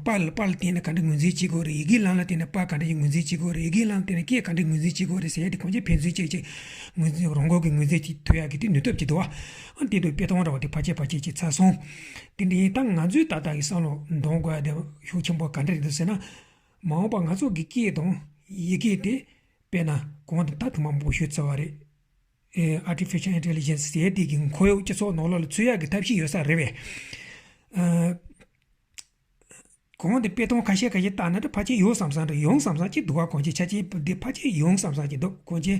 པར་ལ་པར་ལ་བརྟེན་ནས་ག་འདྲ་ངོས་འཛིན་བྱེད་དགོས་རེད། ཡི་གེ་ལམ་ལ་བརྟེན་ནས་པར་ག་འདྲ་ཞིག་ངོས་འཛིན་བྱེད་དགོས་རེད། ཡི་གེ་ལམ་ལ་བརྟེན་ནས་སྐད་ག་འདྲ་ངོས་འཛིན་བྱེད་དགོས་རེད་ཟེར་ཡ་དེ་གང་ཅི་ཕན་ཚུན་གཅིག་གཅིག་ངོས་འཛིན་རང་འགུལ་གྱིས་ངོས་འཛིན་བྱེད་ཐུབ་ཡག་གི་དེ་ནུས་སྟོབས་ཅིག་འདུག་བ། ཨ་དེ་དུས་དཔེ་སྟོང་འདྲ་བ་དེ་ཕལ་ཆེར་ཕལ་ཆེར་ཅིག་ཚར་སོང་། དེ་འདྲ་ཡིན་ད་ང་ཚོས་ད་ལྟ་གི་བསམ་བློ་འདོན་དགོས་ཡ་དེ་ཤུགས་ཆེན་པོ་ག་འདྲ་རེད་འདུག་ཟེར་ན། མ་འོངས་པ་ང་ཚོ་གི་སྐད་དང་ཡི་གེ་དེ་དཔེར་ན་གོང་དུ་ད་ཐུན་མོང་མང་པོ་ཞུས་ཚར་བ་རེད། ཨེ། Artificial Intelligence ཟེར་དེ་གི་ཁོར་ཡུག་སྤྱི་ཚོགས་ནང་ལོགས་ལ་ཚུད་ཡག་གི་ཐབས་ཤེས་ཡོད་ས་རེད་པས། ཨ། གོང་དུ་དཔེ་སྟོང་ཁ་ཤས་ཁ་ཤས་བལྟས་ན་དེ་ཕལ་ཆེར་ཡོང་བསམ་བསམ་རེད། ཡོང་བསམ་བསམ་ཅིག་འདུག་བ། གོང་ཆེ་ཆ་ཆེན་འདི་ཕལ་ཆེར་ཡོང་བསམ་བསམ་ཅིག་འདུག་གོང་ཆེ་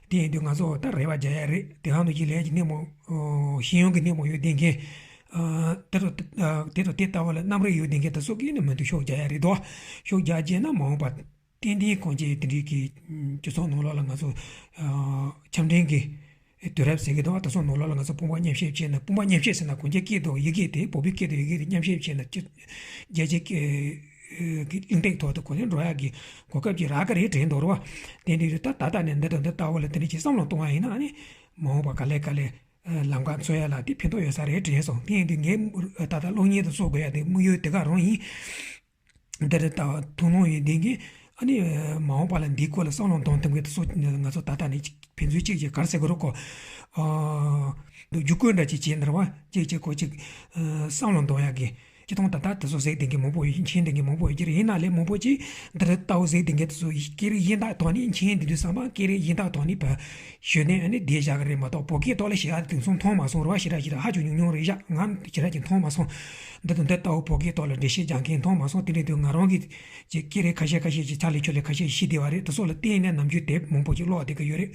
དེ་ཡིན་དུས་ང་ཚོ་ད་རེ་བ་རྒྱག་ཡ་རེད། དེ་གང་དུ་ཅིག་ལས་ཀྱི་སྣེ་མོ། ཨོ། ཤེས་ཡོན་གྱི་སྣེ་མོ་ཡོད་བསྡད་མཁན། ཨ། དེ་དང་དེ་དང་དེ་ལྟ་བུ་ལ་རྣམ་རིག་ཡོད་བསྡད་མཁན་དེ་ཚོ་གིས་ནི་མུ་མཐུད་ཤུགས་རྒྱག་ཡ་རེད་དོ། ཤུགས་རྒྱག་རྗེས་ན་མ་འོངས་པ། ཏན་ཏན་གོང་ཆེ་དེ་འདྲའི་གི་སྤྱི་ཚོགས་ནང་ལོགས་ལ་ང་ཚོ་ཨ་འཆམ་མཐུན་གྱི་དུས་རབས་ཟེར་གི་འདུག་དེ་ཚོ་ནང་ལོགས་ལ་ང་ཚོ་དཔུང་པ་མཉམ་གཤིབ་བྱས་ན། དཔུང་པ་མཉམ་གཤིབ་ཟེར་ན་གོང་ཆེ་སྐད་དང་ཡི་གེ་དེ། བོད་པའི་སྐད་དང་ཡི་གེ་དེ་མཉམ་གཤིབ་བྱས་ན་ཅི་རྒྱལ་སྤྱིའི་གི་གི་གླེང་སྟེགས་ཐོག་ཏུ་གོ་ནས་འགྲོ་ཡག་གི་གོ་སྐབས་ཅིག་རག་གི་རེད་དྲན་འདུག་རེད་བ། དེ་འདྲ་རེད། ད་ད་ལྟ་ནས་འདི་དང་འདི་ལྟ་བུ་ལ་དེ་འདྲ་ཅིག་བསམ་བློ་གཏོང་བ་ཡིན་ན་ཨ་ནི་མ་འོངས་པ་ག་ལེ་ག་ལེ་ལམ་ཁ་འཚོལ་ཡ་ལ་དེ་ཕན་ཐོགས་ཡོད་ས་རེད་དྲན་སོང་། དེ་ཡིན་དུས་ངས་ད་ལྟ་གློག་བརྙན་དུ་བཟོ་དགོས་ཡ་དེ་དམིགས་ཡུལ་དེ་ག་རང་ཡིན། འདི་རེད། ད་ཐུགས་སྣང་ཡོད་བསྡད་མཁན། ཨ་ནི་མ་འོངས་པ་ལ་འདིའི་སྐོར་ལ་བསམ་བློ་གཏོང་ཐུབ་མཁན་དེ་ཚོ་ང་ཚོ་ད་ལྟ་ནས་ཕན་ཚུན་གཅིག་གིས་ག་རེ་ཟེར་དགོས་རེད་གོ། ཨ། འདུག་རྒྱུག་སྐོར་འདྲ་ཅིག་བྱས་ནས་རེད་བ། གཅིག་གཅིག་གོ་གཅིག་ཨ། བསམ་བློ་གཏོང་ཡག་གི་སྤྱིར་བཏང་ད་ལྟ་དེ་ཚོ་གཟིགས་བསྡད་མཁན་མང་པོ་ཡོད། མཁྱེན་བསྡད་མཁན་མང་པོ་ཡོད་ཀྱི་རེད། ཡིན་ན་ལས་མང་པོ་ཅིག་འདི་རེད། ལྟ་བུ་གཟིགས་བསྡད་མཁན་དེ་ཚོ་སྐད་རིགས་གཞན་དག་ཐོག་ནས་མཁྱེན་བསྡད་དུས་ཙམ་པ་སྐད་རིགས་གཞན་དག་ཐོག་ནས་བ་ཞུས་ནས་ཨ་ནི་བསྡད་བཞག་གི་རེད་མ་གཏོགས། བོད་སྐད་ཐོག་ལ་ཞེ་དྲག་དེང་སང་མཐོང་མ་སོང་རེད་བ། ཞེ་དྲག་ཞེ་དྲག་ཧ་ཅང་ཉུང་ཉུང་རེད་བཞག་ང་ཞེ་དྲག་ཅིག་མཐོང་མ་སོང་། འདི་དང་འདི་ལྟ་བུ་བོད་སྐད་ཐོག་ལ་འགྲེལ་བཤད་རྒྱག་མཁན་མཐོང་མ་སོང་། དེ་འདྲ་དུས་ང་རང་གིས་ཀྱི་སྐད་རིགས་ཁ་ཤས་ཁ་ཤས་ཀྱི་ཚ་ལས་ཆུ་ལས་ཁ་ཤས་ཤེས་བསྡད་པ་རེད། དེ་ཚོ་ལ་བརྟེན་ནས་ནམ་རྒྱུན་དེབ་མང་པོ་ཅིག་ཀློག་བསྡད་ཀྱི་ཡོད་རེད།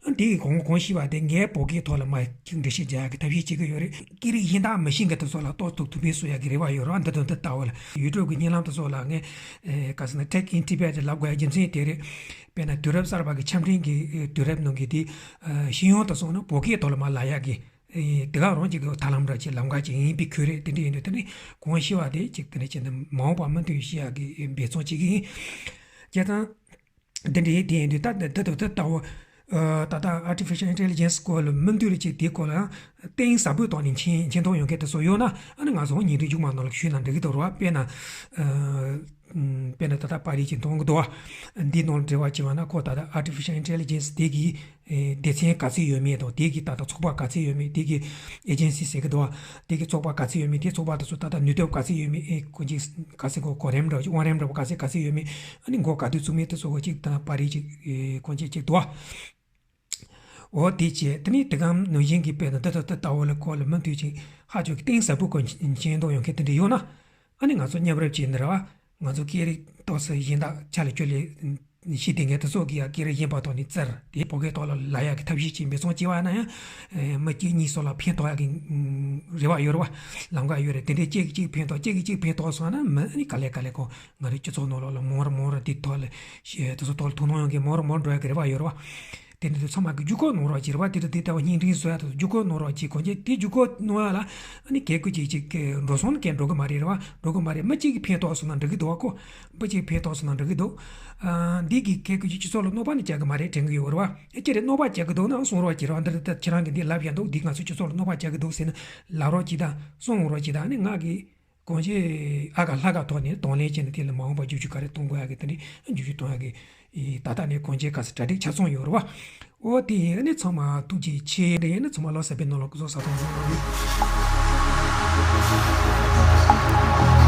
ཨ། དེ་གི་གོང་གོང་ཞུས་པ་དེ་ངས་བོད་སྐད་ཐོག་ལ་མར་ཅིག་འགྲེལ་བཤད་རྒྱག་ཡག་གི་ཐབས་ཤེས་བྱེད་ཀྱི་ཡོད་རེད། སྐད་རིགས་གཞན་དག་མི་ཤེས་མཁན་དེ་ཚོ་ལ་ཏོག་ཙམ་ཐུགས་ཕན་གསོས་ཡག་གི་རེ་བ་ཡོད་རེད། འདི་དང་འདི་ལྟ་བུ་ལ་ཡུ་ཊུབ་གི་བརྙན་ལམ་དེ་ཚོ་ལ་ངས་ཨེ། ག་ཟེར་ན་Tech in Tibet ལབ་དགོས་ཡ་རྒྱུ་མཚན་དེ་རེད། དཔེར་ན་དུས་རབས་གསར་པ་གི་འཆམ་མཐུན་གྱི་དུས་རབས་ནང་གི་དེ་ཤེས་ཡོན་དེ་ཚོ་ནི་བོད་སྐད་ཐོག་ལ་མར་ལབ་ཡག་གི་དེ་ག་རང་གཅིག་གི་ཐབས་ལམ་འདྲ་ཅིག་ལམ་ཁ་ཅིག་ཡིན་པའི་ཁུལ་རེད། དེ་འདྲ་ཡིན་དུས་དེ་ནི་གོང་ཞུས་པ་དེ་ཅིག་དེ་འདྲ་བྱས་ན་མ་འོངས་པ་མུ་མཐུད་ཤེས་ཡག་གི་འབད་བརྩོན་བྱེད་ཀྱི་ཡིན། བྱས་ཙང་། འདི་འདྲའི་དེ་ཡིན་དུས་ད་འདི་དང་འདི་ལྟ་བུ་ ཨ། ད་ལྟ་artificial intelligence སྐོར་ལ་མུ་མཐུད་ལ་ཅིག་དེའི་སྐོར་ལ་གཏིང་ཟབ་པོའི་ཐོག་ནས་མཁྱེན་མཁྱེན་མདོག་ཡོད་མཁན་དེ་ཚོ་ཡོད་ན། ཨ་ནི་ང་ཚོ་ཉིན་རེའི་མཇུག་མ་ནང་ལ་ཞུས་ན་འགྲིག་གི་འདུག་རེད་བ། དཔེར་ན། ཨ། ཨུམ། དཔེར་ན་ད་ལྟ་པར་རིས་ཅིག་མཐོང་གི་འདུག་བ། འདིའི་ནང་ལ་འབྲེལ་བ་བྱས་པ་ན། ཁོ་ད་ལྟ་artificial intelligence དེ་གི་ཨེ། སྡེ་ཚན་ག་ཚོད་ཡོད་མེད་དང་། དེ་གི་ད་ལྟ་ཚོགས་པ་ག་ཚོད་ཡོད་མེད། དེ་གི་agency ཟེར་གི་འདུག་བ། དེ་གི་ཚོགས་པ་ག་ཚོད་ཡོད་མེད། དེ་ཚོགས་པ་དེ་ཚོ་ད་ལྟ་ནུས་སྟོབས་ག་ཚོད་ཡོད་མེད། ཨེ། གོ་གཅིག་ག་ཚོད་གོ་གོ་རིམ་འདྲ་བ་ཅིག་བང་རིམ་འདྲ་བ་ག་ཚོད་ག་ཚོད་ཡོད་མེད། ཨ་ནི་མགོ་ག་དུས་བཙུགས་མིན་དེ་ཚོ་གོ་གཅིག་ད་པར་རིས་ཅིག་ཨེ། གོ་གཅིག་ཅིག་འདུག་བ། འོ་དེ་བྱས། དེ་ནས་དེ་ག་ནང་བཞིན་གྱི་དཔེར་ན་འདི་ལྟ་འདི་ལྟ་བུ་ལ་སྐོར་ལ་མུ་མཐུད་ཅིག་ཧ་ཅང་གི་གཏིང་ཟབ་པོ་སྐོར་མཁྱེན་མདོག་ཡོད་མཁན་དེ་འདྲ་ཡོད་ན། ཨ་ནི་ང་ཚོ་མཉམ་རུབ་བྱས་ནས་རེད་བ། ང་ཚོ་སྐད་རིགས་ཏོག་ཙམ་གཞན་དག་ཆ་ལ་ཅོ་ལེ་ཤེས་བསྡད་མཁན་དེ་ཚོ་གིས་ཡང་སྐད་རིགས་གཞན་པ་ཐོག་ནས་བཙིར་ཏེ་བོད་སྐད་ཐོག་ལ་ལབ་ཡག་གི་ཐབས་ཤེས་ཅིག་འབད་བརྩོན་བྱས་པ་ན་ཡང་། ཨེ། མི་གཅིག་གཉིས་སོགས་ལ་ཕན་ཐོགས་ཡག་གི་རེ་བ་ཡོད་རེད་བ། ལམ་ཁ་ཡོད་རེད། དེ་འདྲའི་གཅིག་གིས་གཅིག་ཕན་ཐོགས། གཅིག་གིས་གཅིག་ཕན་ཐོགས་སོང་ན་མི་ཨ་ནི་ག་ལེ་ག་ལེ་ཁོ་ང་རའི་སྤྱི་ཚོགས་ནང་ལོགས་ལ་མང་རུ་མང་རུ་དེ་ཐོག་ལ་ཤེས་དེ་ཚོ་ཐོག་ལ་དོ་སྣང་ཡོང་མཁན་མང་རུ་མང་རུ་འགྲོ་ཡག་གི་རེ་བ་ཡོད་རེད་བ། དེ་འདྲ་དེ་ཚང་མ་གི་བརྒྱུད་སྐུར་གནང་རོགས་གྱིས་རེད་བ། དེ་འདྲ་དེ་ལྟ་བུ་བརྙན་འཕྲིན་བཟོ་ཡག་དེ་ཚོ་བརྒྱུད་སྐུར་གནང་རོགས་གྱིས། གང་ཅི་དེ་བརྒྱུད་སྐུར་གནང་ཡག་ལ་ཨ་ནི་གལ་ཀུ་ཅིག་ཅིག་གི་འགྲོ་སོང་ནི་གལ་འགྲོ་གི་མ་རེད་རེད་བ། འགྲོ་གི་མ་རེད། མི་གཅིག་གིས་ཕན་ཐོགས་སོང་ན་འགྲིག་གི་འདུག་བ་ཁོ། མི་གཅིག་ཕན་ཐོགས་སོང་ན་འགྲིག་གི་འདུག་ཨ། འདི་གི་གལ་ཀུ་ཅིག་སྤྱི་ཚོགས་ལ་གནོད་པ་ནི་རྒྱག་གི་མ་རེད་དྲན་གི་ཡོད་རེད་བ། ཨེ། ཅི་རེད། གནོད་པ་རྒྱག་གི་འདུག་ན་གསུང་རོགས་གྱིས་རེད་བ། འདི་འདྲ་ད་ཁྱེད་རང་གིས་འདི་ལབ་ཡག་འདུག་འདི་ང་ཚོའི་སྤྱི་ཚོགས་ལ་གནོད་པ་རྒྱག་གི་འདུག་ཟེར་ནས་ལབ་རོགས་གྱིས་དང་གསུང་རོགས་གྱིས་དང་། ཨ་ནི་ང་གིས་གང་ཅི་ཨ་ཁ་ལྷ་ཁ་ཐོག་ནས་གདོང་ལེན་བྱས་ནས་དེ་ལ་མ་འོངས་པ་བསྒྱུར་བཅོས་ག་རེ་གཏོང་དགོས་ཡག་གི་དེ་འདྲའི་བསྒྱུར་བཅོས་གཏོང་ཡག་གི་ད་ལྟ་ནས་གང་ཅི་ག་ས་གྲ་སྒྲིག་ཆ་ཚང་ཡོད་རེད་བ། འོ་དེ་ཡིན། ཨ་ནི་ཚང་མ་ཐུགས་རྗེ་ཆེ། དེ་ཡིན་ན་ཚང་མ་ལོ་གསར་པའི་ནང་ལ་སྐུ་གཟུགས་གསལ་ཐང་ཐང་ཡོད།